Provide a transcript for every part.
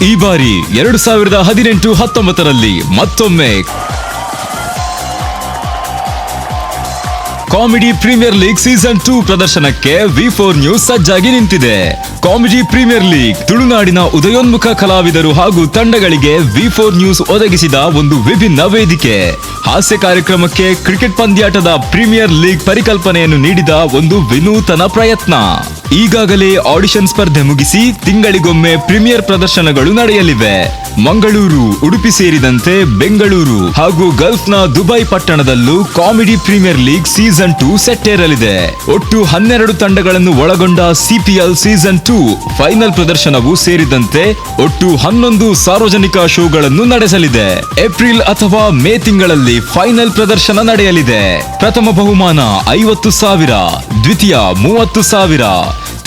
ಈ ಬಾರಿ 2018-19ರಲ್ಲಿ ಮತ್ತೊಮ್ಮೆ ಕಾಮಿಡಿ ಪ್ರೀಮಿಯರ್ ಲೀಗ್ ಸೀಸನ್ 2 ಪ್ರದರ್ಶನಕ್ಕೆ ವಿ4 ನ್ಯೂಸ್ ಸಜ್ಜಾಗಿ ನಿಂತಿದೆ. ಕಾಮಿಡಿ ಪ್ರೀಮಿಯರ್ ಲೀಗ್ ತುಳುನಾಡಿನ ಉದಯೋನ್ಮುಖ ಕಲಾವಿದರು ಹಾಗೂ ತಂಡಗಳಿಗೆ ವಿ4 ನ್ಯೂಸ್ ಒದಗಿಸಿದ ಒಂದು ವಿಭಿನ್ನ ವೇದಿಕೆ. ಹಾಸ್ಯ ಕಾರ್ಯಕ್ರಮಕ್ಕೆ ಕ್ರಿಕೆಟ್ ಪಂದ್ಯಾಟದ ಪ್ರೀಮಿಯರ್ ಲೀಗ್ ಪರಿಕಲ್ಪನೆಯನ್ನು ನೀಡಿದ ಒಂದು ವಿನೂತನ ಪ್ರಯತ್ನ. ಈಗಾಗಲೇ ಆಡಿಷನ್ ಸ್ಪರ್ಧೆ ಮುಗಿಸಿ ತಿಂಗಳಿಗೊಮ್ಮೆ ಪ್ರೀಮಿಯರ್ ಪ್ರದರ್ಶನಗಳು ನಡೆಯಲಿವೆ. ಮಂಗಳೂರು, ಉಡುಪಿ ಸೇರಿದಂತೆ ಬೆಂಗಳೂರು ಹಾಗೂ ಗಲ್ಫ್ನ ದುಬೈ ಪಟ್ಟಣದಲ್ಲೂ ಕಾಮಿಡಿ ಪ್ರೀಮಿಯರ್ ಲೀಗ್ ಸೀಸನ್ 2 ಸೆಟ್ಟೇರಲಿದೆ. ಒಟ್ಟು 12 ತಂಡಗಳನ್ನು ಒಳಗೊಂಡ ಸಿಪಿಎಲ್ ಸೀಸನ್ 2 ಫೈನಲ್ ಪ್ರದರ್ಶನವೂ ಸೇರಿದಂತೆ ಒಟ್ಟು 11 ಸಾರ್ವಜನಿಕ ಶೋಗಳನ್ನು ನಡೆಸಲಿದೆ. ಏಪ್ರಿಲ್ ಅಥವಾ ಮೇ ತಿಂಗಳಲ್ಲಿ ಫೈನಲ್ ಪ್ರದರ್ಶನ ನಡೆಯಲಿದೆ. ಪ್ರಥಮ ಬಹುಮಾನ 50,000, ದ್ವಿತೀಯ 30,000,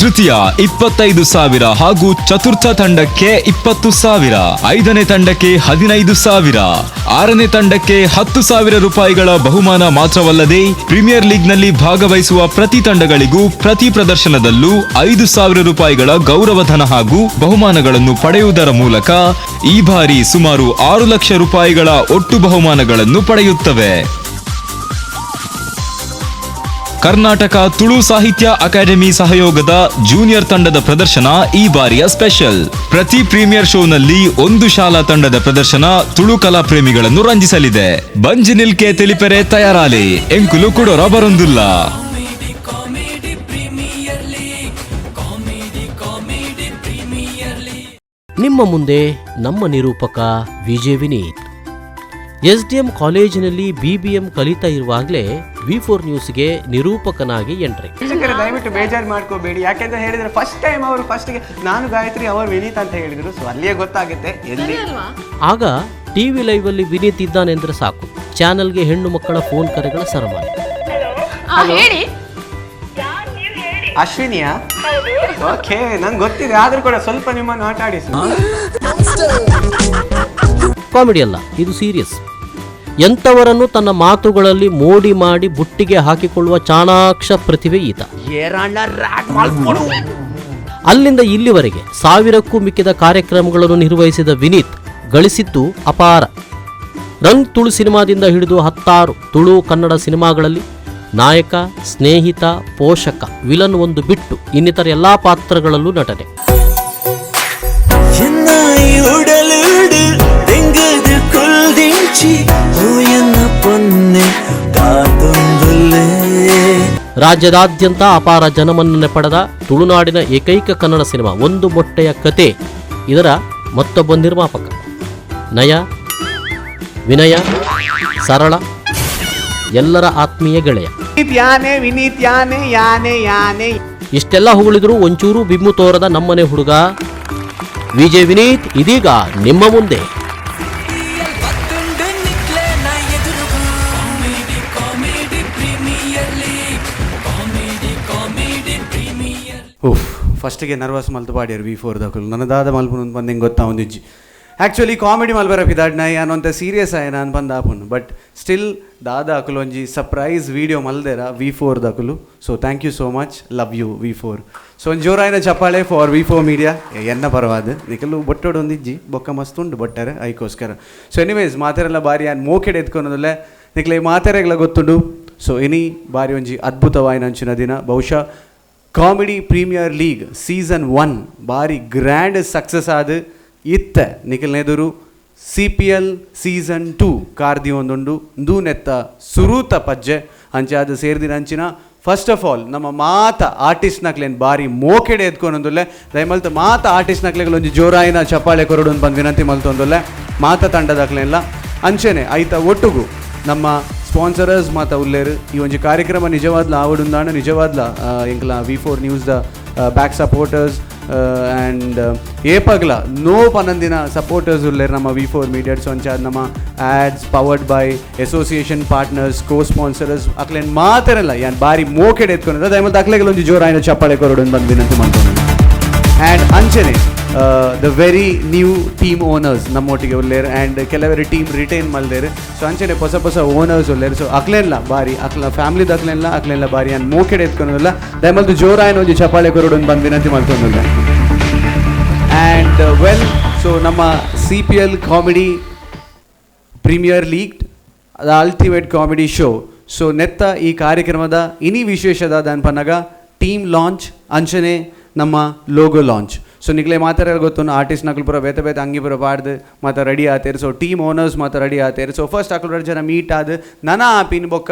ತೃತೀಯ 25,000 ಹಾಗೂ ಚತುರ್ಥ ತಂಡಕ್ಕೆ 20,000, ಐದನೇ ತಂಡಕ್ಕೆ 15,000, ಆರನೇ ತಂಡಕ್ಕೆ 10,000 ರೂಪಾಯಿಗಳ ಬಹುಮಾನ ಮಾತ್ರವಲ್ಲದೆ ಪ್ರೀಮಿಯರ್ ಲೀಗ್ನಲ್ಲಿ ಭಾಗವಹಿಸುವ ಪ್ರತಿ ತಂಡಗಳಿಗೂ ಪ್ರತಿ ಪ್ರದರ್ಶನದಲ್ಲೂ 5,000 ರೂಪಾಯಿಗಳ ಗೌರವಧನ ಹಾಗೂ ಬಹುಮಾನಗಳನ್ನು ಪಡೆಯುವುದರ ಮೂಲಕ ಈ ಬಾರಿ ಸುಮಾರು 6 ಲಕ್ಷ ರೂಪಾಯಿಗಳ ಒಟ್ಟು ಬಹುಮಾನಗಳನ್ನು ಪಡೆಯುತ್ತವೆ. ಕರ್ನಾಟಕ ತುಳು ಸಾಹಿತ್ಯ ಅಕಾಡೆಮಿ ಸಹಯೋಗದ ಜೂನಿಯರ್ ತಂಡದ ಪ್ರದರ್ಶನ ಈ ಬಾರಿಯ ಸ್ಪೆಷಲ್. ಪ್ರತಿ ಪ್ರೀಮಿಯರ್ ಶೋನಲ್ಲಿ ಒಂದು ಶಾಲಾ ತಂಡದ ಪ್ರದರ್ಶನ ತುಳು ಕಲಾ ಪ್ರೇಮಿಗಳನ್ನು ರಂಜಿಸಲಿದೆ. ಬಂಜಿ ನಿಲ್ಕೆ ತೆಲಿಪೆರೆ ತಯಾರಾಲಿ, ಎಂಕುಲು ಕುಡೊರ ಬರೊಂದುಲ್ಲ. Comedy Premier League, Comedy Comedy Premier League. ನಿಮ್ಮ ಮುಂದೆ ನಮ್ಮ ನಿರೂಪಕ ವಿಜೆ ವಿನೀತ್. ಎಸ್ಡಿಎಂ ಕಾಲೇಜಿನಲ್ಲಿ ಬಿಬಿಎಂ ಕಲಿತಾ ಇರುವಾಗಲೇ ವಿ4 ನ್ಯೂಸ್ಗೆ ನಿರೂಪಕನಾಗಿ ಎಂಟ್ರಿ. ವೀಕ್ಷಕರೇ, ದಯವಿಟ್ಟು ಬೇಜಾರು ಮಾಡ್ಕೋಬೇಡಿ. ಯಾಕೆಂತ ಹೇಳಿದ್ರೆ, ಫಸ್ಟ್ ಟೈಮ್ ಅವರು ಫಸ್ಟ್ಗೆ ನಾನು ಗಾಯತ್ರಿ, ಅವರು ವಿನೀತ್ ಅಂತ ಹೇಳಿದ್ರು. ಸೊ ಅಲ್ಲಿಯೇ ಗೊತ್ತಾಗುತ್ತೆ ಎಲ್ಲಿ. ಆಗ ಟಿವಿ ಲೈವಲ್ಲಿ ವಿನೀತ್ ಇದ್ದಾನೆಂದ್ರೆ ಸಾಕು, ಚಾನೆಲ್ಗೆ ಹೆಣ್ಣು ಮಕ್ಕಳ ಫೋನ್ ಕರೆಗಳ ಸರಮಾಲೆ. ಹೇಳಿ. ಅಶ್ವಿನಿಯಾ? ಓಕೆ, ನಂಗೆ ಗೊತ್ತಿದೆ. ಆದ್ರೂ ಕೂಡ ಸ್ವಲ್ಪ ನಿಮ್ಮನ್ನು ಆಟ ಆಡಿಸು. ಕಾಮಿಡಿ ಅಲ್ಲ ಇದು, ಸೀರಿಯಸ್. ಎಂಥವರನ್ನು ತನ್ನ ಮಾತುಗಳಲ್ಲಿ ಮೋಡಿ ಮಾಡಿ ಬುಟ್ಟಿಗೆ ಹಾಕಿಕೊಳ್ಳುವ ಚಾಣಾಕ್ಷ ಪ್ರತಿಭೆ ಈತ. ಅಲ್ಲಿಂದ ಇಲ್ಲಿವರೆಗೆ ಸಾವಿರಕ್ಕೂ ಮಿಕ್ಕಿದ ಕಾರ್ಯಕ್ರಮಗಳನ್ನು ನಿರ್ವಹಿಸಿದ ವಿನೀತ್ ಗಳಿಸಿದ್ದು ಅಪಾರ. ರಂಗ್ ತುಳು ಸಿನಿಮಾದಿಂದ ಹಿಡಿದು ಹತ್ತಾರು ತುಳು, ಕನ್ನಡ ಸಿನಿಮಾಗಳಲ್ಲಿ ನಾಯಕ, ಸ್ನೇಹಿತ, ಪೋಷಕ, ವಿಲನ್ ಒಂದು ಬಿಟ್ಟು ಇನ್ನಿತರ ಎಲ್ಲಾ ಪಾತ್ರಗಳಲ್ಲೂ ನಟನೆ. ಉಡಲುಡು ದೆಂಗದು ಕುಲ್ದಿಂಚಿ ಓ ಎನ್ನ ಪೊನ್ನೆ ಕಾತೊಂದುಲ್ಲೆ. ರಾಜ್ಯದಾದ್ಯಂತ ಅಪಾರ ಜನಮನ್ನಣೆ ಪಡೆದ ತುಳುನಾಡಿನ ಏಕೈಕ ಕನ್ನಡ ಸಿನಿಮಾ ಒಂದು ಮೊಟ್ಟೆಯ ಕತೆ ಇದರ ಮತ್ತೊಬ್ಬ ನಿರ್ಮಾಪಕ. ನಯ, ವಿನಯ, ಸರಳ, ಎಲ್ಲರ ಆತ್ಮೀಯ ಗೆಳೆಯ. ವಿನೀತ್ ಯಾನೆ, ವಿನೀತ್ ಯಾನೆ, ಯಾನೆ ಯಾನೆ. ಇಷ್ಟೆಲ್ಲ ಹೊಗಳಿದ್ರು ಒಂಚೂರು ಬಿಮ್ಮು ತೋರದ ನಮ್ಮನೆ ಹುಡುಗ ವಿಜಯ್ ವಿನೀತ್ ಇದೀಗ ನಿಮ್ಮ ಮುಂದೆ. Comedy Comedy Premier League, Comedy Comedy Premier. ಉಫ್, ಫಸ್ಟಿಗೆ ನರ್ವಸ್ ಮಲ್ತು ಪಾಡ್ಯರು ವಿ4 ದಕುಲು. ನನ್ನ ದಾದ ಮಲ್ಪುನು ಬಂದು ಹಿಂಗೆ ಗೊತ್ತಾ ಒಂದಿಜ್ಜಿ. ಆ್ಯಕ್ಚುಲಿ ಕಾಮಿಡಿ ಮಲ್ಬರ ಪಿದಾಡ್ ನಾಯಿ ಅನ್ನೋಂಥ ಸೀರಿಯಸ್ ಆಯ ನಾನು ಬಂದು ಆಪುನು. ಬಟ್ ಸ್ಟಿಲ್ ದಾದ ಅಕುಲು ಒಂಜಿ ಸರ್ಪ್ರೈಸ್ ವೀಡಿಯೋ ಮಲ್ದೇರ ವಿ4 ದಕುಲು. So thank you so much, love you V4. So ಒಂದು ಜೋರಾಯಿನ ಚಪ್ಪಾಳೆ ಫಾರ್ ವಿ4 ಮೀಡಿಯಾ ಎನ್ನ ಪರವಾದ. ನಿಕಲು ಬೊಟ್ಟೋಡು ಒಂದಿಜ್ಜಿ, ಬೊಕ್ಕ ಮಸ್ತ್ ಉಂಡು ಬೊಟ್ಟರೆ ಐಕೋಸ್ಕರ. ಸೊ ಎನಿವೇಸ್, ಮಾತೆರೆಲ್ಲ ಬಾರಿ ಆನ್ ಮೋಕೆಡ್ ಎತ್ಕೊನದಲ್ಲೇ. ನಿಕ್ಲೆ ಮಾತೆರೆಗ್ಲ ಗೊತ್ತುಂಡು. ಸೊ ಎನಿ ಬಾರಿ ಒಂಜಿ ಅದ್ಭುತವಾಯಿನ ಅಂಚಿನ ದಿನ. ಬಹುಶಃ ಕಾಮಿಡಿ ಪ್ರೀಮಿಯರ್ ಲೀಗ್ ಸೀಸನ್ 1 ಬಾರಿ ಗ್ರ್ಯಾಂಡ್ ಸಕ್ಸಸ್ ಆದ ಇತ್ತ ನಿಖಲ್ನೆದುರು ಸಿಪಿಎಲ್ ಸೀಸನ್ 2 ಕಾರ್ದಿ ಒಂದುಂಡು ನೆತ್ತ ಸುರೂತ ಪಜ್ಜೆ ಅಂಚಾದ ಸೇರ್ದಿನ ಅಂಚಿನ. ಫಸ್ಟ್ ಆಫ್ ಆಲ್ ನಮ್ಮ ಮಾತ ಆರ್ಟಿಸ್ಟ್ ನಕ್ಲೇನ್ ಬಾರಿ ಮೋಕೆಡೆ ಎತ್ಕೊಂಡೊಂದುಲ್ಲೆ. ದಯಮಲ್ತ ಮಾತ ಆರ್ಟಿಸ್ಟ್ ನಕ್ಲೆಗಳು ಒಂಜಿ ಜೋರಾಯಿನ ಚಪ್ಪಾಳೆ ಕೊರಡು ಬಂದು ವಿನಂತಿ ಮಲ್ತೊಂದುಲ್ಲೆ, ಮಾತ ತಂಡದಕ್ಲೆಲ್ಲ. ಅಂಚೆನೆ ಐತ ಒಟ್ಟುಗು ನಮ್ಮ ಸ್ಪಾನ್ಸರರ್ಸ್ ಮಾತ ಉಲ್ಲೇರು. ಈ ಒಂಜಿ ಕಾರ್ಯಕ್ರಮ ನಿಜವಾದ್ಲ ಆವಡುಂದಾಣ ನಿಜವಾದ್ಲ ಎಂಕ್ಲ ವಿ4 news the back supporters and ಏಪಗ್ಲ no ಪನಂದಿನ ಸಪೋರ್ಟರ್ಸ್ ಉಲ್ಲೇರು ನಮ್ಮ ವಿ4 ಮೀಡಿಯಾ. ಸೊ ಅಂಚಾದ ನಮ್ಮ ads powered by association partners, co sponsors ಅಕ್ಲೇನ್ ಮಾತೆರಲ್ಲ ಯಾನ್ ಬಾರಿ ಮೋಕೆಡ್ ಎತ್ಕೊಂಡಿದ್ದೆ. ದಯಮಲ್ತ್ ಅಕ್ಲೆಗೆ ಒಂಜಿ ಜೋರಾಯಿನ ಚಪ್ಪಾಳೆ ಕೊರಡು ಬಂದು ವಿನಂತಿ ಮಾಡ್ಕೊಂಡು. ಆ್ಯಂಡ್ ಅಂಚನೆ the very new team owners ನಮ್ಮೊಟ್ಟಿಗೆ ಉಲ್ಲೇರು ಆ್ಯಂಡ್ ಕೆಲವರು ಟೀಮ್ ರಿಟೈನ್ ಮಲ್ದೇರು. ಸೊ ಅಂಚನೆ ಹೊಸ ಹೊಸ ಓನರ್ಸ್ ಉಲ್ಲೇರು. ಸೊ ಅಕ್ಲೆಲ್ಲ ಬಾರಿ, ಅಕ್ಲ ಫ್ಯಾಮಿಲಿದ ಅಕ್ಲೆಲ್ಲ ಅಕ್ಲೆಲ್ಲ ಬಾರಿ ಆ್ಯಂಡ್ ಮೋಕೆಡ್ ಎತ್ಕೊಳೋದಿಲ್ಲ. ದಯಮಲ್ತು ಜೋರಾಯನ ಒಂಜಿ ಚಪ್ಪಾಳೆ ಕೊರಡು ಬಂದು ವಿನಂತಿ ಮಾಡ್ಕೊಂಡಲ್ಲ. And well, So ನಮ್ಮ C P L comedy premier league the ultimate comedy show. So ನೆತ್ತ ಈ ಕಾರ್ಯಕ್ರಮದ ಇನಿ ವಿಶೇಷದ ಪನ್ನಗ ಟೀಮ್ ಲಾಂಚ್ ಅಂಚನೆ ನಮ್ಮ logo launch. So ನಿಕ್ಲೆ ಮಾತಾಡ ಗೊತ್ತು ಆರ್ಟಿಸ್ಟ್ ನಕಲು ಪೂರ ಬೇತೆ ಬೇತೆ ಅಂಗಿ ಪೂರ ಪಾಡ್ದು ಮಾತ ರೆಡಿ ಆತೇರು. So team owners ಮಾತ ರೆಡಿ ಆತೇರು. ಸೊ ಫಸ್ಟ್ ಅಕುಲು ಜನ ಮೀಟ್ ಆದ್ ನನ ಆಪಿನ ಬೊಕ್ಕ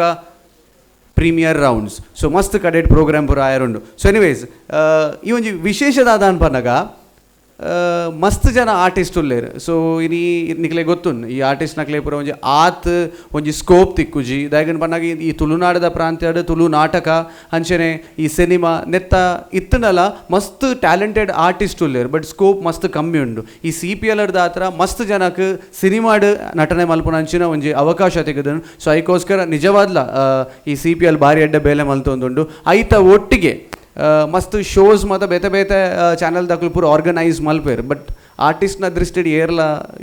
premier rounds. So ಮಸ್ತ್ ಕಡೆಟ್ ಪ್ರೋಗ್ರಾಮ್ ಪೂರ ಆಯರುಂಡು. ಸೊ ಎನಿವೇಸ್ ಈ ಒಂಜಿ ವಿಶೇಷದಾದ ಅನ್ಪನಗ ಮಸ್ತ್ ಜನ ಆರ್ಟಿಸ್ಟ್ ಉಲ್ಲೇರ್. ಸೊ ಇನಿ ನಿಕ್ಲೆ ಗೊತ್ತುನ್ ಈ ಆರ್ಟಿಸ್ಟ್ ನಕ್ಲೆ ಪೂರ ಒಂಜಿ ಆತ್ ಒಂಜಿ ಸ್ಕೋಪ್ ತಿಕ್ಕುಜಿ. ದಾಯಗನ್ ಪನ್ನಾಗ ಈ ತುಳುನಾಡದ ಪ್ರಾಂತ್ಯಡ್ ತುಳು ನಾಟಕ ಅಂಚನೆ ಈ ಸಿನಿಮಾ ನೆತ್ತ ಇತ್ತನಲ ಮಸ್ತ್ ಟ್ಯಾಲೆಂಟೆಡ್ ಆರ್ಟಿಸ್ಟ್ ಉಲ್ಲೇರ್, ಬಟ್ ಸ್ಕೋಪ್ ಮಸ್ತ್ ಕಮ್ಮಿ ಉಂಡು. ಈ C P L ಆತ್ರ ಮಸ್ತ್ ಜನಕ್ಕೆ ಸಿನಿಮಾಡ್ ನಟನೆ ಮಲ್ಪುನ ಅಂಚಿನ ಒಂಜಿ ಅವಕಾಶ ತೆಗೆದನು. ಸೊ ಐಕೋಸ್ಕರ ನಿಜವಾದ್ಲ ಈ C P L ಬಾರಿ ಅಡ್ಡ ಬೇಲೆ ಮಲ್ತೊಂದುಂಡು. ಐತ ಒಟ್ಟಿಗೆ ಮಸ್ತ್ ಶೋಸ್ ಮತ್ತು ಬೇತೆ ಬೇತೆ ಚಾನಲ್ ದಕ್ಲು ಪೂರ ಆರ್ಗನೈಸ್ ಮಲ್ಪೇರು. ಬಟ್ ಆರ್ಟಿಸ್ಟ್ನ ದೃಷ್ಟಿಡ್ ಏರ್ಲ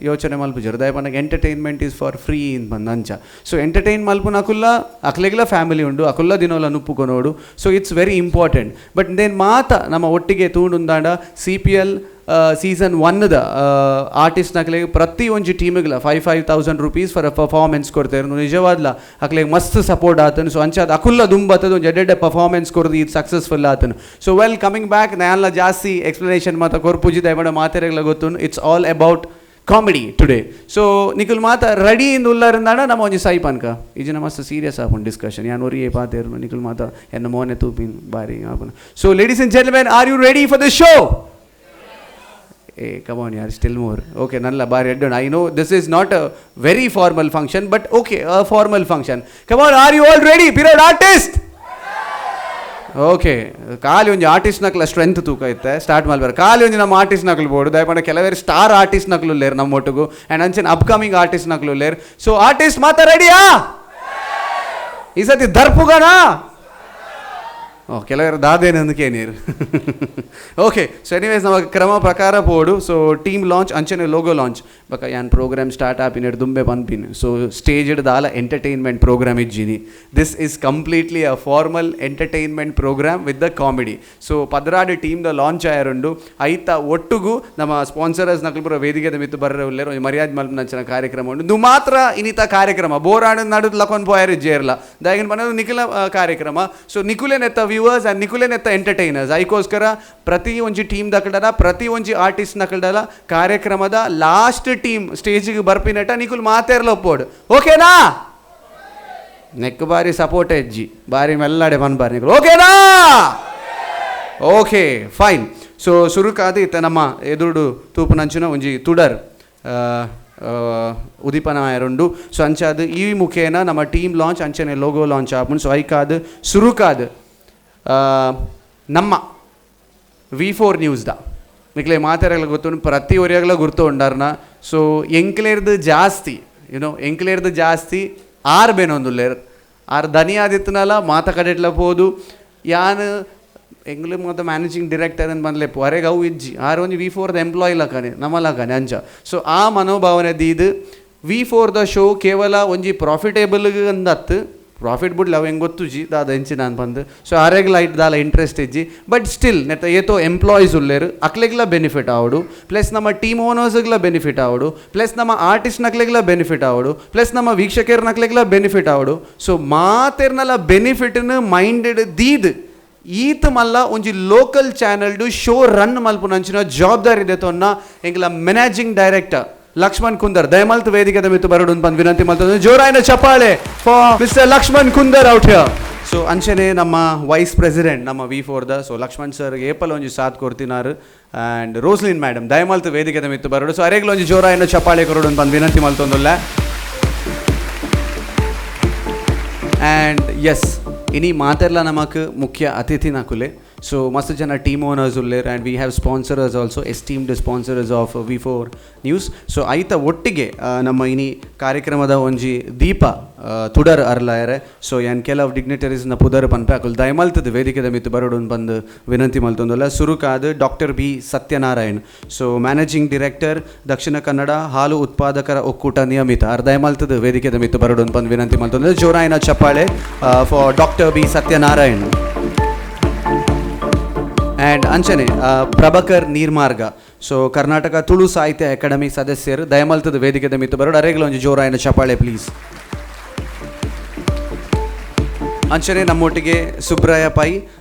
ಯೋಚನೆ ಮಲ್ಪುಜೆರ್. ದಯಪನಗ entertainment is for free in ಬಂದ ಅಂಚ. ಸೊ ಎಂಟರ್ಟೈನ್ ಮಲ್ಪುನ ಅಕುಲ್ಲ ಅಕ್ಲೆಗ್ಲ ಫ್ಯಾಮಿಲಿ ಉಂಡು, ಅಕುಲ್ಲ ದಿನೋಲ ನುಪ್ಪುಕೊನೋಡು. So it's very important. But then ಮಾತ ನಮ್ಮ ಒಟ್ಟಿಗೆ ತೂಂಡುಂದಾಂಡ C P L season ಒನ್ದ artist ನಕ್ಲೆಗ್ ಪ್ರತಿ ಒಂಜಿ ಟೀಮಿಗ್ಲ 5,000 rupees for a performance ಕೊಡ್ತೇವೆ. ನಿಜವಾದ್ಲ ಅಕ್ಲೆಗ್ ಮಸ್ತ್ ಸಪೋರ್ಟ್ ಆತನು. ಸೊ ಅಂಚಾದ ಅಕುಲ್ಲ ದುಂಬತ್ತದ ಒಂಜಿ ಎಡ್ಡೆಡ್ಡೆ ಪರ್ಫಾರ್ಮೆನ್ಸ್ ಕೊರ್ದು ಇದು ಸಕ್ಸಸ್ಫುಲ್ ಆತನು. So well coming back, ನಾನ್ಲ ಜಾಸ್ತಿ ಎಕ್ಸ್ಪ್ಲನೇಷನ್ ಮಾತ ಕೊರ್ಪುಜಿ, ದಯಮಾಡ ಮಾತೆರೆಗ್ಲ ಗೊತ್ತು it's all about comedy today. So ನಿಕುಲ್ ಮಾತ ರೆಡಿ ಇಂದ ಉಲ್ಲಾರಿಂದಾಣ ನಮ್ಮ ಒಂಜಿ ಸೈ ಪನ್ಕ ಇಜಿನ ಮಸ್ತ್ ಸೀರಿಯಸ್ ಆಪುಂಡು ಡಿಸ್ಕಷನ್. ಯಾನ್ ಒರಿಯೇ ಪಾತೇರು ನಿಕುಲ್ ಮಾತ ಎನ್ನ ಮೋನೆ ತೂಪಿನ್ ಬಾರಿ ಆಪುಂಡು. So ladies and gentlemen, are you ready for the show? ಏ ಕಮಾನ್ ಯಾರ್, still more. Okay, ನಲ್ಲ ಬಾರಿ ಎಡ್ಡೋಣ. I know this is not a very formal function, but okay, a formal function. Come on, are you all ready? Period artist. Okay, ಖಾಲಿ ಒಂಜಿ artist ನಕ್ಲ strength ತೂಕ ಇತ್ತೆ start ಮಲ್ಬಾರ. ಖಾಲಿ ಒಂಜಿ ನಮ್ಮ ಆರ್ಟಿಸ್ಟ್ ನಕ್ಲು ಬೋಡು. ದಯಪಂಡ ಕೆಲವೇರು ಸ್ಟಾರ್ ಆರ್ಟಿಸ್ಟ್ ನಕ್ಲು ಉಲ್ಲೇರು ನಮ್ಮ ಒಟ್ಟುಗು ಆ್ಯಂಡ್ ಅಂಚಿನ ಅಪ್ಕಮಿಂಗ್ ಆರ್ಟಿಸ್ಟ್ ನಕ್ಲು ಉಲ್ಲೇರು. ಸೊ ಆರ್ಟಿಸ್ಟ್ ಮಾತ ರೆಡಿಯಾ? ಈ ಸತಿ ದರ್ಪುಗನಾ? ಓ ಕೆಲವರು ದಾದೇನು ಅಂದಕ್ಕೆ ನೀರು. Okay, so anyways ನಮಗೆ ಕ್ರಮ ಪ್ರಕಾರ ಪೋಡು. So team launch ಅಂಚನೆ ಲೋಗೋ ಲಾಂಚ್ ಬಕ ಯಾನ್ ಪ್ರೋಗ್ರಾಮ್ ಸ್ಟಾರ್ಟ್ ಆಪಿನ ದುಂಬೆ ಪನ್ಪಿನ್. ಸೊ ಸ್ಟೇಜ್ಡ್ ದಾಲ ಎಂಟರ್ಟೈನ್ಮೆಂಟ್ ಪ್ರೋಗ್ರಾಮ್ ಇಜ್ಜಿನಿ. This is completely a formal entertainment program with the comedy. So 12 ಟೀಮ್ದ launch ಆಯರುಂಡು. ಐತ ಒಟ್ಟುಗು ನಮ್ಮ ಸ್ಪಾನ್ಸರರ್ಸ್ ನಕಲ್ಪುರ ವೇದಿಕೆದ ಮಿತ್ತು ಬರ್ರೆ ಉಲ್ಲೇರು. ಒಂಜಿ ಮರ್ಯಾದೆ ಮಲ್ಪನಂಚಿನ ಕಾರ್ಯಕ್ರಮ ಉಂಡು. ದು ಮಾತ್ರ ಇನಿತ ಕಾರ್ಯಕ್ರಮ ಬೋರಾಡು ನಡು ಲಕೊಂಡ್ ಪೋಯರ್ ಜೇರ್ಲ ದಾಯಗನ್ ಪನ್ನದು ನಿಖಿಲ ಕಾರ್ಯಕ್ರಮ. ಸೊ ನಿಕುಲೆನೆತ್ತ ವ್ಯೂವರ್ಸ್ ಆ್ಯಂಡ್ ನಿಕುಲೆನೆತ್ತ ಎಂಟರ್ಟೈನರ್ಸ್. ಐಕೋಸ್ಕರ ಪ್ರತಿ ಒಂಜಿ ಟೀಮ್ ದಕಲ್ಡಲ ಪ್ರತಿ ಒಂಜಿ ಆರ್ಟಿಸ್ಟ್ ನಕಲ್ಡಲ ಕಾರ್ಯಕ್ರಮದ ಲಾಸ್ಟ್ ಟೀಮ್ ಸ್ಟೇಜಿಗೆ ಬರ್ಪಿನಟ ನಿಕುಲ್ ಮಾತೇರ್ಲ ಒಪ್ಪೋಡು. ಓಕೆನಾ? ನೆಕ್ ಬಾರಿ ಸಪೋರ್ಟ್ ಹೆಜ್ಜಿ ಬಾರಿ ಮೆಲ್ಲಾಡೆ ಬಾರಿ ನಿಕುಲ್. ಓಕೆನಾ? Okay fine. So ಸುರುಕಾದ ಇತ್ತ ನಮ್ಮ ಎದುರುಡು ತೂಪುನಂಚಿನ ಒಂಜಿ ತುಡರ್ ಉದಿಪನ ಆಯರುಂಡು. ಸೊ ಅಂಚಾದ್ ಈ ಮುಖೇನ ನಮ್ಮ ಟೀಮ್ ಲಾಂಚ್ ಅಂಚನೆ ಲೋಗೋ ಲಾಂಚ್ ಆಪುಂಡು. ಸೊ ಐಕಾದ್ ಸುರುಕಾದ್ ನಮ್ಮ ವಿ4 ನ್ಯೂಸ್ದ ನಿಕ್ಲೆ ಮಾತೆರೆಗ್ಲ ಗೊತ್ತುಂಡು, ಪ್ರತಿ ಒರಿಯಾಗ್ಲ ಗುರ್ತು ಉಂಡಾರ್ನ. ಸೊ ಎಂಕ್ಲೇರ್ದು ಜಾಸ್ತಿ ಯುನೋ ಎಂಕ್ಲೇರ್ದು ಜಾಸ್ತಿ ಆರ್ ಬೇನೊಂದುಲ್ಲೇರ್. ಆರ್ ದನಿ ಆದಿತ್ತನಲ್ಲ ಮಾತ ಕಡೆಟ್ಲ ಪೋದು ಯಾನ್ ಎಂಗ್ಲು ಮಾತ ಮ್ಯಾನೇಜಿಂಗ್ ಡೈರೆಕ್ಟರ್ ಅಂತ ಬಂದ್ಲೆಪ್ಪು ಅರೆಗ್ ಅವು ಇಜ್ಜಿ. ಆರ್ ಒಂಜಿ ವಿ4ದ ಎಂಪ್ಲಾಯ್ ಲಕನೆ ನಮ್ಮ ಲಕನೆ ಅಂಚ. ಸೊ ಆ ಮನೋಭಾವನೆ ದೀದ್ ವಿ4ದ ಶೋ ಕೇವಲ ಒಂಜಿ ಪ್ರಾಫಿಟೇಬಲ್ ಅಂದತ್ತು ಪ್ರಾಫಿಟ್ ಬುಡ್ಲ ಅವು ಹೆಂಗೆ ಗೊತ್ತುಜಿ ದಾದ ಎಂಚಿನ ಅಂತ ಬಂದು. ಸೊ ಅರೆಗ್ಲ ಐಟ್ ದಾಲ ಇಂಟ್ರೆಸ್ಟ್ ಇಜ್ಜಿ, ಬಟ್ ಸ್ಟಿಲ್ ನೆತ್ತ ಏತೋ ಎಂಪ್ಲಾಯೀಸ್ ಉಲ್ಲೇರು ಅಕ್ಲೆಗ್ಲ ಬೆನಿಫಿಟ್ ಆವಡು, ಪ್ಲಸ್ ನಮ್ಮ ಟೀಮ್ ಓನರ್ಸ್ಗ್ಲ ಬೆನಿಫಿಟ್ ಆವಡು, ಪ್ಲಸ್ ನಮ್ಮ ಆರ್ಟಿಸ್ಟ್ ನಕ್ಲೆಗ್ಲ ಬೆನಿಫಿಟ್ ಆವಡು, ಪ್ಲಸ್ ನಮ್ಮ ವೀಕ್ಷಕರ ನಕ್ಲೆಗ್ಲ ಬೆನಿಫಿಟ್ ಆವಡು. ಸೊ ಮಾತೆರ್ನಲ ಬೆನಿಫಿಟ್ನ ಮೈಂಡೆಡ್ ದೀದ್ ಈತ ಮಲ್ಲ ಒಂಜಿ ಲೋಕಲ್ ಚಾನಲ್ಡು ಶೋ ರನ್ ಮಲ್ಪುನಂಚಿನ ಜವಾಬ್ದಾರಿ ದೆತೊನ್ನ ಎಂಕ್ಲ ಮ್ಯಾನೇಜಿಂಗ್ ಡೈರೆಕ್ಟರ್ ಲಕ್ಷ್ಮಣ್ ಕುಂದರ್ ದಯಮಲ್ತ್ ವೇದಿಕೆದ ಮಿತ್ತು ಬರಡು ಬಂದು ವಿನಂತಿ ಮಲ್ತೊಂದು. ಜೋರಾಯಿನ ಚಪ್ಪಾಳೆ for mister Lakshman Kundar out here. So ಅಂಚನೆ ನಮ್ಮ ವೈಸ್ ಪ್ರೆಸಿಡೆಂಟ್ ನಮ್ಮ ವಿ4ದ ಸೊ ಲಕ್ಷ್ಮಣ್ ಸರ್ ಏಪಲ್ ಒಂಜಿ ಸಾಥ್ ಕೊಡ್ತಿನಾರು and Roslin madam ದಯಮಲ್ತ್ ವೇದಿಕೆದ ಮಿತ್ತು ಬರಡು. ಸೊ ಅರೆಗ್ಲ ಒಂಜಿ ಜೋರಾಯಿನ ಚಪ್ಪಾಳೆ ಕೊರಡು ಬಂದು ವಿನಂತಿ ಮಲ್ತೊಂದುಲ್ಲ. ಆ್ಯಂಡ್ ಎಸ್, ಇನಿ ಮಾತೆರ್ಲ ನಮಕ್ ಮುಖ್ಯ ಅತಿಥಿ ನಕುಲೆ. ಸೊ ಮಸ್ತ್ ಜನ ಟೀಮ್ ಓನರ್ಸ್ ಉಲ್ಲೇರ್ and we have sponsorers also, esteemed sponsorers of V4 news. So ಐತ ಒಟ್ಟಿಗೆ ನಮ್ಮ ಇನಿ ಕಾರ್ಯಕ್ರಮದ ಒಂಜಿ ದೀಪ ತುಡರ್ ಅರ್ಲಾಯರೆ. ಸೊ ಯಾನ್ ಕೆಲವು ಡಿಗ್ನಿಟರೀಸ್ನ ಪುದರ್ ಪನ್ಪೆ, ಅಕುಲು ದಯಮಲ್ತದ ವೇದಿಕೆದ ಮಿತ್ತು ಬರಡು ಬಂದು ವಿನಂತಿ ಮಲ್ತೊಂದುಲ್ಲ. ಸುರುಕಾದ್ doctor B Satyanarayan, so managing director, Dakshina Kannada ಹಾಲು ಉತ್ಪಾದಕರ ಒಕ್ಕೂಟ ನಿಯಮಿತ, ಅರ್ ದಯಮಲ್ತದ ವೇದಿಕೆದ ಮಿತ್ತು ಬರಡು ಬಂದು ವಿನಂತಿ ಮಲ್ತೊಂದುಲ್ಲ. ಜೋರಾಯಿನ ಚಪ್ಪಾಳೆ for doctor B Satyanarayan. And ಅಂಚನೆ Prabhakar ನೀರ್ಮಾರ್ಗ, So Karnataka Tulu Sahitya Academy ಸದಸ್ಯರು ದಯಮಲ್ತದ ವೇದಿಕೆದ ಮಿತ್ತು ಬರೋಡು. ಅರೆಗ್ಲ ಒಂಜಿ ಜೋರಾಯಿನ ಚಪಾಳೆ ಪ್ಲೀಸ್. ಅಂಚನೆ ನಮ್ಮೊಟ್ಟಿಗೆ ಸುಬ್ರಾಯ ಪೈ,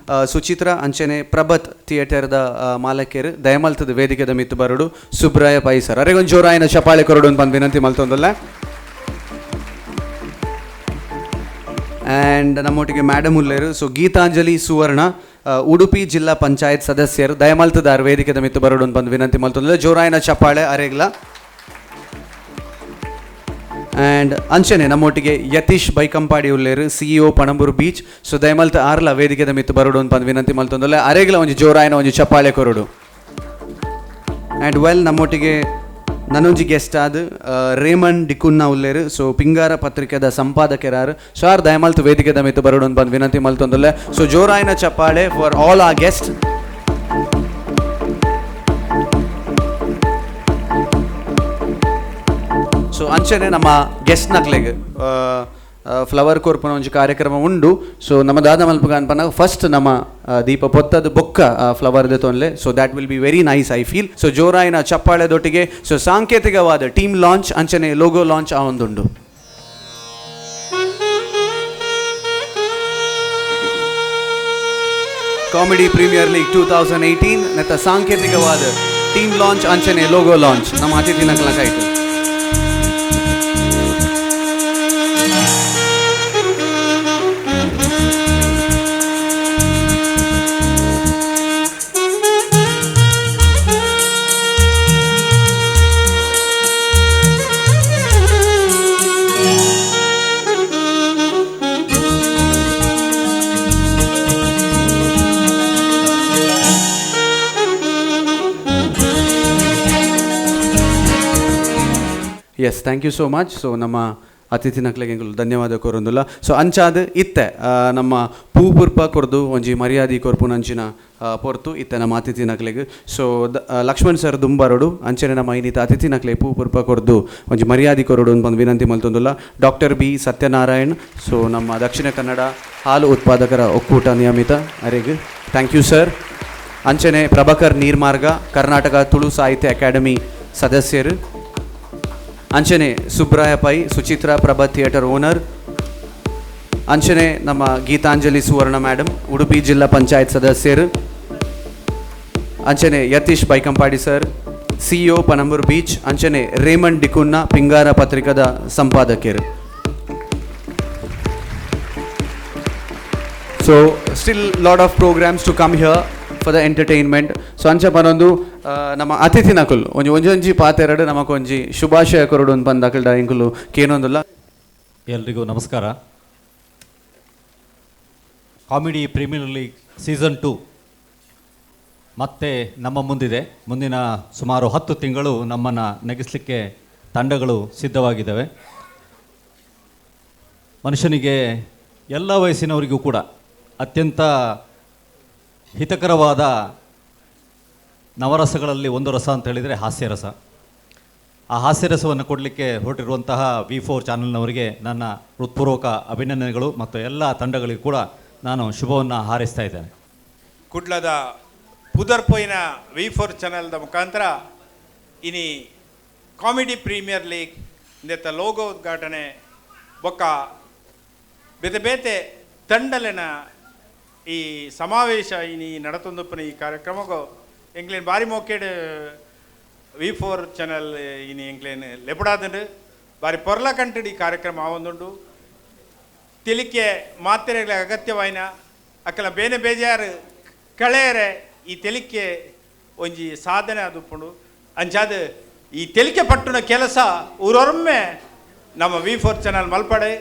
ಸುಚಿತ್ರ ಅಂಚನೆ ಪ್ರಭತ್ ಥಿಯೇಟರ್ದ ಮಾಲಕರು ದಯಮಲ್ತದ ವೇದಿಕೆದ ಮಿತ್ತು ಬರೋಡು. ಸುಬ್ರಾಯ ಪೈ ಸರ್ ಅರೆಗೊಂದು ಜೋರಾಯಿನ ಚಪಾಳೆ ಕೊರಡು ಅಂತ ವಿನಂತಿ ಮಲ್ತೊಂದಲ್ಲ. ಆ್ಯಂಡ್ ನಮ್ಮೊಟ್ಟಿಗೆ ಮೇಡಮ್ ಉಲ್ಲೇರು. ಸೊ ಗೀತಾಂಜಲಿ ಸುವರ್ಣ, ಉಡುಪಿ ಜಿಲ್ಲಾ ಪಂಚಾಯತ್ ಸದಸ್ಯರು ದಯಮಲ್ತದಾರ್ ವೇದಿಕೆದ ಮಿತ್ತು ಬರೋಡು ಅಂತ ಬಂದು ವಿನಂತಿ ಮಲ್ತೊಂದಲ್ಲ. ಜೋರಾಯಿನ ಚಪಾಳೆ ಅರೆಗ್ಲ. ಆ್ಯಂಡ್ ಅಂಚನೆ ನಮ್ಮೊಟ್ಟಿಗೆ Yatish Baikampady ಉಲ್ಲೇರು, CEO Panambur beach. So ದಯಮಲ್ತ ಆರ್ಲ ವೇದಿಕೆದ ಮಿತ್ತು ಬರೋಡು ಅಂತ ಬಂದು ವಿನಂತಿ ಮಲ್ತೊಂದಲ್ಲ. ಅರೆಗ್ಲ ಒಂಜಿ ಜೋರಾಯಿನ ಒಂಜಿ ಚಪಾಳೆ ಕೊರಡು. ಆ್ಯಂಡ್ ವೆಲ್ ನಮ್ಮೊಟ್ಟಿಗೆ ನನೊಂಜಿ ಗೆಸ್ಟ್ ಆದ್ ರೇಮಂಡ್ ಡಿಕುನ್ನ ಉಲ್ಲೇರು. ಸೊ ಪಿಂಗಾರ ಪತ್ರಿಕೆದ ಸಂಪಾದಕರಾರು. ಸೊ ಆರ್ ದಯಮಲ್ತ್ ವೇದಿಕೆದ ಮಿತ್ತು ಬರೋಡು ಅಂತ ಬಂದು ವಿನಂತಿ ಮಲ್ತೊಂದಲ್ಲ. ಸೊ ಜೋರಾಯಿನ ಚಪ್ಪಾಳೆ for all our guest. So ಅಂಚನೆ ನಮ್ಮ ಗೆಸ್ಟ್ ನಕ್ಲೆಗ್ ಫ್ಲವರ್ ಕೊರ್ಪುನ ಒಂಜಿ ಕಾರ್ಯಕ್ರಮ ಉಂಡು. ಸೊ ನಮ್ಮ ದಾದ ಮಲ್ಪುಗ ಅನ್ಪನ ಫಸ್ಟ್ ನಮ್ಮ ದೀಪ ಪೊತ್ತದ ಬೊಕ್ಕ ಫ್ಲವರ್ ತೊಂದ್ಲೆ. So that will be very nice I feel. So ಜೋರಾಯಿನ ಚಪ್ಪಾಳೆದೊಟ್ಟಿಗೆ so ಸಾಂಕೇತಿಕವಾದ team launch ಅಂಚನೆ ಲೋಗೋ ಲಾಂಚ್ ಆ ಒಂದುಂಡು. Comedy premier league 2018 ನೆತ್ತ ಸಾಂಕೇತಿಕವಾದ ಟೀಮ್ ಲಾಂಚ್ ಅಂಚನೆ ಲೋಗೋ ಲಾಂಚ್ ನಮ್ಮ ಅತಿಥಿ ನಕಲಕಾಯ್ತು. Yes, thank you so much. So ನಮ್ಮ ಅತಿಥಿ ನಕ್ಲೆಗೆ ಧನ್ಯವಾದ ಕೊರೊಂದುಲ್ಲ. ಸೊ ಅಂಚಾದ ಇತ್ತೆ ನಮ್ಮ ಪೂ ಪುರ್ಪ ಕೊರ್ದು ಒಂಜಿ ಮರ್ಯಾದೆ ಕೊರ್ಪುನಂಚಿನ ಪೊರ್ತು ಇತ್ತೆ ನಮ್ಮ ಅತಿಥಿ ನಕ್ಲೆಗ್. ಸೊ ಲಕ್ಷ್ಮಣ್ ಸರ್ ದುಂಬಾರೋಡು ಅಂಚನೆ ನಮ್ಮ ಇನ್ನಿತ ಅತಿಥಿ ನಕ್ಲೆ ಪೂ ಪುರ್ಪ ಕೊರ್ದು ಒಂಜಿ ಮರ್ಯಾದೆ ಕೊರಡು ಅಂತ ವಿನಂತಿ ಮಲ್ತೊಂದುಲ್ಲ. Doctor B Satyanarayan, so ನಮ್ಮ ದಕ್ಷಿಣ ಕನ್ನಡ ಹಾಲು ಉತ್ಪಾದಕರ ಒಕ್ಕೂಟ ನಿಯಮಿತ ಅರೆಗ್ thank you sir. ಅಂಚನೆ ಪ್ರಭಾಕರ್ ನೀರ್ಮಾರ್ಗ, ಕರ್ನಾಟಕ ತುಳು ಸಾಹಿತ್ಯ ಅಕಾಡೆಮಿ ಸದಸ್ಯರು. ಅಂಚನೆ ಸುಬ್ರಾಯ ಪೈ, ಸುಚಿತ್ರಾ ಪ್ರಭಾ ಥಿಯೇಟರ್ ಓನರ್. ಅಂಚನೆ ನಮ್ಮ ಗೀತಾಂಜಲಿ ಸುವರ್ಣ ಮೇಡಮ್, ಉಡುಪಿ ಜಿಲ್ಲಾ ಪಂಚಾಯತ್ ಸದಸ್ಯರು. ಅಂಚನೆ Yatish Baikampady sir, CEO Panambur beach. ಅಂಚನೆ Raymond ಡಿಕುನ್ನ, Pingara ಪತ್ರಿಕದ ಸಂಪಾದಕರು. So still lot of programs to come here for the entertainment. So ಅಂಚ ಪನೊಂದು ನಮ್ಮ ಅತಿಥಿ ನಕುಲ್ ಒಂಜಿ ಒಂಜೊಂಜಿ ಪಾತೆರಡು ನಮಕೊಂಜಿ ಶುಭಾಶಯ ಕೊರಡು ಅಂತ ಬಂದ ಅಕಲ್ಡ ಇಂಕುಲು ಕೇನೊಂದುಲ್ಲ. ಎಲ್ರಿಗೂ ನಮಸ್ಕಾರ. Comedy premier league season 2 ಮತ್ತೆ ನಮ್ಮ ಮುಂದಿದೆ. ಮುಂದಿನ ಸುಮಾರು 10 ತಿಂಗಳು ನಮ್ಮನ್ನು ನಗಿಸಲಿಕ್ಕೆ ತಂಡಗಳು ಸಿದ್ಧವಾಗಿದ್ದಾವೆ. ಮನುಷ್ಯನಿಗೆ ಎಲ್ಲ ವಯಸ್ಸಿನವರಿಗೂ ಕೂಡ ಅತ್ಯಂತ ಹಿತಕರವಾದ ನವರಸಗಳಲ್ಲಿ ಒಂದು ರಸ ಅಂತ ಹೇಳಿದರೆ ಹಾಸ್ಯರಸ. ಆ ಹಾಸ್ಯರಸವನ್ನು ಕೊಡಲಿಕ್ಕೆ ಹೊರಟಿರುವಂತಹ V4 ಚಾನಲ್ನವರಿಗೆ ನನ್ನ ಹೃತ್ಪೂರ್ವಕ ಅಭಿನಂದನೆಗಳು ಮತ್ತು ಎಲ್ಲ ತಂಡಗಳಿಗೂ ಕೂಡ ನಾನು ಶುಭವನ್ನು ಹಾರೈಸ್ತಾ ಇದ್ದೇನೆ. ಕುಡ್ಲದ ಪುದರ್ಪೊಯ್ನ V4 ಚಾನಲ್ದ ಮುಖಾಂತರ ಇನಿ comedy premier league ಇಂದೆತ್ತ logo ಉದ್ಘಾಟನೆ ಬೊಕ್ಕ ಬೇತೆ ಬೇತೆ ತಂಡಲೆನ ಈ ಸಮಾವೇಶ ಇನಿ ನಡತೊಂದುಪ್ಪನ ಈ ಕಾರ್ಯಕ್ರಮಕ್ಕೂ ಎಂಕ್ಲೇನ್ ಬಾರಿ ಮೋಕೇಡ್ V4 channel ಇನಿ ಎಂಕ್ಲೇನ್ ಲೆಪುಡಾದಂಡು ಬಾರಿ ಪೊರ್ಲ ಕಂಟಡಿ ಕಾರ್ಯಕ್ರಮ ಆವೊಂದುಂಡು. ತೆಲಿಕೆ ಮಾತ್ರೆಗಳ ಅಗತ್ಯವಾಯಿನ ಅಕ್ಕಲ ಬೇನೆ ಬೇಜಾರು ಕಳೆಯರೆ ಈ ತೆಲಿಕೆ ಒಂಜಿ ಸಾಧನೆ ಅದುಪ್ಪುಂಡು. ಅಂಚಾದ ಈ ತೆಲಿಕೆ ಪಟ್ಟುನ ಕೆಲಸ ಊರೊಮ್ಮೆ ನಮ್ಮ V4 channel ಮಲ್ಪಡೆ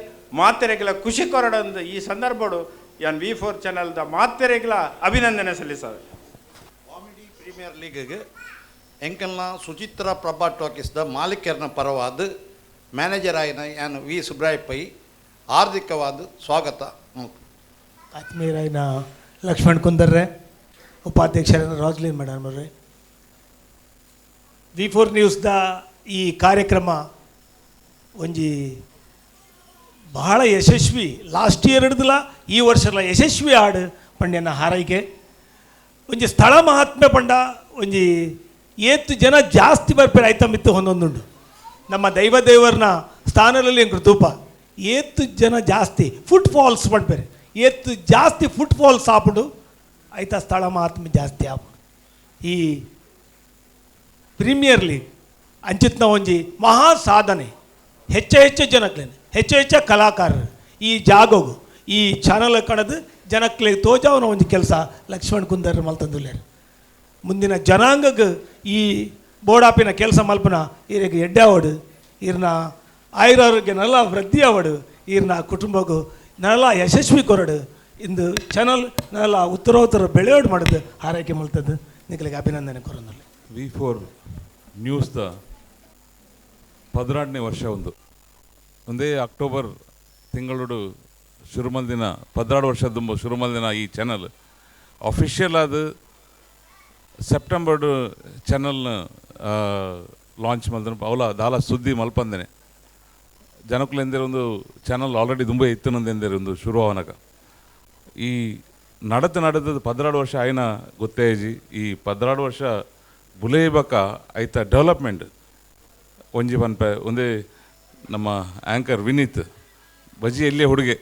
ಮಾತೆರೆಗಳ ಖುಷಿ ಕೊರಡೊಂದು ಈ ಸಂದರ್ಭಡು ಯಾನ್ V4 ಚಾನಲ್ದ ಮಾತೆರೆಗಳ ಅಭಿನಂದನೆ ಸಲ್ಲಿಸವೆ. ಕಾಮಿಡಿ ಪ್ರೀಮಿಯರ್ ಲೀಗ್ಗೆ ಎಂಕಲ್ನ ಸುಚಿತ್ರಾ ಪ್ರಭಾ ಟಾಕೀಸ್ದ ಮಾಲೀಕರನ ಪರವಾದ ಮ್ಯಾನೇಜರ್ ಆಯಿನ ಯಾನ್ ವಿ ಸುಬ್ರಾಯ ಪೈ ಹಾರ್ದಿಕವಾದ ಸ್ವಾಗತ. ಆತ್ಮೀಯರಾಯಿನ ಲಕ್ಷ್ಮಣ್ ಕುಂದರ್ರೆ, ಉಪಾಧ್ಯಕ್ಷರಾದ ರಾಜ್ಲಿನ್ ಮೇಡಮ್ ಅವರೇ, V4 ನ್ಯೂಸ್ದ ಈ ಕಾರ್ಯಕ್ರಮ ಒಂಜಿ ಬಹಳ ಯಶಸ್ವಿ, ಲಾಸ್ಟ್ ಇಯರ್ ಹಿಡಿದಿಲ್ಲ ಈ ವರ್ಷಲ ಯಶಸ್ವಿ ಆಡು ಪಂಡ್ಯನ ಹಾರೈಕೆ. ಒಂಜಿ ಸ್ಥಳ ಮಹಾತ್ಮೆ ಪಂಡ ಒಂಜಿ ಏತ್ ಜನ ಜಾಸ್ತಿ ಬರ್ಪೇರು ಐತ ಮಿತ್ತು ಹೊಂದೊಂದುಂಡು. ನಮ್ಮ ದೈವ ದೇವರನ್ನ ಸ್ಥಾನದಲ್ಲಿ ಎಂಕುಲು ತೂಪ ಏತ್ ಜನ ಜಾಸ್ತಿ ಫುಟ್ ಫಾಲ್ಸ್ ಪನ್ಪೇರು, ಏತ್ ಜಾಸ್ತಿ ಫುಟ್ ಫಾಲ್ಸ್ ಆಪುಂಡು ಐತ ಸ್ಥಳ ಮಹಾತ್ಮೆ ಜಾಸ್ತಿ ಆಪುಂಡು. ಈ ಪ್ರೀಮಿಯರ್ ಲೀಗ್ ಅಂಚಿತ್ನ ಒಂಜಿ ಮಹಾ ಸಾಧನೆ, ಹೆಚ್ಚ ಹೆಚ್ಚು ಜನಕ್ಲೇನೆ ಹೆಚ್ಚು ಹೆಚ್ಚ ಕಲಾಕಾರರು ಈ ಜಾಗೋಗು ಈ ಚಾನಲ್ ಕಣದು ಜನಕ್ಲೆ ತೋಜಾವನ ಒಂಜಿ ಕೆಲಸ ಲಕ್ಷ್ಮಣ್ ಕುಂದರ್ ಮಲ್ತಂದುಲ್ಲೇರು. ಮುಂದಿನ ಜನಾಂಗಕ್ಕೆ ಈ ಬೋಡಾಪಿನ ಕೆಲಸ ಮಲ್ಪನ ಈರಿಗೆ ಎಡ್ಡೆ ಆವಡು, ಈರ್ನ ಆಯುರಾರೋಗ್ಯ ನಲ್ಲ ವೃದ್ಧಿ ಆವಡು, ಈರ್ನ ಕುಟುಂಬಕ್ಕೂ ನಲ್ಲ ಯಶಸ್ವಿ ಕೊರಡು, ಇಂದು ಚಾನಲ್ ನಲ್ಲ ಉತ್ತರೋತ್ತರ ಬೆಳೆಯೋಡು ಮಾಡೋದು ಹಾರೈಕೆ ಮಲ್ತದ್ದು ನಿಗಳಿಗೆ ಅಭಿನಂದನೆ ಕೊರೊಂದುಲ್ಲೆ. V4 ನ್ಯೂಸ್ದ 12ನೇ ವರ್ಷ ಒಂದು ಒಂದೇ ಅಕ್ಟೋಬರ್ ತಿಂಗಳು ಶುರುಮಲ್ದಿನ 12 ವರ್ಷದ ಶುರುಮಲ್ದಿನ ಈ ಚಾನಲ್ ಅಫಿಷಿಯಲ್ ಆದ ಸೆಪ್ಟೆಂಬರ್ ಚಾನಲ್ನ ಲಾಂಚ್ ಮಲ್ದನ ಅವಲ ದಾಲ ಸುದ್ದಿ ಮಲ್ಪಂದೇನೆ ಜನಕ್ಕಲೆಂದರೆ ಒಂದು ಚಾನಲ್ ಆಲ್ರೆಡಿ ತುಂಬ ಇತ್ತನಂದೆಂದರೆ ಒಂದು ಶುರು ಅವನಕ ಈ ನಡೆದ ನಡೆದ 12 ವರ್ಷ ಆಯ್ನ ಗೊತ್ತೇಜಿ ಈ 12 ವರ್ಷ ಬುಲೇಬಕ ಐತ ಡೆವಲಪ್ಮೆಂಟ್ ಒಂಜಿ ಪನ್ಪೆ ಒಂದೇ ನಮ್ಮ ಆ್ಯಂಕರ್ ವಿನೀತ್ ಬಜಿ ಎಲ್ಲಿಯೇ ಹುಡುಗೆ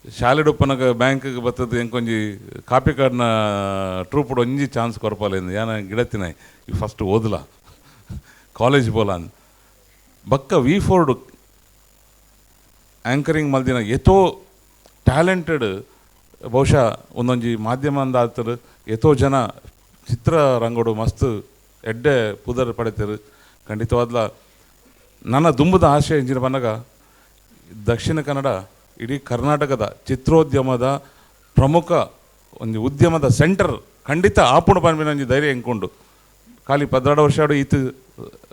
ಶಾಲೆಡೊಪ್ಪನಗ ಬ್ಯಾಂಕ್ಗೆ ಬರ್ತದೆ ಎಂಕೊಂಜಿ ಕಾಪಿ ಕಾರ್ಡ್ನ ಟ್ರೂಪುಡು ಒಂಜಿ ಚಾನ್ಸ್ ಕೊರಪಾಲೇಂದು ಯಾನ ಗಿಡತ್ತಿನ ಈ ಫಸ್ಟ್ ಓದಲ ಕಾಲೇಜ್ ಬೋಲ ಅಂದ್ ಬಕ್ಕ V4 anchoring ಮಲ್ದಿನ ಎತೋ ಟ್ಯಾಲೆಂಟೆಡ್ ಬಹುಶಃ ಒಂದೊಂಜಿ ಮಾಧ್ಯಮ ಅಂದಾತರು ಎತೋ ಜನ ಚಿತ್ರರಂಗಡು ಮಸ್ತ್ ಎಡ್ಡೆ ಪುದರ್ ಪಡೆತರು. ಖಂಡಿತವಾದ್ಲ ನನ್ನ ದುಂಬದ ಆಶೆ ಇಂಜಿನ ಬನ್ನಗ ದಕ್ಷಿಣ ಕನ್ನಡ ಇಡೀ ಕರ್ನಾಟಕದ ಚಿತ್ರೋದ್ಯಮದ ಪ್ರಮುಖ ಒಂದು ಉದ್ಯಮದ ಸೆಂಟರ್ ಖಂಡಿತ ಆಪುಣ ಪನ್ಪಿನ ಒಂಜಿ ಧೈರ್ಯ ಎಂಕೊಂಡು ಖಾಲಿ 12 ವರ್ಷ ಈತು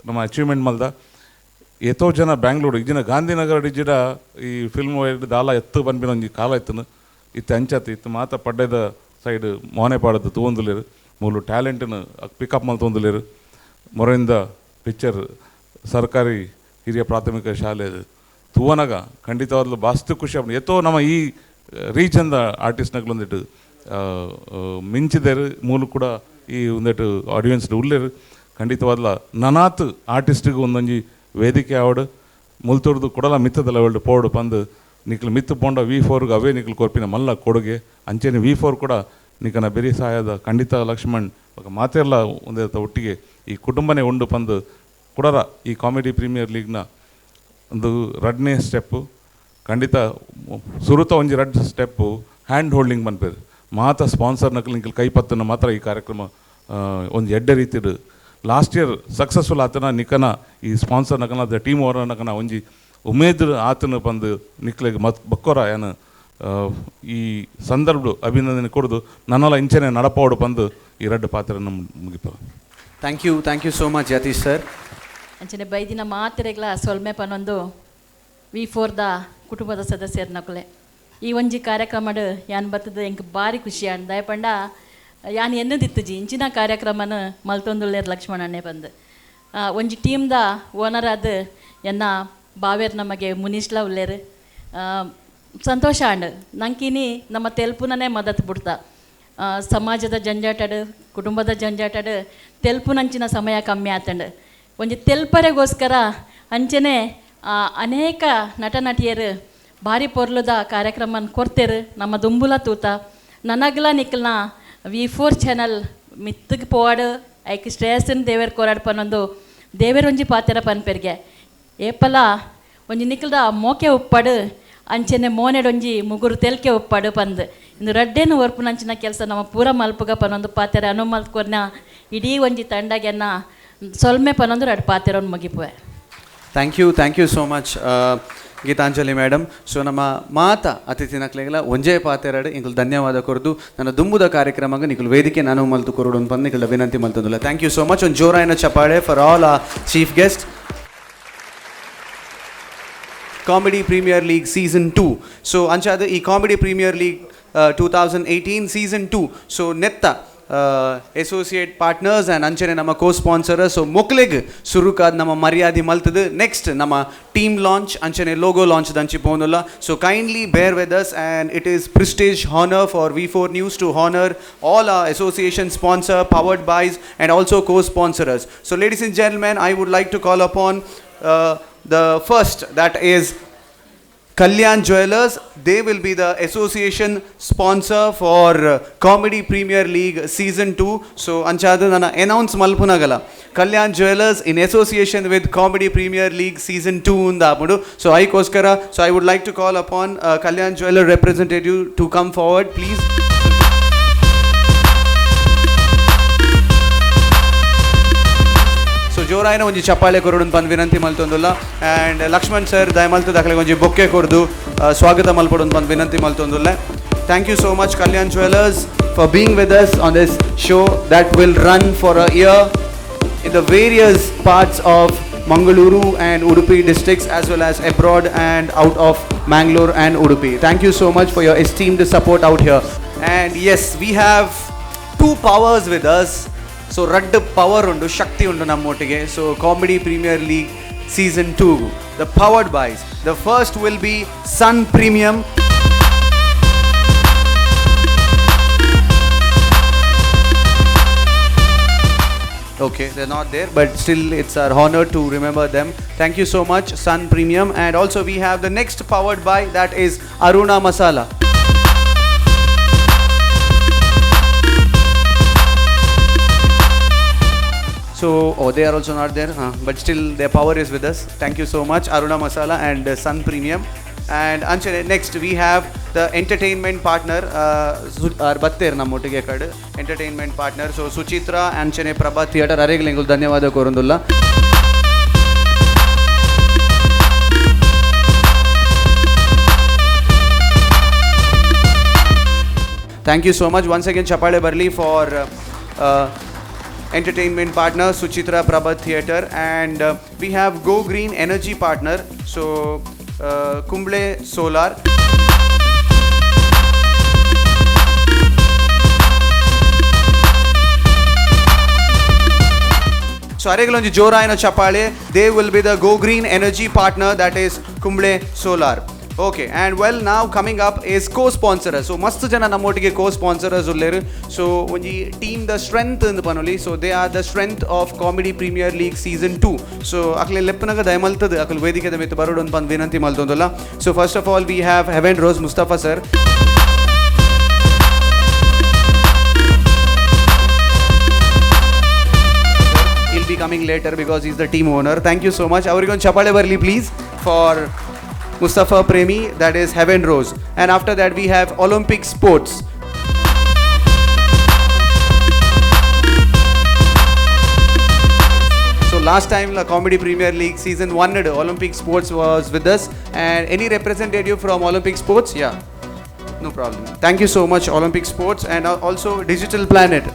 ನಮ್ಮ ಅಚೀವ್ಮೆಂಟ್ ಮಲ್ದ ಎತೋ ಜನ ಬ್ಯಾಂಗ್ಳೂರು ಇಜ್ಜಿನ ಗಾಂಧಿನಗರ ಇಜ್ಜಿಡ ಈ ಫಿಲ್ಮ್ ದಾಲ ಎತ್ತು ಪನ್ಪಿನ ಒಂಜಿ ಕಾಲ ಎತ್ತನು ಇತ್ತು ಅಂಚತ್ತು ಇತ್ತು ಮಾತ ಪಡ್ಡೆದ ಸೈಡ್ ಮೋನೆ ಪಾಡದು ತೂವೊಂದುಲ್ಲೆರ್ ಮೂಲು ಟ್ಯಾಲೆಂಟನ್ನು ಪಿಕಪ್ ಮಲ್ತೊಂದುಲ್ಲೆರ್. ಮೊರೆಯಿಂದ ಪಿಕ್ಚರ್ ಸರ್ಕಾರಿ ಹಿರಿಯ ಪ್ರಾಥಮಿಕ ಶಾಲೆ ತೂವನಗ ಖಂಡಿತವಾಗ್ಲೂ ಬಾಸ್ತು ಖುಷಿ ಆಪುಂಡು. ಎತ್ತೋ ನಮ್ಮ ಈ ರೀಜನ್ದ ಆರ್ಟಿಸ್ಟ್ನಕ್ಲೊಂದಿಟ್ಟು ಮಿಂಚಿದೆರ್ ಮೂಲು ಕೂಡ ಈ ಒಂದೆಟ್ಟು ಆಡಿಯನ್ಸ್ ಉಲ್ಲೆರ್. ಖಂಡಿತವಾದ್ಲ ನನಾತ್ ಆರ್ಟಿಸ್ಟಿಗೆ ಒಂದೊಂಜಿ ವೇದಿಕೆ ಆವಡು ಮುಲ್ತೊಡ್ದು ಕೊಡಲ ಮಿತ್ತದ ಲೆವೆಲ್ಡ್ ಪೋಡು ಪಂದು ನಿಕ್ಲು ಮಿತ್ತು ಪೋಂಡ V4ಗೆ ಅವೇ ನಿಕ್ಲು ಕೊರ್ಪಿನ ಮಲ್ಲ ಕೊಡುಗೆ ಅಂಚೆನೆ V4 ಕೂಡ ನಿಕನ ಬೆರಿ ಸಹಾಯದ ಖಂಡಿತ ಲಕ್ಷ್ಮಣ್ ఒక ಮಾತೆಲ್ಲ ಒಂದೇ ಒಟ್ಟಿಗೆ ಈ ಕುಟುಂಬನೇ ಉಂಡು ಪಂದು ಕೊಡರ ಈ ಕಾಮಿಡಿ ಪ್ರೀಮಿಯರ್ ಲೀಗ್ನ ಒಂದು ರಡ್ನೇ ಸ್ಟೆಪ್ಪು ಖಂಡಿತ ಸುರುತ ಒಂಜಿ ರಡ್ step hand holding ಪನ್ಪೇರು ಮಾತ ಸ್ಪಾನ್ಸರ್ ನಕಲು ನಿಕಲ್ ಕೈ ಪತ್ತನ ಮಾತ್ರ ಈ ಕಾರ್ಯಕ್ರಮ ಒಂದು ಎಡ್ಡೆ ರೀತಿಡು last year successful ಆತನ ನಿಕನ ಈ ಸ್ಪಾನ್ಸರ್ ನಕನ the team ಅವರ ನಕನ ಒಂಜಿ ಉಮೇದ್ ಆತನ ಬಂದು ನಿಕ್ಲೆಗ್ ಮತ್ ಬಕ್ಕೋರ ಏನು ಈ ಸಂದರ್ಭ ಅಭಿನಂದನೆ ಕೊಡದು ನನ್ನೆಲ್ಲ ಇಂಚನೆ ನಡಪಾವಡು ಬಂದು ಈ ರಡ್ಡು ಪಾತ್ರ ನಮ್ಮ ಮುಗಿಪ. Thank you, thank you so much Yatish sir. ಅಂಚನೆ ಬೈದಿನ ಮಾತೆರೆಗ್ಲ ಸೊಲ್ಮೆ ಪನೊಂದು V4 the ಕುಟುಂಬದ ಸದಸ್ಯರ್ನಕುಲೆ ಈ ಒಂಜಿ ಕಾರ್ಯಕ್ರಮಡ್ ಯಾನ್ ಬರ್ತದೆ ಎಂಕ್ ಭಾರಿ ಖುಷಿ ಆಂಡ್ ದಯಪಂಡ ಯಾನ್ ಎನ್ನದಿತ್ತುಜಿ ಇಂಚಿನ ಕಾರ್ಯಕ್ರಮನ ಮಲ್ತೊಂದುಲ್ಲೇರ್ ಲಕ್ಷ್ಮಣ ಅಣ್ಣೆ ಬಂದು ಒಂಜಿ ಟೀಮ್ದ ಓನರ್ ಆದ ಎನ್ನ ಬಾವೇರ್ ನಮಗೆ ಮುನೀಶ್ಲ ಉಲ್ಲೇರು ಸಂತೋಷ ಆಂಡ್ ನಂಕಿನಿ ನಮ್ಮ ತೆಲ್ಪುನನೇ ಮದತ್ ಬಿಡ್ತಾ ಸಮಾಜದ ಜಂಜಾಟಡು ಕುಟುಂಬದ ಜಂಜಾಟಡು ತೆಲ್ಪುನಂಚಿನ ಸಮಯ ಕಮ್ಮಿ ಆತಂಡು ಒಂಜಿ ತೆಲ್ಪರೆಗೋಸ್ಕರ ಅಂಚನೆ ಅನೇಕ ನಟ ನಟಿಯರು ಭಾರಿ ಪೊರ್ಲುದ ಕಾರ್ಯಕ್ರಮನ ಕೊಡ್ತೇರು ನಮ್ಮ ದುಂಬುಲ ತೂತ ನನಗ್ಲ ನಿಕ್ಲ್ನ V4 channel ಮಿತ್ತಗೆ ಪೋವಾಡು ಐಕ್ ಶ್ರೇಯಸ್ಸನ್ ದೇವೇರ್ ಕೋರಾಡ್ ಪನ್ನೊಂದು ದೇವೇರ್ ಒಂಜಿ ಪಾತೆರ ಪನ್ಪೆರ್ಗೆ ಏಪಲ ಒಂಜಿ ನಿಕ್ಲ್ದ ಮೋಕೆ ಉಪ್ಪಾಡು ಅಂಚನೆ ಮೋನೆಡೊಂಜಿ ಮುಗುರು ತೆಲ್ಕೆ ಉಪ್ಪಾಡು ಪಂದು ಇಂದು ರಡ್ಡೇನು ಒರ್ಪುನಂಚಿನ ಕೆಲಸ ನಮ್ಮ ಪೂರ ಮಲ್ಪುಗ ಪನ್ನೊಂದು ಪಾತೆರ ಅನು ಮಲ್ಕೊರ್ನ ಇಡೀ ಒಂಜಿ ತಂಡಗೆನ್ನ ಸೊಲ್ಮೆ ಪನ್ನೊಂದು ರಡ್ ಪಾತೆರೊಂದು ಮುಗಿಪುವೆ. Thank you, thank you so much Geetanjali madam. So ನಮ್ಮ ಮಾತ ಅತಿಥಿನಕ್ಲೆಗ್ಲ ಒಂಜೇ ಪಾತೆರಡು ಇಂಕುಲು ಧನ್ಯವಾದ ಕೊರದು ನನ್ನ ದುಂಬುದ ಕಾರ್ಯಕ್ರಮಕ್ಕೆ ನಿಕುಲು ವೇದಿಕೆ ನಾನು ಮಲ್ತು ಕೊರಡು ಬಂದು ನಿಕುಲು ವಿನಂತಿ ಮಲ್ತಂದುಲ್ಲ. Thank you so much. ಒಂದು ಜೋರಾಯನ ಚಪಾಳೆ for all a chief guest. Comedy premier league season 2 so ಅಂಚಾದ ಈ comedy premier league 2018 season 2 so ನೆತ್ತ Associate partners and ಅಂಚನೆ ನಮ್ಮ ಕೋ ಸ್ಪಾನ್ಸರ್. ಸೊ ಮೊಕ್ಲೆಗ್ ಸುರುಕಾದ್ ನಮ್ಮ ಮರ್ಯಾದೆ ಮಲ್ತದು ನೆಕ್ಸ್ಟ್ ನಮ್ಮ ಟೀಮ್ ಲಾಂಚ್ ಅಂಚನೆ ಲೋಗೋ ಲಾಂಚ್ ದಂಚಿ ಪೋನುಲ್ಲ. So kindly bear with us, and it is prestige honour for V4 News to honour all our association sponsor, powered bys and also co sponsorers. So ladies and gentlemen, I would like to call upon the first, that is Kalyan Jewelers. They will be the association sponsor for Comedy Premier League Season 2. So ಅಂಚಾದ ನನ್ನ announce ಮಲ್ಪುನಗಲ Kalyan Jewelers in association with Comedy Premier League Season 2 ಉಂದ ಆಪುಂಡು. So ಐಕೋಸ್ಕರ so I would like to call upon Kalyan Jeweller representative to come forward, please. So ಜೋರಾಯಿನ ಒಂಜಿ ಚಪ್ಪಾಳೆ ಕೊರಡು ಪಂದ್ ವಿನಂತಿ ಮಲ್ತೊಂದುಲ್ಲ. And Lakshman sir ದಯಮಲ್ತು ದಾಖಲೆ ಒಂಜಿ ಬೊಕ್ಕೆ ಕೊರ್ದು ಸ್ವಾಗತ ಮಲ್ಪೊಡು ಪಂದ್ ವಿನಂತಿ ಮಲ್ತೊಂದುಲ್ಲ. Thank you so much, Kalyan Jewelers, for being with us on this show that will run for a year in the various parts of Mangaluru and Udupi districts, as well as abroad and out of Mangalore and Udupi. Thank you so much for your esteemed support out here. And yes, we have two powers with us. So ರಡ್ಡ್ power ಉಂಡು, ಶಕ್ತಿ ಉಂಡು ನಮ್ಮೊಟ್ಟಿಗೆ. So Comedy Premier League Season 2, the powered bys, the first will be Sun Premium. Okay, they're not there, but still it's our honor to remember them. Thank you so much, Sun Premium. And also we have the next powered by, that is Aruna Masala. So, oh, they are also not there, huh? But still their power is with us. Thank you so much, Aruna Masala and Sun Premium. And ಅಂಚನೆ next we have the entertainment partner. ಬತ್ತೇರ್ ನಮ್ಮೊಟ್ಟಿಗೆ ಕಡೆ entertainment partner. So Suchitra ಅಂಚನೆ Prabha theatre ಅರೆಗ್ಲೆಂಗುಲ್ ಧನ್ಯವಾದ ಕೋರೊಂದುಲ್ಲ. Thank you so much once again. ಚಪಾಳೆ ಬರಲಿ for entertainment partner Suchitra Prabhat Theatre. And we have Go Green Energy partner, so Kumble Solar. So ಅರೆಗಳೊಂಜಿ ಜೋರಾಯಿನ ಚಪಾಳೆ. They will be the Go Green Energy partner, that is Kumble Solar. Okay, and well, now coming up is co sponsor. So ಮಸ್ತ್ ಜನ ನಮ್ಮೊಟ್ಟಿಗೆ co sponsorers ಉಲ್ಲೇರು. ಸೊ ಒಂಜಿ team the strength ಅಂದ್ ಪನೊಲಿ. So they are the strength of Comedy Premier League Season 2. So ಅಕ್ಲೆ ಲೆಪ್ಪನಗ ದಯಮಲ್ತದ Akal ವೇದಿಕೆದ ಮಿತ್ತು ಬರೋಡು ಪಂದ್ ವಿನಂತಿ ಮಲ್ತೊಂದುಲ್ಲ. So first of all we have Heaven Rose Mustafa sir. He'll be coming later because he's the team owner. Thank you so much. ಅವರಿಗೊಂದು ಚಪಾಳೆ ಬರಲಿ please for Mustafa Premi, that is Heaven Rose. And after that we have Olympic Sports. So last time the Comedy Premier League Season 1, Olympic Sports was with us. And any representative from Olympic Sports? Yeah, no problem. Thank you so much, Olympic Sports, and also Digital Planet.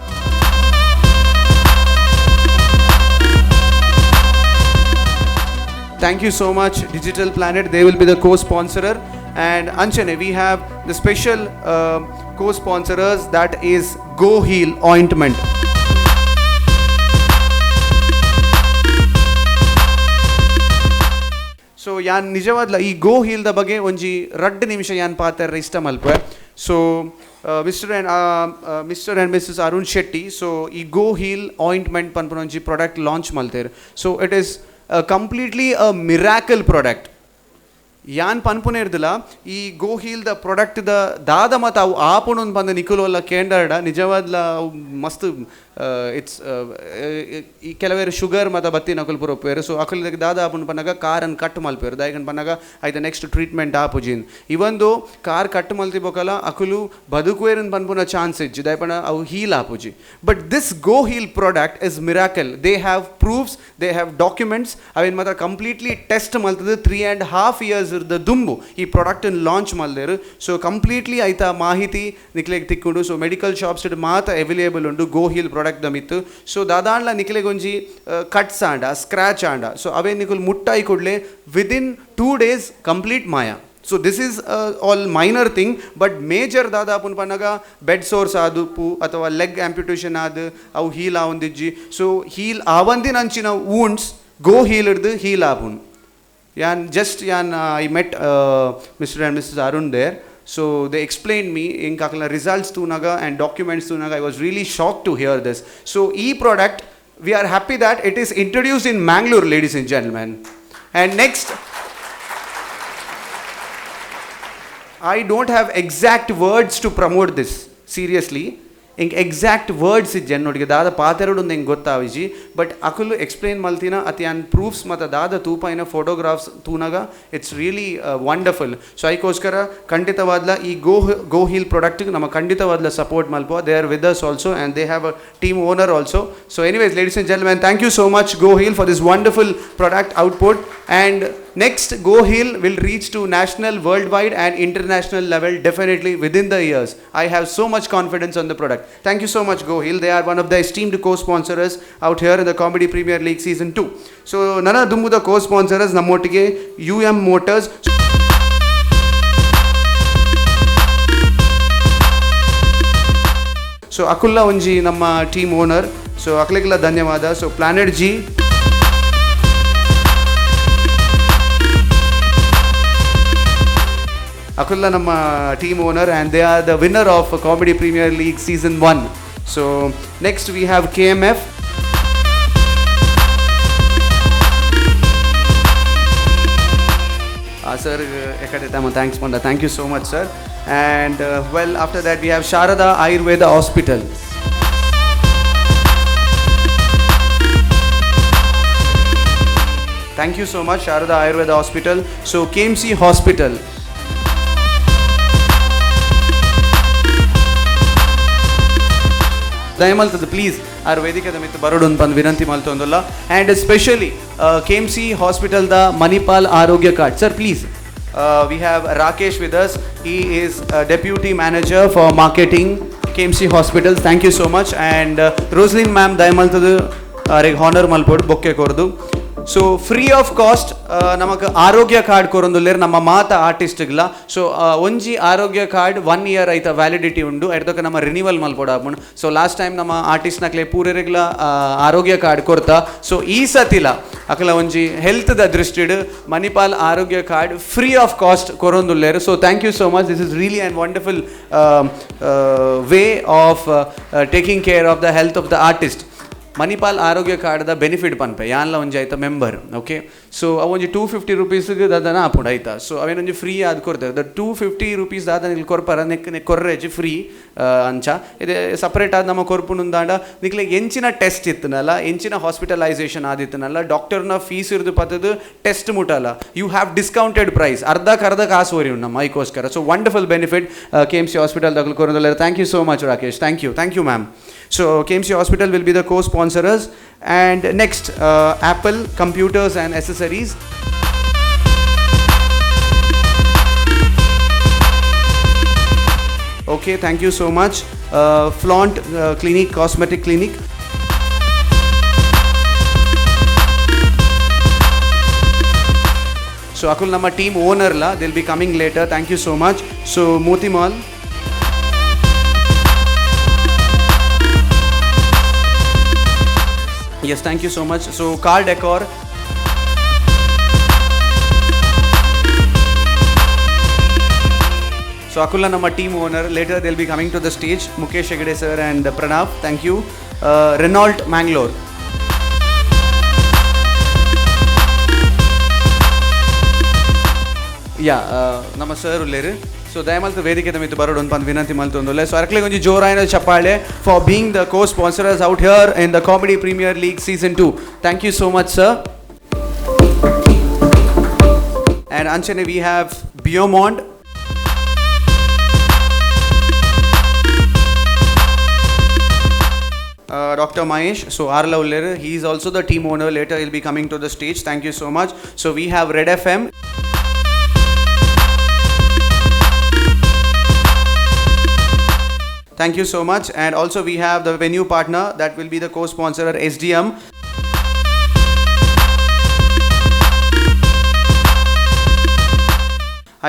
Thank you so much, Digital Planet. They will be the co-sponsorer. And ಅಂಚನೆ, we have the special co-sponsorers, that is Go Heal Ointment. So ಯಾನ್ ನಿಜವಾದ್ಲ ಈ ಗೋ ಹೀಲ್ದ ಬಗ್ಗೆ ಒಂಜಿ ರಡ್ಡ್ ನಿಮಿಷ ಯಾನ್ ಪಾತೆರ್ರೆ ಇಷ್ಟ ಮಲ್ಪೆ. So Mister and Missus Arun Shetty, so ಈ ಗೋ ಹೀಲ್ ಆಯಿಂಟ್ಮೆಂಟ್ ಪನ್ಪುನ ಒಂಜಿ ಪ್ರಾಡಕ್ಟ್ ಲಾಂಚ್ ಮಲ್ತೇರ್. So it is completely a miracle product. ಯಾನ್ ಪನ್ಪುನೆ ಇರ್ದಿಲ್ಲ ಈ ಗೋ heal the product the ದಾದ ಮತ ಅವು ಆಪುಣೊಂದು ಬಂದು ನಿಕುಲೋಲ್ಲ ಕೇಂಡರ್ಡ ನಿಜವಾದ್ಲ ಅವು ಮಸ್ತ್ it's ಈ ಕೆಲವೇರು ಶುಗರ್ ಮತ ಬತ್ತಿ ನಕುಲ್ ಪೂರ ಒಪ್ಪುವೆರ್. ಸೊ ಅಕುಲ್ ದಾದ ಆಪುಂಡು ಪನ್ನಗ ಕಾರನ್ನು ಕಟ್ ಮಲ್ಪೆರ್. ದಾಯೆಗಂದ್ ಪನ್ನಗ ಐತ ನೆಕ್ಸ್ಟ್ ಟ್ರೀಟ್ಮೆಂಟ್ ಆಪುಜಿನ್. ಇವೊಂದು ಕಾರ್ ಕಟ್ ಮಲ್ತಿ ಬೊಕಲ ಅಕುಲು ಬದುಕುವೆರ್ ಪನ್ಪುನ ಚಾನ್ಸ್ ಇಜ್ಜಿ, ದಾಯೆ ಅವು ಹೀಲ್ ಆಪುಜಿ. But this Go Heal product is miracle. They have proofs, they have documents. ಅವೇನು ಮಾತ್ರ ಕಂಪ್ಲೀಟ್ಲಿ ಟೆಸ್ಟ್ ಮಲ್ತದ 3.5 ಇಯರ್ಸ್ ದ ದುಂಬು ಈ ಪ್ರಾಡಕ್ಟ್ ಲಾಂಚ್ ಮಲ್ದೇರು. ಸೊ ಕಂಪ್ಲೀಟ್ಲಿ ಐತ ಮಾಹಿತಿ ನಿಕ್ಲೆಗ್ ತಿಕ್ಕುಂಡು. So medical shops ಮಾತ ಅವೈಲೇಬಲ್ ಉಂಡು ಗೋ ಹೀಲ್ ಪ್ರಾಡಕ್ಟ್ the ಮಿತ್ತು. ಸೊ ದಾದಾಂಡ್ಲ ನಿಕ್ಲೆಗೊಂಜಿ ಕಟ್ಸ್ ಆಂಡ, ಸ್ಕ್ರ್ಯಾಚ್ ಆಂಡ, ಸೊ ಅವೇ ನಿಕುಲ್ ಮುಟ್ಟಾಯಿ ಕೂಡಲೇ ವಿದಿನ್ 2 ಡೇಸ್ ಕಂಪ್ಲೀಟ್ ಮಾಯ. So this is all minor thing, but major ದಾದ ಆಪುನ್ ಪನ್ನಗ ಬೆಡ್ ಸೋರ್ಸ್ ಆದುಪ್ಪು ಅಥವಾ ಲೆಗ್ ಆಂಪ್ಯುಟೇಷನ್ ಆದ್ ಅವು ಹೀಲ್ ಆವೊಂದಿಜ್ಜಿ. ಸೊ ಹೀಲ್ ಆವಂದಿನ ಅಂಚಿನ ವೂಂಡ್ಸ್ ಗೋ ಹೀಲ್ ಹಿಡ್ದು ಹೀಲ್ ಆಪುನ್. ಯಾನ್ ಜಸ್ಟ್ ಯಾನ್ I met Mr and Mrs Arun there. So they explain me ಎಂಕ್ ಅಕಲ್ನ ರಿಸಲ್ಟ್ಸ್ ತೂನಗ ಆ್ಯಂಡ್ ಡಾಕ್ಯುಮೆಂಟ್ಸ್ ತೂನಗ I was really shock to hear this. So ಈ product we are happy that it is introduced in Mangalore, ladies and gentlemen. And next, I don't have exact words to promote this, seriously. ಎಂಕ್ exact words ಇಜ್ಜಿ ಅನ್ನೋಡಿಗೆ ದಾದ ಪಾತೆರಡು ಎಂಕ್ ಗೊತ್ತಾವಿಜಿ, but ಅಕುಲು explain ಮಲ್ತಿನ ಅತಿ ಯಾನ್ proofs ಮತ್ತು ದಾದ ತೂಪಾಯಿನ ಫೋಟೋಗ್ರಾಫ್ಸ್ ತೂನಗ it's really wonderful. So ಐಕೋಸ್ಕರ ಖಂಡಿತವಾದ್ಲ ಈ ಗೋ ಹೀಲ್ ಪ್ರಾಡಕ್ಟ್ಗೆ ನಮ್ಮ ಖಂಡಿತವಾದ್ಲ support ಮಲ್ಪ. They are with us also and they have a team owner also. So anyways, ladies and gentlemen, thank you so much Go Heal for this wonderful product output. And next, Go Heal will reach to national, worldwide and international level definitely within the years. I have so much confidence on the product. Thank you so much, Go Heal. They are one of the esteemed co-sponsors out here in the Comedy Premier League Season 2. So, nana ದುಂಬುದ co-sponsors ನಮ್ಮೊಟ್ಟಿಗೆ UM Motors. So, ಅಕುಲ್ಲ ಒಂಜಿ ನಮ್ಮ team owner. ಸೊ ಅಕ್ಲೆಗ್ಲ ಧನ್ಯವಾದ. ಸೊ planet G ಅಕುಲ್ಲ ನಮ್ಮ team owner and they are the winner of Comedy Premier League season 1. So next we have KMF. Sir, ಎಕಡೆ thanks ಪಂಡ. Thank you so much sir. And well, after that we have Sharada Ayurveda hospital. Thank you so much Sharada Ayurveda hospital. So KMC hospital. ದಯಮಲ್ತದ please are ವೇದಿಕೆದ ಮಿತ್ತು ಬರೋಡು ಪಂದ್ ವಿನಂತಿ ಮಲ್ತೊಂದುಲ್ಲ. And especially KMC hospital the Manipal Arogya card. Sir please, we have Rakesh with us. He is deputy manager for marketing KMC hospitals. Thank you so much. And Roslin ma'am ದಯಮಲ್ತದ ಅರೆಗ್ honour ಮಲ್ಪೊಡು ಬೊಕ್ಕೆ ಕೊರ್ದು. So free of cost ನಮಕ್ ಆರೋಗ್ಯ card ಕೊರೊಂದುಲ್ಲೆರ್ ನಮ್ಮ ಮಾತ ಆರ್ಟಿಸ್ಟ್ಗ್ಲ. ಸೊ ಒಂಜಿ ಆರೋಗ್ಯ ಕಾರ್ಡ್ 1 ಇಯರ್ ಐತ ವ್ಯಾಲಿಡಿಟಿ ಉಂಡು, ಐಡ್ದೊಕ ನಮ್ಮ ರಿನಿವಲ್ ಮಲ್ಪೊಡು ಆಪುಂಡು. ಸೊ ಲಾಸ್ಟ್ ಟೈಮ್ ನಮ್ಮ ಆರ್ಟಿಸ್ಟ್ನಕ್ಲೆ ಪೂರೆರೆಗ್ಲ ಆರೋಗ್ಯ ಕಾರ್ಡ್ ಕೊರ್ತ. ಸೊ ಈ ಸತಿಲ ಅಕಲ ಒಂಜಿ ಹೆಲ್ತ್ದ ದೃಷ್ಟಿಡ್ Manipal Arogya card free of cost ಕೊರೊಂದುಲ್ಲೆರ್. So thank you so much. This is really and wonderful way of taking care of the health of the artist. Manipal Arogya ಕಾರ್ಡ್ದ benefit ಪನ್ಪೆ ಯಾನ್ಲ ಒಂಜಿ ಆಯ್ತ ಮೆಂಬರ್. ಓಕೆ, ಸೊ ಅವೊಂಜಿ 250 ರುಪೀಸ್ಗೆ ದಾದನ ಆಪುಂಡು ಆಯ್ತಾ. ಸೊ ಅವೇನೊಂಜಿ free ಆದ್ ಕೊರ್ತಾರೆ. ದ 250 ರುಪೀಸ್ ದಾದನ ಇಲ್ಲಿ ಕೊರ್ಪರ ನೆಕ್ ನೆಕ್ ಕೊರ್ರೆಜಿ ಫ್ರೀ ಅಂಚ. ಇದೆ ಸಪ್ರೇಟ್ ಆದ ನಮ್ಮ ಕೊರ್ಪುನುಂದಾಂಡ ನಿಕ್ಲೆ ಎಂಚಿನ ಟೆಸ್ಟ್ ಇತ್ತನಲ್ಲ, ಎಂಚಿನ ಹಾಸ್ಪಿಟಲೈಸೇಷನ್ ಆದಿತ್ತನಲ್ಲ, ಡಾಕ್ಟರ್ನ ಫೀಸ್ ಇರ್ದು ಪತ್ತದು ಟೆಸ್ಟ್ ಮುಟ್ಟಲ್ಲ, you have discounted price, ಅರ್ಧಕ್ಕೆ ಅರ್ಧ ಕಾಸು ಒರಿ ನಮ್ಮ ಐಕೋಸ್ಕರ. So wonderful benefit KMC hospital ದಖಲು ಕೊರೋದಲ್ಲ. Thank you so much Rakesh. Thank you, thank you ma'am. So KMC Hospital will be the co-sponsors. And next, Apple Computers and Accessories. Okay, thank you so much. Flaunt Clinic, Cosmetic Clinic. So Akul nama team owner la, they'll be coming later. Thank you so much. So Moti Mall. Yes, thank you so much. So Car Decor. So Akula nama team owner, later they'll be coming to the stage. Mukesh Hegde sir and Pranav, thank you. Renault Mangalore. Yeah, nama sir ulleru. So ದಯಮಲ್ತು ವೇದಿಕೆ ಮಿತ್ತು ಬರೋಡು ಪಂದ್ ವಿನಂತಿ ಮಲ್ತೊಂದುಲ್ಲೆ. ಸೊ ಅರ್ಕ್ಲೆಗ್ ಒಂಜಿ ಜೋರಾಯಿನ ಚಪ್ಪಾಳೆ for being the co sponsors out here in the Comedy Premier League season 2. Thank you so much sir. And ಅಂಚನೆ we have Beaumonde. Dr. Mahesh, so Arla Uller, he is also the team owner. Later he'll be coming to the stage. Thank you so much. So we have Red FM. Thank you so much. And also we have the venue partner that will be the co-sponsor SDM.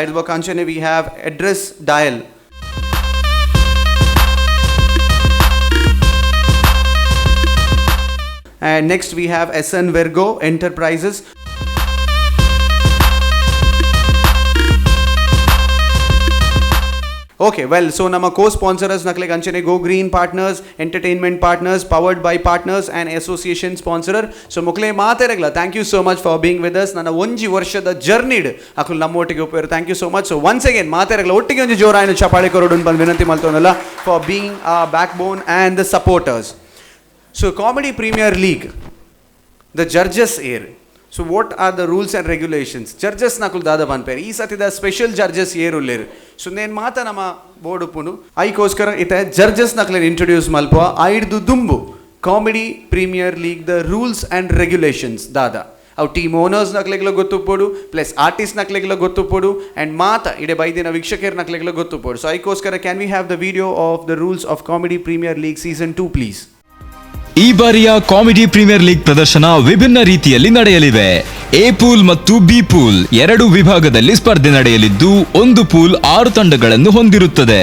ಐದು ಬೊಕ್ಕ ಅಂಚನೆ we have address dial. And next we have SN Virgo Enterprises. Okay, well, so ನಮ್ಮ co-sponsorers ನಕ್ಲೆಗ್ ಅಂಚನೆ go green partners, entertainment partners, powered by partners and association sponsorer. So ಮೊಕ್ಲೆ ಮಾತೆರೆಗ್ಲ thank you so much for being with us. ನನ್ನ ಒಂಜಿ ವರ್ಷದ ಜರ್ನಿಡ್ ಅಕುಲು ನಮ್ಮ ಒಟ್ಟಿಗೆ ಉಪಯೋಗ. Thank you so much. So once again ಮಾತೆರೆಗ್ಲ ಒಟ್ಟಿಗೆ ಒಂಜಿ ಜೋರಾಯಿನ ಚಪಾಳಿ ಕೊರಡು ಬಂದು ವಿನಂತಿ ಮಲ್ತೊಂದಲ್ಲ for being a backbone and the supporters. So comedy premier league the judges air. So what are the rules and regulations? Judges ನಕುಲು ದಾದ ಪನ್ಪೇರು ಈ ಸತಿದ ಸ್ಪೆಷಲ್ ಜಡ್ಜಸ್ ಏರ್ ಉಲ್ಲೇರು. ಸೊ ನೇನು ಮಾತ ನಮ್ಮ ಬೋರ್ಡ್ ಉಪ್ಪುನು ಐಕೋಸ್ಕರ ಇತ್ತೆ ಜಡ್ಜಸ್ ನಕ್ಲೆನ್ ಇಂಟ್ರೊಡ್ಯೂಸ್ ಮಲ್ಪ ಐಡ್ದು ದುಂಬು comedy premier league the rules and regulations ದಾದ ಅವು ಟೀಮ್ ಓನರ್ಸ್ ನಕ್ಲೆಗ್ಲ ಗೊತ್ತುಪ್ಪೊಡು, ಪ್ಲಸ್ ಆರ್ಟಿಸ್ಟ್ ನಕ್ಲೆಗ್ಲ ಗೊತ್ತುಪ್ಪೊಡು, ಆ್ಯಂಡ್ ಮಾತ ಇಡೆ ಬೈದಿನ ವೀಕ್ಷಕರ ನಕ್ಲೆಗ್ಲ ಗೊತ್ತುಪ್ಪೊಡು. ಸೊ ಐಕೋಸ್ಕರ can we have the video of the rules of comedy premier league season 2 please? ಈ ಬಾರಿಯ ಕಾಮಿಡಿ ಪ್ರೀಮಿಯರ್ ಲೀಗ್ ಪ್ರದರ್ಶನ ವಿಭಿನ್ನ ರೀತಿಯಲ್ಲಿ ನಡೆಯಲಿವೆ. ಎ ಪೂಲ್ ಮತ್ತು ಬಿ ಪೂಲ್ ಎರಡು ವಿಭಾಗದಲ್ಲಿ ಸ್ಪರ್ಧೆ ನಡೆಯಲಿದ್ದು, ಒಂದು ಪೂಲ್ 6 ತಂಡಗಳನ್ನು ಹೊಂದಿರುತ್ತದೆ.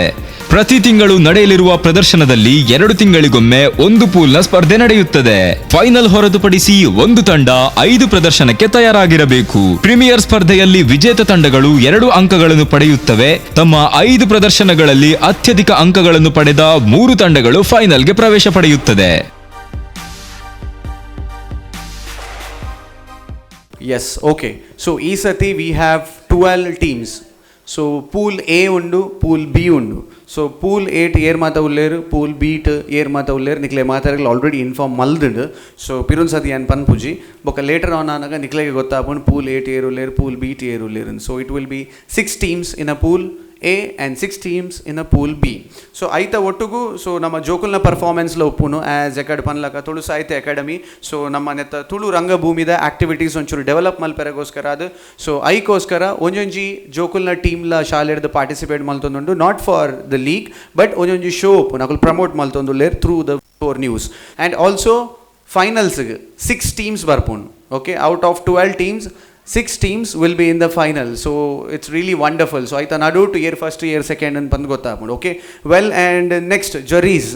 ಪ್ರತಿ ತಿಂಗಳು ನಡೆಯಲಿರುವ ಪ್ರದರ್ಶನದಲ್ಲಿ 2 ತಿಂಗಳಿಗೊಮ್ಮೆ ಒಂದು ಪೂಲ್ನ ಸ್ಪರ್ಧೆ ನಡೆಯುತ್ತದೆ. ಫೈನಲ್ ಹೊರತುಪಡಿಸಿ ಒಂದು ತಂಡ 5 ಪ್ರದರ್ಶನಕ್ಕೆ ತಯಾರಾಗಿರಬೇಕು. ಪ್ರೀಮಿಯರ್ ಸ್ಪರ್ಧೆಯಲ್ಲಿ ವಿಜೇತ ತಂಡಗಳು 2 ಅಂಕಗಳನ್ನು ಪಡೆಯುತ್ತವೆ. ತಮ್ಮ 5 ಪ್ರದರ್ಶನಗಳಲ್ಲಿ ಅತ್ಯಧಿಕ ಅಂಕಗಳನ್ನು ಪಡೆದ 3 ತಂಡಗಳು ಫೈನಲ್ಗೆ ಪ್ರವೇಶ ಪಡೆಯುತ್ತದೆ. Yes, okay. ಸೊ ಈ ಸತಿ we have 12 teams. So pool A ಉಂಡು, ಪೂಲ್ ಬಿ ಉಂಡು. ಸೊ ಪೂಲ್ ಏಟ್ ಏರ್ ಮಾತ ಉಲ್ಲೇರು, ಪೂಲ್ ಬೀಟ್ ಏರ್ ಮಾತ ಉಲ್ಲೇರು ನಿಕ್ಲೆ ಮಾತಾಡಲು ಆಲ್ರೆಡಿ ಇನ್ಫಾರ್ಮ್ ಮಲ್ದುಂಡು. ಸೊ ಪಿರುನ್ ಸತಿ ಏನು ಪನ್ಪುಜಿ ಬೊಕ್ಕ ಲೇಟರ್ ಆನ್ ಆನಾಗ ನಿಕ್ಲೆಗೆ ಗೊತ್ತಾಪುಂಡು ಪೂಲ್ ಏಟ್ ಏರ್ ಉಲ್ಲೇರು, ಪೂಲ್ ಬೀಟ್ ಏರ್ ಉಲ್ಲೇರು. So it will be 6 teams in a pool A and 6 teams in a pool B. So ಐತ ಒಟ್ಟುಗು ಸೊ ನಮ್ಮ ಜೋಕುಲ್ನ ಪರ್ಫಾರ್ಮೆನ್ಸ್ಲ ಉಪ್ಪುನು ಆ್ಯಸ್ ಎಕಡ್ ಪನ್ಲಕ ತುಳು ಸಾಹಿತ್ಯ ಅಕಾಡೆಮಿ. ಸೊ ನಮ್ಮ ನೆತ್ತ ತುಳು ರಂಗಭೂಮಿದ ಆಕ್ಟಿವಿಟೀಸ್ ಒಂಚೂರು ಡೆವಲಪ್ ಮಲ್ಪೆರೆಗೋಸ್ಕರ ಅದು. ಸೊ ಐಕೋಸ್ಕರ ಒಂಜೊಂಜಿ ಜೋಕುಲ್ನ ಟೀಮ್ಲ ಶಾಲೆಡ್ದು ಪಾರ್ಟಿಸಿಪೇಟ್ ಮಲ್ತೊಂದುಂಡು, not for the league but ಒಂಜೊಂಜಿ ಶೋ ಉಪ್ಪುನು ಅಕುಲು ಪ್ರಮೋಟ್ ಮಲ್ತೊಂದುಲ್ಲೇರ್ through the 4 news. And also ಫೈನಲ್ಸ್ಗೆ 6 teams ಬರ್ಪುಂಡು. Okay, out of 12 teams 6 teams will be in the final. So it's really wonderful. So ಆಯ್ತಾ ನಡು to year first year second ಅಂತ ಬಂದು ಗೊತ್ತಾಗ್ಬೋದು. Okay, well, and next juries.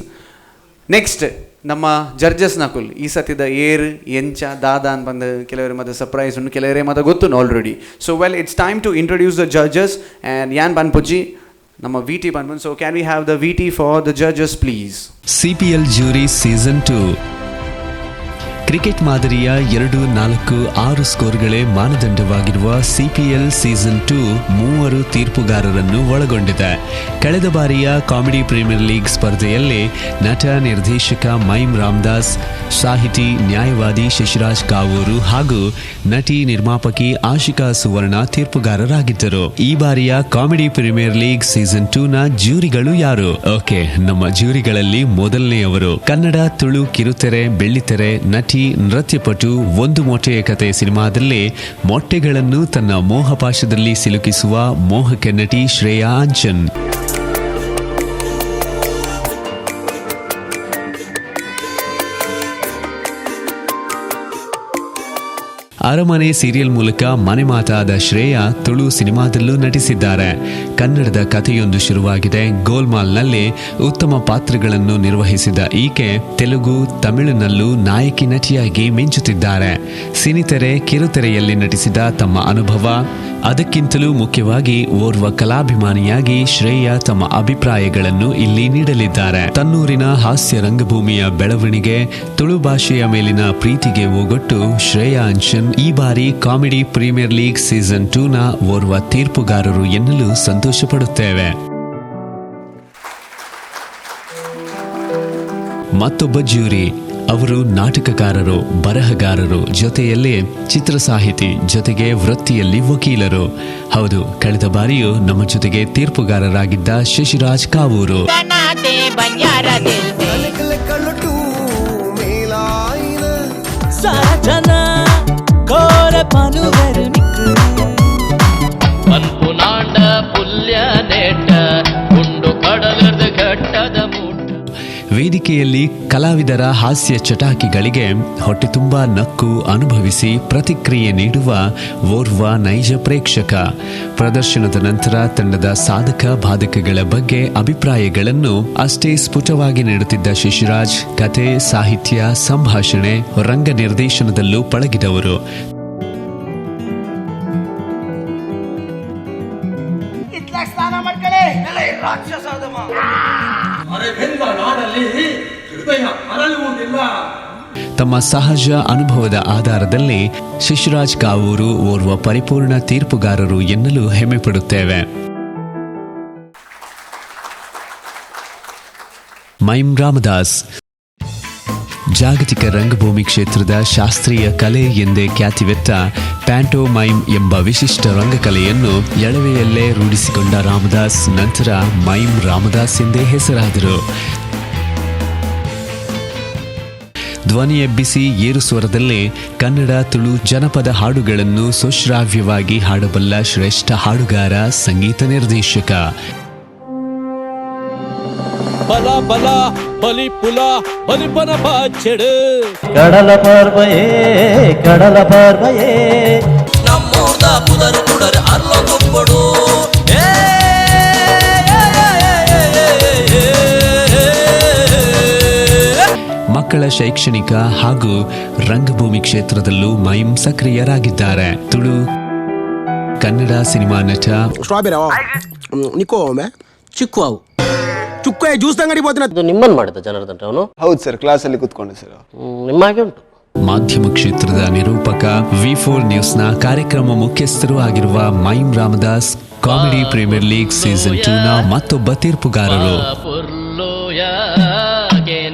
Next ನಮ್ಮ judges Nakul ಈ ಸತಿದ ಏರ್ ಎಂಚ ದಾದ ಅಂತ ಬಂದು ಕೆಲವರು ಮತ್ತೆ ಸರ್ಪ್ರೈಸ್ ಉಂಟು, ಕೆಲವರೇ ಮತ್ತೆ ಗೊತ್ತು already. So well, it's time to introduce the judges. And ಯಾನ್ ಪನ್ಪುಜಿ ನಮ್ಮ ವಿ ಟಿ ಪನ್ಪುನ್. So can we have the V T for the judges please? CPL jury season 2. Cricket ಮಾದರಿಯ 2, 4, 6 ಸ್ಕೋರ್ಗಳೇ ಮಾನದಂಡವಾಗಿರುವ ಸಿಪಿಎಲ್ ಸೀಸನ್ 2 3 ತೀರ್ಪುಗಾರರನ್ನು ಒಳಗೊಂಡಿದೆ. ಕಳೆದ ಬಾರಿಯ ಕಾಮಿಡಿ ಪ್ರೀಮಿಯರ್ ಲೀಗ್ ಸ್ಪರ್ಧೆಯಲ್ಲಿ ನಟ ನಿರ್ದೇಶಕ ಮೈಮ್ ರಾಮದಾಸ್, ಸಾಹಿತಿ ನ್ಯಾಯವಾದಿ ಶಶಿರಾಜ್ ಕಾವೂರು ಹಾಗೂ ನಟಿ ನಿರ್ಮಾಪಕಿ ಆಶಿಕಾ ಸುವರ್ಣ ತೀರ್ಪುಗಾರರಾಗಿದ್ದರು. ಈ ಬಾರಿಯ ಕಾಮಿಡಿ ಪ್ರೀಮಿಯರ್ ಲೀಗ್ ಸೀಸನ್ 2ನ ಜ್ಯೂರಿಗಳು ಯಾರು? ಓಕೆ, ನಮ್ಮ ಜ್ಯೂರಿಗಳಲ್ಲಿ ಮೊದಲನೆಯವರು ಕನ್ನಡ, ತುಳು ಕಿರುತೆರೆ, ಬೆಳ್ಳಿತೆರೆ ನಟಿ, ನೃತ್ಯಪಟು, ಒಂದು ಮೊಟ್ಟೆಯ ಕತೆ ಸಿನಿಮಾದಲ್ಲಿ ಮೊಟ್ಟೆಗಳನ್ನು ತನ್ನ ಮೋಹಪಾಶದಲ್ಲಿ ಸಿಲುಕಿಸುವ ಮೋಹಕ ನಟಿ ಶ್ರೇಯಾ ಅಂಚನ್. ಅರಮನೆ ಸೀರಿಯಲ್ ಮೂಲಕ ಮನೆ ಮಾತಾದ ಶ್ರೇಯಾ ತುಳು ಸಿನಿಮಾದಲ್ಲೂ ನಟಿಸಿದ್ದಾರೆ. ಕನ್ನಡದ ಕಥೆಯೊಂದು ಶುರುವಾಗಿದೆ ಗೋಲ್ಮಾಲ್ನಲ್ಲಿ ಉತ್ತಮ ಪಾತ್ರಗಳನ್ನು ನಿರ್ವಹಿಸಿದ ಈಕೆ ತೆಲುಗು, ತಮಿಳಿನಲ್ಲೂ ನಾಯಕಿ ನಟಿಯಾಗಿ ಮಿಂಚುತ್ತಿದ್ದಾರೆ. ಸಿನಿತೆರೆ, ಕಿರುತೆರೆಯಲ್ಲಿ ನಟಿಸಿದ ತಮ್ಮ ಅನುಭವ, ಅದಕ್ಕಿಂತಲೂ ಮುಖ್ಯವಾಗಿ ಓರ್ವ ಕಲಾಭಿಮಾನಿಯಾಗಿ ಶ್ರೇಯಾ ತಮ್ಮ ಅಭಿಪ್ರಾಯಗಳನ್ನು ಇಲ್ಲಿ ನೀಡಲಿದ್ದಾರೆ. ತನ್ನೂರಿನ ಹಾಸ್ಯ ರಂಗಭೂಮಿಯ ಬೆಳವಣಿಗೆ, ತುಳು ಭಾಷೆಯ ಮೇಲಿನ ಪ್ರೀತಿಗೆ ಓಗೊಟ್ಟು ಶ್ರೇಯಾ ಅಂಚನ್ ಈ ಬಾರಿ ಕಾಮಿಡಿ ಪ್ರೀಮಿಯರ್ ಲೀಗ್ ಸೀಸನ್ 2ನ ಓರ್ವ ತೀರ್ಪುಗಾರರು ಎನ್ನಲು ಸಂತೋಷ ಪಡುತ್ತೇವೆ. ಮತ್ತೊಬ್ಬ ಜ್ಯೂರಿ ಅವರು ನಾಟಕಕಾರರು, ಬರಹಗಾರರು, ಜೊತೆಯಲ್ಲಿ ಚಿತ್ರ ಸಾಹಿತಿ, ಜೊತೆಗೆ ವೃತ್ತಿಯಲ್ಲಿ ವಕೀಲರು. ಹೌದು, ಕಳೆದ ಬಾರಿಯೂ ನಮ್ಮ ಜೊತೆಗೆ ತೀರ್ಪುಗಾರರಾಗಿದ್ದ ಶಶಿರಾಜ್ ಕಾವೂರು. ವೇದಿಕೆಯಲ್ಲಿ ಕಲಾವಿದರ ಹಾಸ್ಯ ಚಟಾಕಿಗಳಿಗೆ ಹೊಟ್ಟೆ ತುಂಬ ನಕ್ಕು ಅನುಭವಿಸಿ ಪ್ರತಿಕ್ರಿಯೆ ನೀಡುವ ಓರ್ವ ನೈಜ ಪ್ರೇಕ್ಷಕ. ಪ್ರದರ್ಶನದ ನಂತರ ತಂಡದ ಸಾಧಕ ಬಾಧಕಗಳ ಬಗ್ಗೆ ಅಭಿಪ್ರಾಯಗಳನ್ನು ಅಷ್ಟೇ ಸ್ಫುಟವಾಗಿ ನೀಡುತ್ತಿದ್ದ ಶಿಶಿರಾಜ್ ಕತೆ, ಸಾಹಿತ್ಯ, ಸಂಭಾಷಣೆ, ರಂಗ ನಿರ್ದೇಶನದಲ್ಲೂ ಪಳಗಿದವರು. ತಮ್ಮ ಸಹಜ ಅನುಭವದ ಆಧಾರದಲ್ಲಿ ಶಿಶಿರಾಜ್ ಕಾವೂರು ಓರ್ವ ಪರಿಪೂರ್ಣ ತೀರ್ಪುಗಾರರು ಎನ್ನಲು ಹೆಮ್ಮೆ ಪಡುತ್ತೇವೆ. ಮೈಮ್ ರಾಮದಾಸ್ ಜಾಗತಿಕ ರಂಗಭೂಮಿ ಕ್ಷೇತ್ರದ ಶಾಸ್ತ್ರೀಯ ಕಲೆ ಎಂದೇ ಖ್ಯಾತಿವೆತ್ತ ಪ್ಯಾಂಟೋಮೈಮ್ ಎಂಬ ವಿಶಿಷ್ಟ ರಂಗಕಲೆಯನ್ನು ಎಳವೆಯಲ್ಲೇ ರೂಢಿಸಿಕೊಂಡ ರಾಮದಾಸ್ ನಂತರ ಮೈಮ್ ರಾಮದಾಸ್ ಎಂದೇ ಹೆಸರಾದರು. ಧ್ವನಿ ಎಬ್ಬಿಸಿ ಏರು ಸ್ವರದಲ್ಲಿ ಕನ್ನಡ, ತುಳು ಜನಪದ ಹಾಡುಗಳನ್ನು ಸುಶ್ರಾವ್ಯವಾಗಿ ಹಾಡಬಲ್ಲ ಶ್ರೇಷ್ಠ ಹಾಡುಗಾರ, ಸಂಗೀತ ನಿರ್ದೇಶಕ. ಬಲ ಬಲ ಬಲಿ ಪುಲ ಬಲಿಪನ ಬಾಚೆಡು ಕಡಲ ಪಾರ್ವಯೇ ಕಡಲ ಪಾರ್ವಯೇ ನಮ್ಮೂರ್ದ ಪುದರ್ ಕುಡರ್ ಅರ್ಲೊಂದುಪ್ಪಡು. ಮಕ್ಕಳ ಶೈಕ್ಷಣಿಕ ಹಾಗೂ ರಂಗಭೂಮಿ ಕ್ಷೇತ್ರದಲ್ಲೂ ಮೈಮ್ ಸಕ್ರಿಯರಾಗಿದ್ದಾರೆ. ತುಳು, ಕನ್ನಡ ಸಿನಿಮಾ ನಟ ಚಿಕ್ಕು ಅವು ಚುಕ್ಕ ಜ್ಯೂಸ್ ಅಂಗಡಿ ಇದು ನಿಮ್ಮನ್ನು ಮಾಡಿದ ಜನಾರ್ದನ್ ಅವನು? ಹೌದು ಸರ್, ಕ್ಲಾಸಲ್ಲಿ ಕೂತ್ಕೊಂಡು ಸರ್. ನಿಮ್ಮ ಹಾಗೆ ಉಂಟು. ಮಾಧ್ಯಮ ಕ್ಷೇತ್ರದ ನಿರೂಪಕ, V4 ನ್ಯೂಸ್ನ ಕಾರ್ಯಕ್ರಮ ಮುಖ್ಯಸ್ಥರೂ ಆಗಿರುವ mime Ramadas comedy premier league season 2 ನ ಮತ್ತೊಬ್ಬ ತೀರ್ಪುಗಾರರು.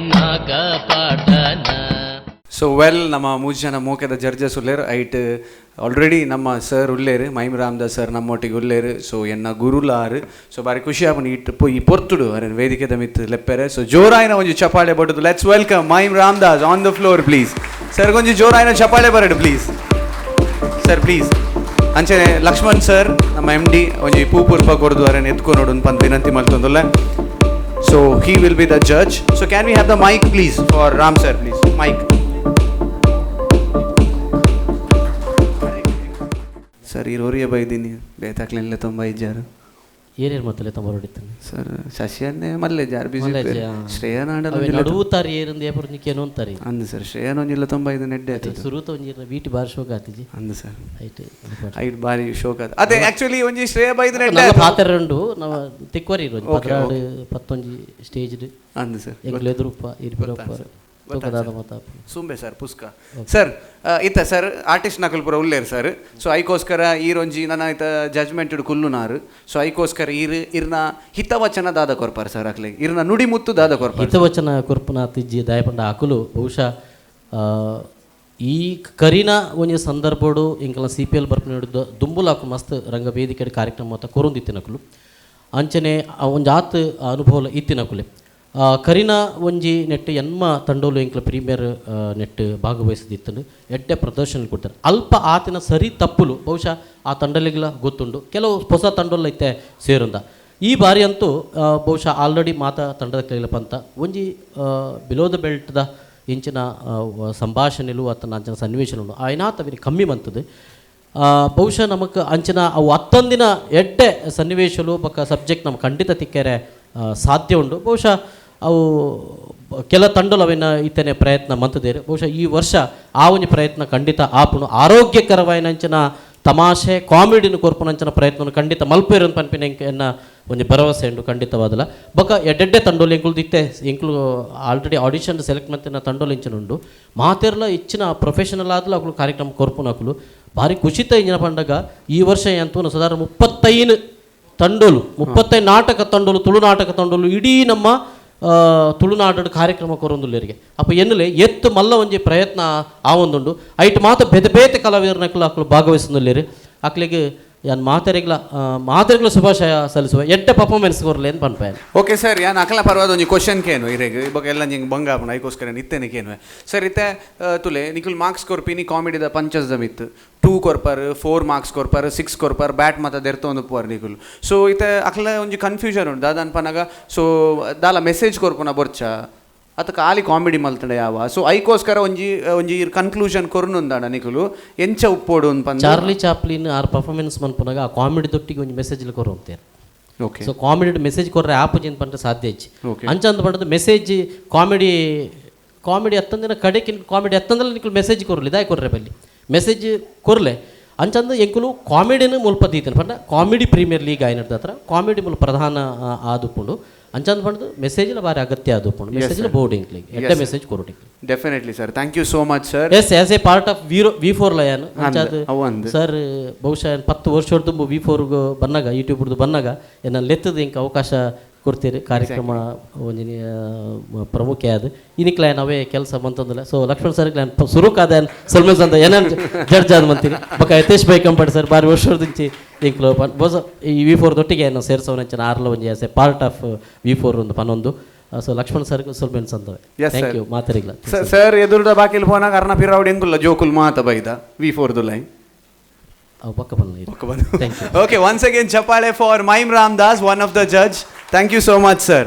ಸೊ ವೆಲ್, ನಮ್ಮ ಮೂರು ಜನ ಮೋಕೆದ ಜಡ್ಜಸ್ ಉಲ್ಲೇರು. ಐಟ್ ಆಲ್ರೆಡಿ ನಮ್ಮ ಸರ್ ಉಲ್ಲೇರು, ಮೈಮ್ ರಾಮದಾಸ್ ಸರ್ ನಮ್ಮೊಟ್ಟಿಗೆ ಉಲ್ಲೇರು. ಸೊ ಎನ್ನ ಗುರುಲಾರು. ಸೊ ಬಾರಿ ಖುಷಿ ಆಪುಂಡು ಇಟ್ಟು ಪೋ ಈ ಪೊರ್ತುಡು ಅರೆನ್ ವೇದಿಕೆದ ಮಿತ್ತು ಲೆಪ್ಪೆರೆ. ಸೊ ಜೋರಾಯಿನ ಒಂಜಿ ಚಪಾಳೆ ಬಡದು let's welcome mime Ramadas on the floor please. Sir ಒಂಜಿ ಜೋರಾಯಿನ ಚಪಾಳೆ ಬರಡು please sir, please. ಅಂಚನೆ ಲಕ್ಷ್ಮಣ್ ಸರ್ ನಮ್ಮ ಎಮ್ ಡಿ ಒಂಜಿ ಪೂಪುರ್ಪ ಕೊರ್ದು ಅರೆನ್ ಎತ್ಕೊನೋಡು ಪಂದ್ ವಿನಂತಿ ಮಲ್ತೊಂದುಲ್ಲೆ. So he will be the judge. So can we have the mic please for Ram sir, please mic. Sir ಈ ರೋರಿಯ ಬೈದೀನಿ ಬೇತಾಕ್ಲೆಲ್ಲ ತುಂಬ ಇಜ್ಜಾರು. ಏನೇನು ಮತ್ತಲೆ ತುಂಬ ಹೊಡಿತಾನೆ ಸರ್? ಶಶಿಯನ್ನೇ ಮಲ್ಲೆ ಜಾರ್ ಬಿಸಿ. ಶ್ರೇಯ ನಡುವುತಾರೆ ಏರಂದು ಏಪರ್ನಿಕೇನೋ ಅಂತಾರೆ. ಅಂದು ಸರ್, ಶ್ರೇಯನ ಒಂಜಿಲ್ಲ ತುಂಬ ಇದು ನೆಡ್ಡೆ ಆಯ್ತು. ಸುರುತ ಒಂಜಿ ವೀಟಿ ಬಾರಿ ಶೋಕ ಆತಿಜಿ. ಅಂದು ಸರ್, ಐಟ್ ಐಟ್ ಬಾರಿ ಶೋಕ ಆತು. ಅದೇ ಆಕ್ಚುಲಿ ಒಂಜಿ ಶ್ರೇಯ ಬೈದು ನೆಡ್ಡೆ ಪಾತ್ರ ಉಂಡು ನಾವು ತಿಕ್ವರಿ ಒಂಜಿ 16 ಪತ್ತೊಂಜಿ ಸ್ಟೇಜ್. ಅಂದು ಸರ್, ಎಂಕ್ಲು ಎದುರುಪ್ಪ ಇರ್ಪಿರಪ್ಪ ಸುಂಬೆ ಸರ್ ಪುಸ್ಕ ಸರ್ ಇತ್ತ ಸರ್ ಆರ್ಟಿಸ್ಟ್ ನಕಲ್ಪುರ ಉಲ್ಲೇರು ಸರ್. ಸೊ ಐಕೋಸ್ಕರ ಈರೊಂಜಿ ನನ್ನ ಐತ ಜಜ್ಮೆಂಟ್ ಕುಲ್ಲುನಾರು. ಸೊ ಐಕೋಸ್ಕರ ಈರ್ ಇರ್ನ ಹಿತವಚನ ದಾದ ಕೊರ್ಪಾರ್ ಸರ್, ಅಕ್ಲೆ ಇರ್ನ ನುಡಿಮುತ್ತು ದಾದ ಕೊರ್ಪಾರ್. ಹಿತವಚನ ಕೊರ್ಪುನ ತಿಜ್ಜಿ ದಾಯಪಂಡ ಅಕುಲು ಬಹುಶಃ ಈ ಕರಿನ ಒಂಜಿ ಸಂದರ್ಭಡು ಎಂಕಲ್ನ CPL ಬರ್ಪುನ ದುಂಬುಲಾಕು ಮಸ್ತ್ ರಂಗ ವೇದಿಕೆ ಕಾರ್ಯಕ್ರಮ ಮತ್ತ ಕೊರೊಂದಿತ್ತಿನಕುಲು. ಅಂಚನೆ ಒಂಜಿ ಆತ್ ಅನುಭವ ಇತ್ತಿನಕುಲೆ. ಕರಿನ ಒಂಜಿ ನೆಟ್ ಎನ್ಮ ತಂಡೋಲು ಎಂಕ್ಲ ಪ್ರೀಮಿಯರ್ ನೆಟ್ ಭಾಗವಹಿಸಿದಿತ್ತಂಡು ಎಡ್ಡೆ ಪ್ರದರ್ಶನ ಕೊಡ್ತಾರೆ. ಅಲ್ಪ ಆತಿನ ಸರಿ ತಪ್ಪುಲು ಬಹುಶಃ ಆ ತಂಡಲಿಗೆಲ್ಲ ಗೊತ್ತುಂಡು. ಕೆಲವು ಹೊಸ ತಂಡೋಲು ಐತೆ ಸೇರುಂದ ಈ ಬಾರಿ ಅಂತೂ ಬಹುಶಃ ಆಲ್ರೆಡಿ ಮಾತಾ ತಂಡದ ಕೈಲಪ್ಪ ಅಂತ ಒಂಜಿ ಬಿಲೋ the ಬೆಲ್ಟ್ದ ಇಂಚಿನ ಸಂಭಾಷಣೆಲು ಅಥವಾ ಅಂಚಿನ ಸನ್ನಿವೇಶಗಳು ಆಯ್ನಾತ ಕಮ್ಮಿ ಬಂತದೆ. ಬಹುಶಃ ನಮಕ್ ಅಂಚಿನ ಅವು ಹತ್ತೊಂದಿನ ಎಡ್ಡೆ ಸನ್ನಿವೇಶಲು ಬೊಕ್ಕ ಸಬ್ಜೆಕ್ಟ್ ನಮ್ಗೆ ಖಂಡಿತ ತಿಕ್ಕರೆ ಸಾಧ್ಯ ಉಂಟು. ಬಹುಶಃ ಅವು ಕೆಲ ತಂಡಲು ಅವಿನ ಇತ್ತನೆ ಪ್ರಯತ್ನ ಮಂತದೇರು. ಬಹುಶಃ ಈ ವರ್ಷ ಆ ಒಂಜಿ ಪ್ರಯತ್ನ ಖಂಡಿತ ಆಪುಣು. ಆರೋಗ್ಯಕರವಾಯಿನಂಚಿನ ತಮಾಷೆ ಕಾಮಿಡಿನ ಕೊರ್ಪುನಂಚಿನ ಪ್ರಯತ್ನವನ್ನು ಖಂಡಿತ ಮಲ್ಪೇರು ಪನ್ಪಿನ ಎನ್ನ ಒಂಜಿ ಭರವಸೆ ಉಂಡು ಖಂಡಿತವಾದಲ. ಬೊಕ್ಕ ಎಡ್ಡೆಡ್ಡೆ ತಂಡೋಲು ಎಂಕುಲು ಇತ್ತೆ ಎಂಕುಲು already audition select ಮಂತಿನ ತಂಡೋಲು ಇಂಚಿನ ಉಂಡು. ಮಾತೆರ್ಲ ಇಚ್ಚಿನ ಪ್ರೊಫೆಷನಲ್ ಆದಲು ಅಕುಲು ಕಾರ್ಯಕ್ರಮ ಕೊರ್ಪುನಕುಲು ಭಾರಿ ಖುಷಿತ ಇಂಜಿನ ಪಂಡಗ ಈ ವರ್ಷ ಎಂತೂ ಸಾಧಾರಣ 35 ತಂಡೋಲು, 35 ನಾಟಕ ತಂಡೋಲು, ತುಳು ನಾಟಕ ತಂಡೋಲು ಇಡೀ ನಮ್ಮ ತುಳುನಾಡು ಕಾರ್ಯಕ್ರಮ ಕೊರೊಂದುಲ್ಲೆರಿಗೆ. ಅಪ್ಪ ಎನ್ನುಲೆ ಎತ್ತು ಮಲ್ಲ ಒಂಜಿ ಪ್ರಯತ್ನ ಆ ಒಂದುಂಡು. ಐಟ್ ಮಾತ ಬೇತೆ ಬೇತೆ ಕಲಾವಿದರನಕುಲು ಅಕುಲು ಭಾಗವಹಿಸೊಂದುಲ್ಲೆರ್. ಅಕ್ಲೆಗ್ ಯಾನ್ ಮಾತೆರೆಗ್ಲ ಮಾತೆರೆಗ್ಲ ಶುಭಾಶಯ ಸಲ್ಲಿಸುವ ಎಡ್ಡೆ ಪರ್ಫಾರ್ಮೆನ್ಸ್ ಕೊರ್ಲೆ ಅಂತ ಪನ್ಪೆ. ಓಕೆ ಸರ್, ಯಾನ್ ಅಕಲ ಪರ್ವಾದ ಒಂಜಿ ಕ್ವಶನ್ ಕೇನು ಇರೆಗ್ ಇವಾಗ ಎಲ್ಲ ನಿಂಗೆ ಬಂಗ ಆಪುಂಡು ಐಕೋಸ್ಕರ ಇತ್ತೇನೆ ಕೇನು ಸರ್. ಇತ್ತೆ ತುಲೆ ನಿಕುಲ್ ಮಾರ್ಕ್ಸ್ ಕೊರ್ಪಿನಿ ಕಾಮಿಡಿದ ಪಂಚಸ್ the ಮಿತ್ 2 ಕೊರ್ಪರ್, 4 ಮಾರ್ಕ್ಸ್ ಕೊರ್ಪರ್, 6 ಕೊರ್ಪರ್, ಬ್ಯಾಟ್ ಮಾತ ದೆರ್ತೊಂದು ಪೋರ್ ನಿಕುಲ್. ಸೊ ಇತ್ತೆ ಅಕಲ ಒಂಜಿ ಕನ್ಫ್ಯೂಷನ್ ಉಂಡು ದಾದ ಅನ್ಪನಾಗ. ಸೊ ದಾಲ ಮೆಸೇಜ್ ಕೊರ್ಪುನ ಬೊರ್ಚ ಅತ ಖಾಲಿ ಕಾಮಿಡಿ ಮಲ್ತಂಡ ಯಾವ ಸೊ ಐಕೋಸ್ಕರ ಒಂಜಿ ಒಂಜಿ ಕನ್ಕ್ಲೂಷನ್ ಕೊರ್ನುಂದಾಣ ನಿಕುಲು ಎಂಚ ಉಪ್ಪೋಡು ಪಂದ್ Charlie Chaplin R performance ಮನ್ಪುನಾಗ ಆ ಕಾಮಿಡಿ ದೊಟ್ಟಿಗೆ ಒಂಜಿ ಮೆಸೇಜ್ ಕೊರು ಅಂತಾರೆ. Okay. So comedy message ಕೊರ್ರೆ ಆಪುಜಿ ಅಂತ ಪಂಡ ಸಾಧ್ಯ ಇಜ್ಜಿ. ಓಕೆ. ಅಂಚ ಅಂದ್ ಪಂಡದ message comedy comedy ಅತ್ತಂದಿನ ಕಡೆಕಿನ comedy ಅತ್ತಂದಲ ನಿಕುಲು ಮೆಸೇಜ್ ಕೊರ್ಲಿ ದಾಯ ಕೊರ್ರೆ ಬಲ್ಲಿ ಮೆಸೇಜ್ ಕೊರ್ಲೆ ಅಂಚಂದ ಎಂಕುಲು ಕಾಮಿಡಿನ ಮುಲ್ಪ ದೀತನ ಪಂಡ comedy premier league ಆಯ್ನದ ಹತ್ರ ಕಾಮಿಡಿ ಮುಲ್ಪ ಪ್ರಧಾನ ಆದುಪುಂಡು ಅಂಚಂದ ಪಂಡದು ಮೆಸೇಜ್ಲ ಬಾರಿ ಅಗತ್ಯ ಆದುಪುಂಡು ಮೆಸೇಜ್ಲ ಬೋರ್ಡಿಂಗ್ ಎಡ್ಡೆ message ಕೊರೊಡಿ. Definitely sir, thank you so much sir. Yes, as a part of V four lion ಅಂಚಾದ ಅವು ಅಂದ್. ಸರ್ ಬಹುಶಃ 10 ವರ್ಷದ ವಿ ಫೋರ್ಗೆ ಬನ್ನಾಗ ಯೂಟ್ಯೂಬ್ದು ಬನ್ನಾಗ ಎನ್ನ ಲೆತ್ತದ ಇಂಕ ಅವಕಾಶ ಕೊಡ್ತೀರಿ ಕಾರ್ಯಕ್ರಮ ಒಂಜಿ ಪ್ರಮುಖ ಅದು ಇನಿಕ್ಲ ನಾವೇ ಕೆಲಸ ಬಂತಂದಿಲ್ಲ. ಸೊ ಲಕ್ಷ್ಮಣ್ ಸರ್ ನಾನು ಸುರುಕಾದ ಸಲ್ಮೇಸ್ ಅಂತ ಏನೇನು ಜಡ್ಜ್ ಆದ ಮಂತೀನಿ ಬೊಕ್ಕ ಯತೇಶ್ ಬೈ ಕಂಪಡ್ ಸರ್ ಬಾರಿ ವರ್ಷದಿಂಚಿ ಇಂಕ್ಲು ಬೋಸ ಈ ವಿ ಫೋರ್ ದೊಟ್ಟಿಗೆ ಏನು ಸೇರ್ಸೋನಂಚಿನ ಆರ್ಲ ಒಂಜಿ as a part of V four ಒಂದು ಪನೊಂದು. ಸೊ ಲಕ್ಷ್ಮಣ್ ಸರ್ ಸೊಲ್ಮೆನ್ಸ್ ಅಂತವೆ. Thank you ಮಾತರಿಗ್ಲ sir. ಎದುರುದ ಬಾಕಿಲ್ ಫೋನಾಗ ಅರ್ನ ಪಿರಾವಡ್ ಎಂಕುಲ್ಲ ಜೋಕುಲ್ ಮಾತ ಬೈದ ವಿ ಫೋರ್ದು ಲೈನ್ ಅವು ಪಕ್ಕ ಬಂದು. Thank you. Okay, once again chapale for Mime Ramdas, one of the judge. Thank you so much sir.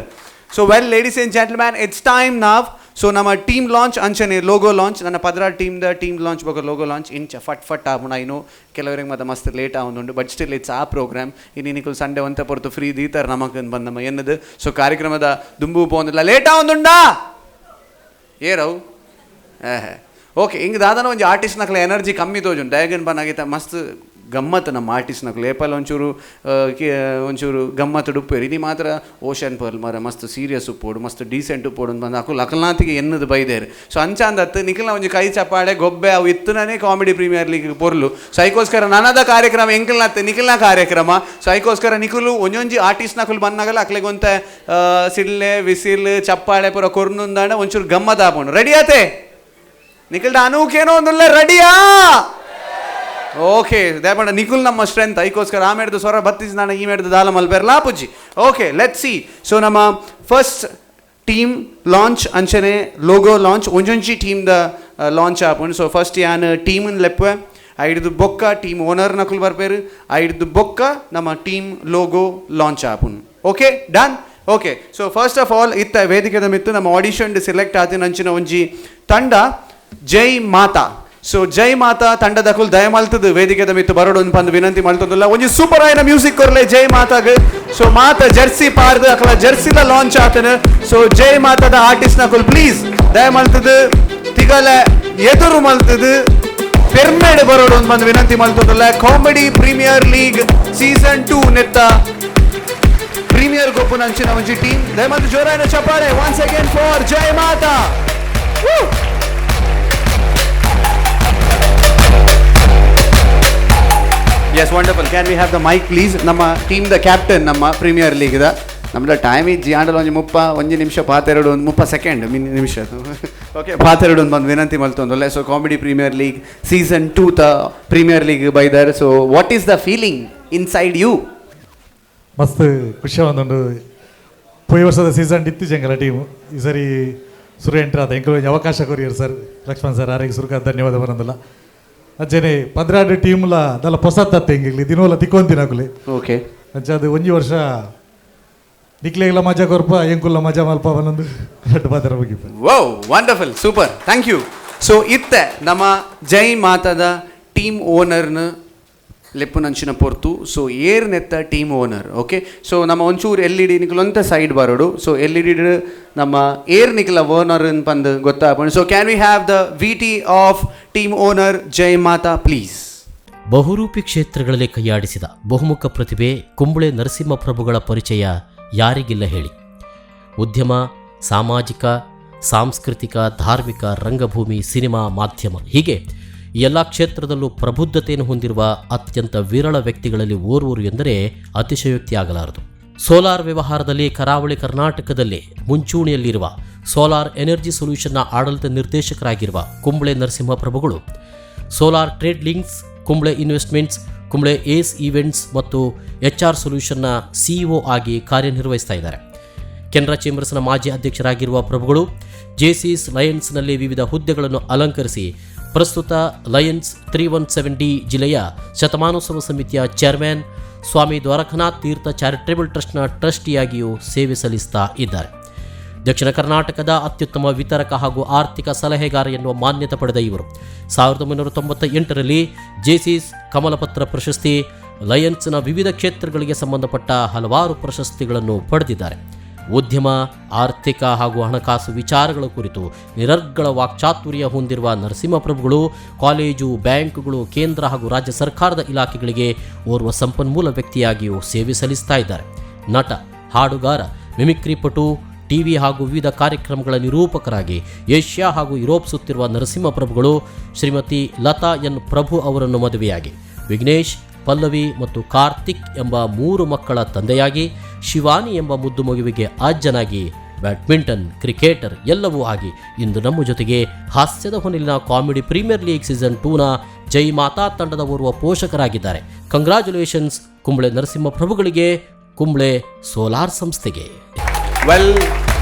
So well ladies and gentlemen, it's time now. So ನಮ್ಮ ಟೀಮ್ ಲಾಂಚ್ ಅಂಚನೆ logo launch ನನ್ನ ಪದ್ರ team the team launch ಬಗ್ಗೆ logo launch ಇಂಚ ಫಟ್ ಫಟ್ ಆಪುಣ ಇನ್ನು ಕೆಲವರಿಗೆ ಮತ್ತೆ ಮಸ್ತ್ late ಆವೊಂದುಂಡು but still it's ಆ ಪ್ರೋಗ್ರಾಮ್ ಇನ್ನು ನಿಕುಲ್ ಸಂಡೆ ಒಂತ ಪೊರ್ತು ಫ್ರೀ ದೀತಾರ ನಮಕ್ ಬಂದ ನಮ್ಮ ಎನ್ನದು. ಸೊ ಕಾರ್ಯಕ್ರಮದ ದುಂಬು ಪೋಂದಿಲ್ಲ ಲೇಟ್ ಆವೊಂದುಂಡಾ ಏರವು ಓಕೆ ಹಿಂಗೆ ದಾದನ ಒಂಜಿ ಆರ್ಟಿಸ್ಟ್ ನಕಲ ಎನರ್ಜಿ ಕಮ್ಮಿ ತೋಜುಂಡು ಡಯಾಗನ್ ಬನ್ನಾಗಿತ್ತ ಮಸ್ತ್ ಗಮ್ಮತ್ತು ನಮ್ಮ ಆರ್ಟಿಸ್ಟ್ ನಕಲು ಏಪಲ್ ಒಂಚೂರು ಒಂಚೂರು ಗಮ್ಮತ್ತು ಉಪ್ಪೇರು ಇನಿ ಮಾತ್ರ ಓಷನ್ ಪರ್ಲ್ ಮರ ಮಸ್ತ್ ಸೀರಿಯಸ್ ಉಪ್ಪೋಡು ಮಸ್ತ್ ಡೀಸೆಂಟ್ ಉಪ್ಪೋಡು ಅಂತ ಬಂದು ಅಕುಲ್ ಅಕಲ್ನಾತಿಗೆ ಎನ್ನದು ಬೈದೇರು. ಸೊ ಅಂಚಾಂದತ್ತು ನಿಖಲ್ನ ಒಂಜಿ ಕೈ ಚಪಾಡೆ ಗೊಬ್ಬೆ ಅವು ಇತ್ತನೇ comedy premier league ಪೊರ್ಲು. ಸೊ ಐಕೋಸ್ಕರ ನನದ ಕಾರ್ಯಕ್ರಮ ಎಂಕಲ್ನತ್ತು ನಿಖಲ್ನ ಕಾರ್ಯಕ್ರಮ. ಸೊ ಐಕೋಸ್ಕರ ನಿಖಲು ಒಂಜೊಂಜಿ ಆರ್ಟಿಸ್ಟ್ ನಕುಲು ಬಂದಾಗಲ್ಲ ಅಕ್ಲೆಗೊಂತ ಸಿಡ್ಲೆ ವಿಸಿಲ್ ಚಪ್ಪಾಳೆ ಪೂರ ಕೊರ್ನುಂದಾಂಡ ಒಂಚೂರು ಗಮ್ಮತ್ ಆಪುಂಡು. ರೆಡಿ ಆತೆ ನಿಖಲ್ಡ ಅನೂಕೇನೋ ಒಂದುಲ್ಲ ರೆಡಿಯಾ? ಓಕೆ ದಯಪಂಡ ನಿಖುಲ್ ನಮ್ಮ ಸ್ಟ್ರೆಂತ್ ಐಕೋಸ್ಕರ ಆ ಮೇಡ್ದು ಸ್ವರ ಬತ್ತಿಸ್ ನಾನು ಈ ಮೇಡ್ದು ದಾಲ ಮಲ್ಬೇರ್ ಲಾಪುಜಿ. Okay let see. So ನಮ್ಮ first team launch ಅಂಚನೆ ಲೋಗೋ ಲಾಂಚ್ ಒಂಜೊಂಜಿ team the launch ಆಪುಂಡು. ಸೊ ಫಸ್ಟ್ ಯಾನ್ ಟೀಮ್ನ ಲೆಪ್ಪೆ ಐಡ್ದು ಬೊಕ್ಕ ಟೀಮ್ ಓನರ್ ನಕುಲ್ ಬರ್ಪೇರು ಐಡ್ದು ಬೊಕ್ಕ ನಮ್ಮ team logo launch ಆಪುಂಡು. Okay done. Okay so first of all ಇತ್ತ ವೇದಿಕೆದ ಮಿತ್ತು ನಮ್ಮ ಆಡಿಷನ್ ಸೆಲೆಕ್ಟ್ ಆತಿನ ಅಂಚಿನ ಒಂಜಿ ತಂಡ ಜೈ ಮಾತಾ. ಸೊ ಜೈ ಮಾತಾ ತಂಡದ ಕುಲ್ ದಯ ಮಲ್ತದು ವೇದಿಕೆದ ಮಿತ್ತು ಬರೋಡು ಪಂದ್ ವಿನಂತಿ ಮಲ್ತದಲ್ಲ ಒಂಜಿ ಸೂಪರ್ ಆಯ್ನ ಮ್ಯೂಸಿಕ್ ಕೊರ್ಲೆ ಜೈ ಮಾತಾಗ. ಸೊ ಮಾತಾ ಜರ್ಸಿ ಪಾರ್ದು ಅಕಲ ಜರ್ಸಿಲ ಲಾಂಚ್ ಆತನ. ಸೊ ಜೈ ಮಾತಾದ ಆರ್ಟಿಸ್ಟ್ ನಕುಲ್ ಪ್ಲೀಸ್ ದಯ ಮಲ್ತದು ತಿಗಲ ಎದುರು ಮಲ್ತದು ಪೆರ್ಮೇಡ್ ಬರೋಡು ಬಂದು ವಿನಂತಿ ಮಲ್ತದಲ್ಲ. Comedy premier league season 2 ನೆತ್ತ ಪ್ರೀಮಿಯರ್ ಗೊಪ್ಪು ನಂಚಿನ ಒಂಜಿ ಟೀಮ್ ದಯಮಲ್ತು ಜೋರಾಯನ ಚಪ್ಪಾಳೆ once again for Jai Mata. Yes, wonderful. Can we have the mic please? ನಮ್ಮ team the captain ನಮ್ಮ ಪ್ರೀಮಿಯರ್ ಲೀಗ್ದ ನಮ್ಮದ ಟೈಮ್ ಇಜ್ಜಿ ಆಂಡಲ ಒಂಜಿ 30 ಒಂಜಿ ನಿಮಿಷ ಪಾತೆರಡು ಒಂದು 30 ಸೆಕೆಂಡ್ ಮಿನ್ ನಿಮಿಷ ಓಕೆ ಪಾತೆರಡು ಒಂದು ಬಂದು ವಿನಂತಿ ಮಲ್ತೊಂದಲ್ಲ. So comedy premier league season 2 the premier league ಬೈದರ್. So what is the feeling inside you? ಮಸ್ತ್ ಖುಷಿ ಒಂದೊಂದು ಪೋಯಿ ವರ್ಷದ ಸೀಸನ್ ಇತ್ತು ಜಂಗಲ ಟೀಮು ಈ ಸರಿ ಸುರು ಎಂಟ್ರ್ ಆದ ಎಂಕಲ್ ಒಂಜಿ ಅವಕಾಶ ಕೊರಿಯರ್ ಸರ್ ಲಕ್ಷ್ಮಣ್ ಸರ್ ಆರಿಗೆ ಸುರುಕ ಧನ್ಯವಾದ ಬರಂದಿಲ್ಲ. ಅಂಚನೆ 12 ಟೀಮ್ಲ ದಲ್ಲ ಪೊಸತ್ತತ್ತೆ ಹಿಂಗಿಗ್ಲಿ ದಿನೋಲ ತಿಕ್ಕೊಂತಿನಕುಲೆ. ಓಕೆ ಅಂಚ ಅದು ಒಂಜಿ ವರ್ಷ ನಿಕ್ಲೆಗ್ಲ ಮಜಾ ಕೊರ್ಪ ಎಂಕುಲ್ಲ ಮಜಾ ಮಲ್ಪ ಬಂದು ರಡ್ಡು ಪಾತ್ರ ಮುಗಿಪ. Wow wonderful super thank you. So ಇತ್ತೆ ನಮ್ಮ ಜೈ ಮಾತಾದ ಟೀಮ್ ಓನರ್ನ ಲೆಪ್ಪುನಂಚಿನ ಪೊರ್ತು. ಸೊ ಏರ್ ನೆತ್ತ team owner. Okay so ನಮ್ಮ ಒಂಚೂರು L E D ನಿಕುಲೊಂತ side ಬರೋಡು. So L E D ನಮ್ಮ ಏರ್ ನಿಕಲ ಓನರ್ ಪಂದ್ ಗೊತ್ತಾಪಂಡು. So can we have the V T of team owner Jai Mata please? ಬಹುರೂಪಿ ಕ್ಷೇತ್ರಗಳಲ್ಲಿ ಕೈಯಾಡಿಸಿದ ಬಹುಮುಖ ಪ್ರತಿಭೆ ಕುಂಬಳೆ ನರಸಿಂಹಪ್ರಭುಗಳ ಪರಿಚಯ ಯಾರಿಗಿಲ್ಲ ಹೇಳಿ. ಉದ್ಯಮ, ಸಾಮಾಜಿಕ, ಸಾಂಸ್ಕೃತಿಕ, ಧಾರ್ಮಿಕ, ರಂಗಭೂಮಿ, ಸಿನಿಮಾ, ಮಾಧ್ಯಮ ಹೀಗೆ ಎಲ್ಲ ಕ್ಷೇತ್ರದಲ್ಲೂ ಪ್ರಬುದ್ಧತೆಯನ್ನು ಹೊಂದಿರುವ ಅತ್ಯಂತ ವಿರಳ ವ್ಯಕ್ತಿಗಳಲ್ಲಿ ಓರ್ವರು ಎಂದರೆ ಅತಿಶಯೋಕ್ತಿ ಆಗಲಾರದು. ಸೋಲಾರ್ ವ್ಯವಹಾರದಲ್ಲಿ ಕರಾವಳಿ ಕರ್ನಾಟಕದಲ್ಲಿ ಮುಂಚೂಣಿಯಲ್ಲಿರುವ ಸೋಲಾರ್ ಎನರ್ಜಿ ಸೊಲ್ಯೂಷನ್ನ ಆಡಳಿತ ನಿರ್ದೇಶಕರಾಗಿರುವ ಕುಂಬಳೆ ನರಸಿಂಹಪ್ರಭುಗಳು solar trade links, Kumble investments, Kumble ace events ಮತ್ತು ಎಚ್ ಆರ್ ಸೊಲ್ಯೂಷನ್ನ ಸಿಇಒ ಆಗಿ ಕಾರ್ಯನಿರ್ವಹಿಸ್ತಾ ಇದ್ದಾರೆ. ಕೆನರಾ ಚೇಂಬರ್ಸ್ನ ಮಾಜಿ ಅಧ್ಯಕ್ಷರಾಗಿರುವ ಪ್ರಭುಗಳು ಜೇಸಿಸ್ ಲಯನ್ಸ್ನಲ್ಲಿ ವಿವಿಧ ಹುದ್ದೆಗಳನ್ನು ಅಲಂಕರಿಸಿ ಪ್ರಸ್ತುತ ಲಯನ್ಸ್ 317D ಜಿಲ್ಲೆಯ ಶತಮಾನೋತ್ಸವ ಸಮಿತಿಯ ಚೇರ್ಮನ್, ಸ್ವಾಮಿ ದ್ವಾರಕನಾಥ್ ತೀರ್ಥ ಚಾರಿಟೇಬಲ್ ಟ್ರಸ್ಟ್ನ ಟ್ರಸ್ಟಿಯಾಗಿಯೂ ಸೇವೆ ಸಲ್ಲಿಸ್ತಾ ಇದ್ದಾರೆ. ದಕ್ಷಿಣ ಕರ್ನಾಟಕದ ಅತ್ಯುತ್ತಮ ವಿತರಕ ಹಾಗೂ ಆರ್ಥಿಕ ಸಲಹೆಗಾರ ಎನ್ನುವ ಮಾನ್ಯತೆ ಪಡೆದ ಇವರು 1998ರಲ್ಲಿ ಜೇಸಿಸ್ ಕಮಲಪತ್ರ ಪ್ರಶಸ್ತಿ, ಲಯನ್ಸ್ನ ವಿವಿಧ ಕ್ಷೇತ್ರಗಳಿಗೆ ಸಂಬಂಧಪಟ್ಟ ಹಲವಾರು ಪ್ರಶಸ್ತಿಗಳನ್ನು ಪಡೆದಿದ್ದಾರೆ. ಉದ್ಯಮ, ಆರ್ಥಿಕ ಹಾಗೂ ಹಣಕಾಸು ವಿಚಾರಗಳ ಕುರಿತು ನಿರರ್ಗಳ ವಾಕ್ಚಾತುರ್ಯ ಹೊಂದಿರುವ ನರಸಿಂಹಪ್ರಭುಗಳು ಕಾಲೇಜು, ಬ್ಯಾಂಕುಗಳು, ಕೇಂದ್ರ ಹಾಗೂ ರಾಜ್ಯ ಸರ್ಕಾರದ ಇಲಾಖೆಗಳಿಗೆ ಓರ್ವ ಸಂಪನ್ಮೂಲ ವ್ಯಕ್ತಿಯಾಗಿಯೂ ಸೇವೆ ಸಲ್ಲಿಸ್ತಾ ಇದ್ದಾರೆ. ನಟ, ಹಾಡುಗಾರ, ಮಿಮಿಕ್ರಿ ಪಟು, ಟಿವಿ ಹಾಗೂ ವಿವಿಧ ಕಾರ್ಯಕ್ರಮಗಳ ನಿರೂಪಕರಾಗಿ ಏಷ್ಯಾ ಹಾಗೂ ಯುರೋಪ್ ಸುತ್ತಿರುವ ನರಸಿಂಹಪ್ರಭುಗಳು ಶ್ರೀಮತಿ ಲತಾ ಎನ್ ಪ್ರಭು ಅವರನ್ನು ಮದುವೆಯಾಗಿ ವಿಘ್ನೇಶ್, ಪಲ್ಲವಿ ಮತ್ತು ಕಾರ್ತಿಕ್ ಎಂಬ 3 ಮಕ್ಕಳ ತಂದೆಯಾಗಿ, ಶಿವಾನಿ ಎಂಬ ಮುದ್ದು ಮಗುವಿಗೆ ಅಜ್ಜನಾಗಿ, ಬ್ಯಾಡ್ಮಿಂಟನ್, ಕ್ರಿಕೆಟರ್ ಎಲ್ಲವೂ ಆಗಿ ಇಂದು ನಮ್ಮ ಜೊತೆಗೆ ಹಾಸ್ಯದ ಹೊನಲಿನ comedy premier league season 2ನ ಜೈ ಮಾತಾ ತಂಡದ ಓರ್ವ ಪೋಷಕರಾಗಿದ್ದಾರೆ. ಕಂಗ್ರಾಚುಲೇಷನ್ಸ್ ಕುಂಬ್ಳೆ ನರಸಿಂಹಪ್ರಭುಗಳಿಗೆ, ಕುಂಬ್ಳೆ ಸೋಲಾರ್ ಸಂಸ್ಥೆಗೆ. Well,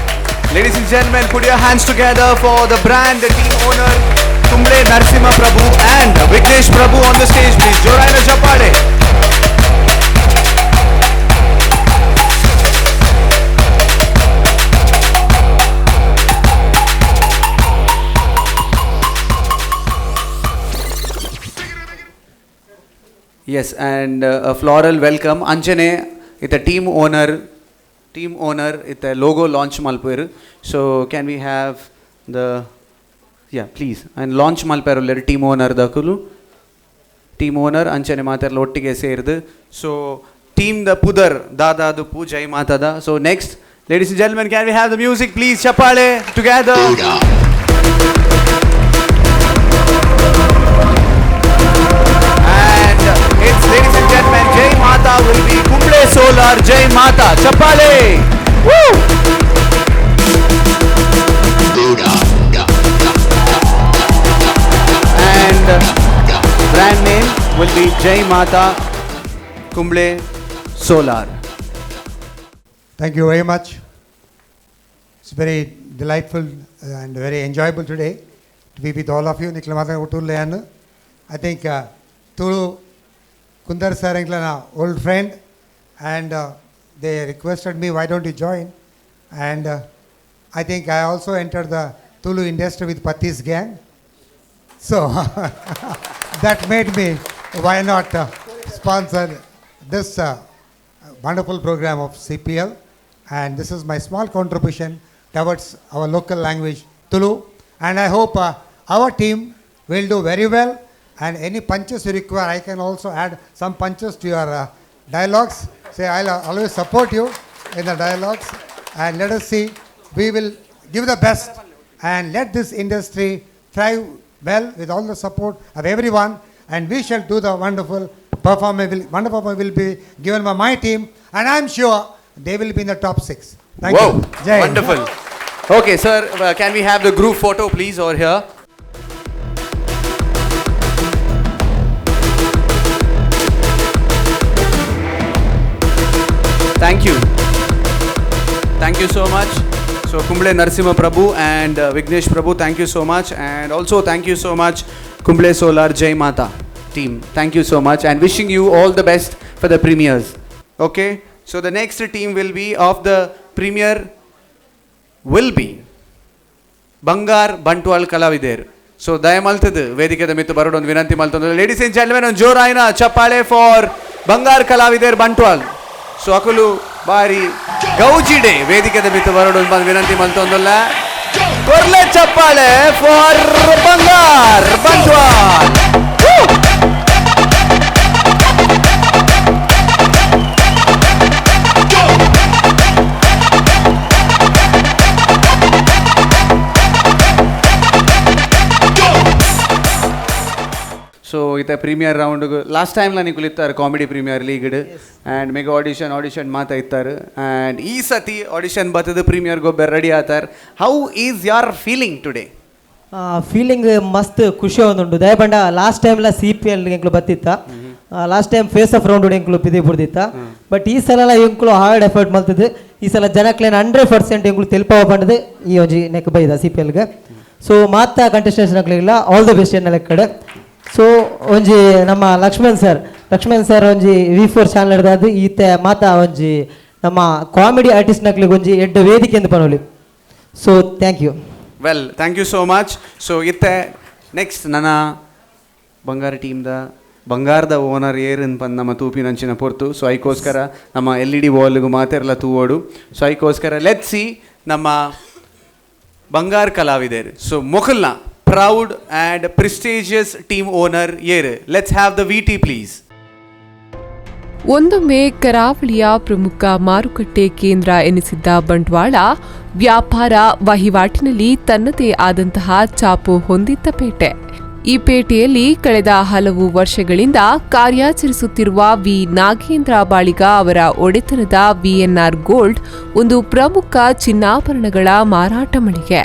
ladies and gentlemen, put your hands together for the brand, the team owner, Kumble Narasimha Prabhu and Vignesh Prabhu on the stage, please. Joraina Chapade. Yes, and a floral welcome. Anjane, it's a team owner. Team owner, it's a logo launch malpur. So can we have the, yeah, please. And launch malpur team owner dakulu. Team owner anchane matarla ottige serdu. So team the pudar dada dupu Jai Matada. So next, ladies and gentlemen, can we have the music please? Chapale together. And it's, ladies and gentlemen, Jai Mata will be Kumble Solar Jai Mata. Chapale! Woo! And brand name will be Jai Mata Kumble Solar. Thank you very much. It's very delightful and very enjoyable today to be with all of you. Niklamata Utulleyan. I think Tulu Kundar sir Englana old friend, and they requested me, why don't you join? And I think I also entered the Tulu industry with Patti's gang. So that made me, why not sponsor this wonderful program of CPL. And this is my small contribution towards our local language, Tulu. And I hope our team will do very well. And any punches you require, I can also add some punches to your dialogues. Say, I'll always support you in the dialogues. And let us see, we will give the best and let this industry thrive well with all the support of everyone. And we shall do the wonderful performance. Wonderful performance will be given by my team. And I'm sure they will be in the top 6. Thank Whoa, you. Jai. Wonderful. Okay, sir, can we have the group photo, please, over here? Thank you. Thank you so much. So Kumble Narasimha Prabhu and Vignesh Prabhu, thank you so much. And also thank you so much Kumble Solar Jai Mata team. Thank you so much and wishing you all the best for the premieres. Okay. So the next team will be of the premier will be Bangar Bantwal Kalavider. So ದಯಮಲ್ತದು ವೇದಿಕೆದ ಮಿತ್ತು ಬರೋಡೊಂದು ವಿನಂತಿ ಮಲ್ತೊಂದು. Ladies and gentlemen, ಒಂದು ಜೋರಾಯಿನ ಚಪ್ಪಾಳೆ for ಬಂಗಾರ್ ಕಲಾವಿದರ್ Bantwal. So ಅಕುಲು ಬಾರಿ ಗೌಜಿಡೆ ವೇದಿಕೆದ ಮಿತ್ತು ಬರೋಡೊಂದು ಬಂದು ವಿನಂತಿ ಮಲ್ತೊಂದಲ್ಲ. ಕೊರ್ಲೆ ಚಪ್ಪಾಳೆ ಫಾರ್ ಬಂಗಾರ್ ಬಂಟ್ವಾಲ್. ಸೊ ಇತ premier round last time ನಿಕುಲು ಇತ್ತಾರೆ comedy premier league and mega audition audition ಮಾತಾ ಇತ್ತಾರೆ ಆ್ಯಂಡ್ ಈ ಸತಿ ಆಡಿಷನ್ ಬತ್ತದ ಪ್ರೀಮಿಯರ್ ಗೊಬ್ಬರ ರೆಡಿ ಆತಾರೆ. How is your feeling today? Feeling ಮಸ್ತ್ ಖುಷಿ ಒಂದುಂಡು. ದಯಪಂಡ ಲಾಸ್ಟ್ ಟೈಮ್ಲ C P L ಎಂಕ್ಲು ಬತ್ತಿತ್ತ, last time face off round ಎಂಕ್ಲು ಪಿದಿ ಬುಡ್ದಿತ್ತ. But ಈ ಸಲ ಎಂಕ್ಲು ಹಾರ್ಡ್ ಎಫರ್ಟ್ ಮಲ್ತದ್ದು. ಈ ಸಲ ಜನಕ್ಲೇನ್ 100% ಎಂಕ್ಲು ತೆಲ್ಪಾವ ಪಂಡದು ಈ ಒಂಜಿ ನೆಕ್ ಬೈದ ಸಿ ಪಿ ಎಲ್ಗೆ. ಸೊ ಮಾತಾ ಕಂಟೆಸ್ಟೆಂಟ್ಸ್ ನಕ್ಲಿಲ್ಲ all the best ಎನ್ನ ಕಡೆ. ಸೊ ಒಂಜಿ ನಮ್ಮ ಲಕ್ಷ್ಮಣ್ ಸರ್, ಲಕ್ಷ್ಮಣ್ ಸರ್ ಒಂಜಿ ವಿ ಫೋರ್ ಚಾನಲ್ ಹಿಡ್ದಾದ್ ಈತೆ ಮಾತಾ ಒಂಜಿ ನಮ್ಮ ಕಾಮಿಡಿ ಆರ್ಟಿಸ್ಟ್ ನಕ್ಲಿಗೆ ಒಂಜಿ ಎಡ್ಡೆ ವೇದಿಕೆ ಎಂದು ಪನೋಲಿ. So thank you. Well, thank you so much. So ಇತ್ತೆ next ನನ್ನ ಬಂಗಾರ ಟೀಮ್ದ ಬಂಗಾರದ ಓನರ್ ಏರಿನ್ ಪಂದ್ ನಮ್ಮ ತೂಪಿನಂಚಿನ ಪೊರ್ತು. ಸೊ ಐಕೋಸ್ಕರ ನಮ್ಮ L E D ವಾಲ್ಗೂ ಮಾತೆರ್ಲ ತೂವೋಡು. ಸೊ ಐಕೋಸ್ಕರ let see ನಮ್ಮ ಬಂಗಾರ ಕಲಾವಿದರು. ಸೊ ಮೊಕಲ್ನ proud and prestigious team owner ಏರ್, let's have the V T please. ಒಂದೊಮ್ಮೆ ಕರಾವಳಿಯ ಪ್ರಮುಖ ಮಾರುಕಟ್ಟೆ ಕೇಂದ್ರ ಎನಿಸಿದ್ದ ಬಂಟ್ವಾಳ ವ್ಯಾಪಾರ ವಹಿವಾಟಿನಲ್ಲಿ ತನ್ನದೇ ಆದಂತಹ ಛಾಪು ಹೊಂದಿದ್ದ ಪೇಟೆ. ಈ ಪೇಟೆಯಲ್ಲಿ ಕಳೆದ ಹಲವು ವರ್ಷಗಳಿಂದ ಕಾರ್ಯಾಚರಿಸುತ್ತಿರುವ ವಿ ನಾಗೇಂದ್ರ ಬಾಳಿಗ ಅವರ ಒಡೆತನದ ವಿಎನ್ಆರ್ ಗೋಲ್ಡ್ ಒಂದು ಪ್ರಮುಖ ಚಿನ್ನಾಭರಣಗಳ ಮಾರಾಟ ಮಳಿಗೆ.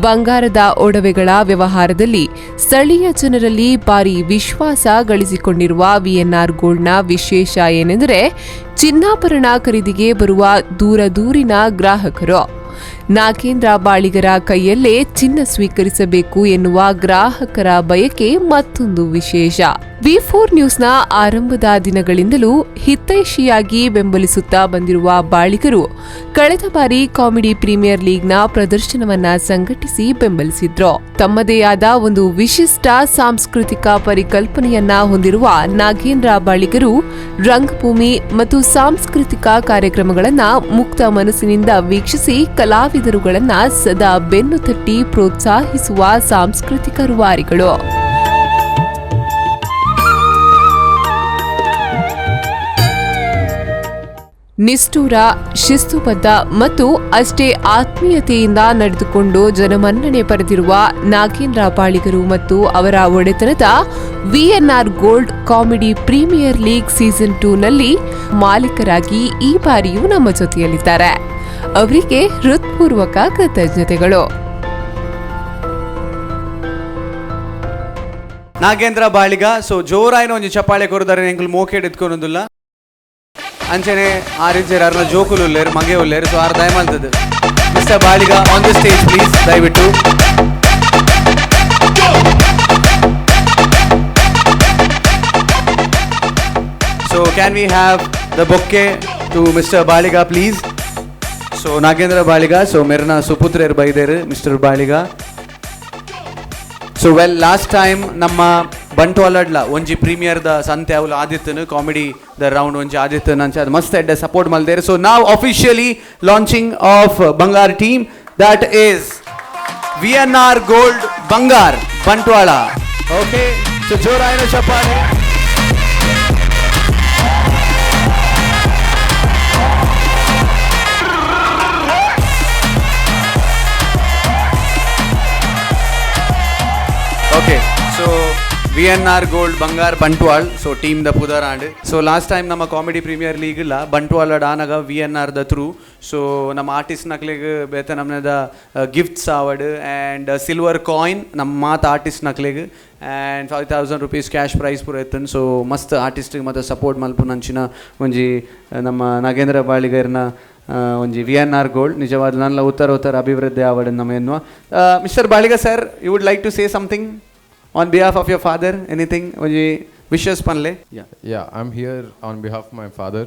ಬಂಗಾರದ ಒಡವೆಗಳ ವ್ಯವಹಾರದಲ್ಲಿ ಸ್ಥಳೀಯ ಜನರಲ್ಲಿ ಭಾರಿ ವಿಶ್ವಾಸ ಗಳಿಸಿಕೊಂಡಿರುವ ವಿಎನ್ಆರ್ ಗೋಲ್ಡ್ನ ವಿಶೇಷ ಏನೆಂದರೆ ಚಿನ್ನಾಭರಣ ಖರೀದಿಗೆ ಬರುವ ದೂರ ದೂರಿನ ಗ್ರಾಹಕರು ನಾಗೇಂದ್ರ ಬಾಳಿಗರ ಕೈಯಲ್ಲೇ ಚಿನ್ನ ಸ್ವೀಕರಿಸಬೇಕು ಎನ್ನುವ ಗ್ರಾಹಕರ ಬಯಕೆ ಮತ್ತೊಂದು ವಿಶೇಷ. ವಿ4 ನ್ಯೂಸ್ನ ಆರಂಭದ ದಿನಗಳಿಂದಲೂ ಹಿತೈಷಿಯಾಗಿ ಬೆಂಬಲಿಸುತ್ತಾ ಬಂದಿರುವ ಬಾಳಿಗರು ಕಳೆದ ಬಾರಿ ಕಾಮಿಡಿ ಪ್ರೀಮಿಯರ್ ಲೀಗ್ನ ಪ್ರದರ್ಶನವನ್ನ ಸಂಘಟಿಸಿ ಬೆಂಬಲಿಸಿದ್ರು. ತಮ್ಮದೇ ಆದ ಒಂದು ವಿಶಿಷ್ಟ ಸಾಂಸ್ಕೃತಿಕ ಪರಿಕಲ್ಪನೆಯನ್ನ ಹೊಂದಿರುವ ನಾಗೇಂದ್ರ ಬಾಳಿಗರು ರಂಗಭೂಮಿ ಮತ್ತು ಸಾಂಸ್ಕೃತಿಕ ಕಾರ್ಯಕ್ರಮಗಳನ್ನ ಮುಕ್ತ ಮನಸ್ಸಿನಿಂದ ವೀಕ್ಷಿಸಿ ಕಲಾವಿದರುಗಳನ್ನ ಸದಾ ಬೆನ್ನು ತಟ್ಟಿ ಪ್ರೋತ್ಸಾಹಿಸುವ ಸಾಂಸ್ಕೃತಿಕ ರೂವಾರಿಗಳು. ನಿಷ್ಠುರ, ಶಿಸ್ತುಬದ್ಧ ಮತ್ತು ಅಷ್ಟೇ ಆತ್ಮೀಯತೆಯಿಂದ ನಡೆದುಕೊಂಡು ಜನಮನ್ನಣೆ ಪಡೆದಿರುವ ನಾಗೇಂದ್ರ ಬಾಳಿಗರು ಮತ್ತು ಅವರ ಒಡೆತನದ VNR gold comedy premier league season 2ನಲ್ಲಿ ಮಾಲೀಕರಾಗಿ ಈ ಬಾರಿಯೂ ನಮ್ಮ ಜೊತೆಯಲ್ಲಿದ್ದಾರೆ. ಅವರಿಗೆ ಹೃತ್ಪೂರ್ವಕ ಕೃತಜ್ಞತೆಗಳು. ನಾಗೇಂದ್ರ ಬಾಳಿಗ ಸೊ ಜೋರಾಯಿನ ಒಂಜಿ ಚಪ್ಪಾಳೆ ಕೊರುದಾರೆ ಎಂಕುಲು ಮೋಕೇಡ್ ಎತ್ಕೊನೊಂದುಲ್ಲ. ಅಂಚನೆ ಆರಿಜರ್ ಅರ್ನ ಜೋಕುಲು ಉಲ್ಲೇರು ಮಗೆ ಉಲ್ಲೇರು. ಸೊ ಆರ್ ದಯ ಮಲ್ತದೆ. Mister Baliga on the stage please, ದಯವಿಟ್ಟು. So can we have the bouquet to mister Baliga please. So Nagendra Baliga so ಮೆರ್ನ ಸುಪುತ್ರೇರ್ ಬೈದೇರು mister Baliga. So well last time ನಮ್ಮ ಬಂಟ್ವಾಳಡ್ಲ ಒಂಜಿ ಪ್ರೀಮಿಯರ್ದ ಸಂತೆ ಅವಲು ಆದಿತ್ಯನು comedy the round ಒಂಜಿ ಆದಿತ್ಯನ ಅಂಚ ಅದು ಮಸ್ತ್ ಎಡ್ಡೆ ಸಪೋರ್ಟ್ ಮಲ್ದೇರು. ಸೊ ನಾವು officially launching of Bangar team, that is V N R gold Bangar Bantwal. Okay, so ಜೋರಾಯಿನ ಚಪ್ಪಾಳೆ. Okay, so V N R gold Bangar Bantwal so team the ಪುದರ್ and so last time ನಮ್ಮ comedy premier league ಇಲ್ಲ Bantwal ಆನಾಗ V N are the through. So ನಮ್ಮ artist ನಕ್ಲೆಗ್ ಬೇತೆ ನಮ್ಮದ gifts award and silver coin ನಮ್ಮ ಮಾತು artist ನಕ್ಲೆಗ್ and 5,000 rupees cash prize ಪೂರ ಇತ್ತನ್. ಸೊ ಮಸ್ತ್ ಆರ್ಟಿಸ್ಟಿಗೆ ಮತ್ತು ಸಪೋರ್ಟ್ ಮಲ್ಪುನಂಚಿನ ಒಂಜಿ ನಮ್ಮ ನಾಗೇಂದ್ರ ಬಾಳಿಗರ್ನ ಒಂಜಿ V N R gold ನಿಜವಾದ ನನ್ನ ಉತ್ತರ ಉತ್ತರ ಅಭಿವೃದ್ಧಿ ಆವಡ್ ನಮ್ಮ ಎನ್ನುವ. Mister Baliga sir, you would like to say something on behalf of your father, anything ಒಂಜಿ wishes ಪನ್ಲೆ? Yeah, I'm here on behalf of my father.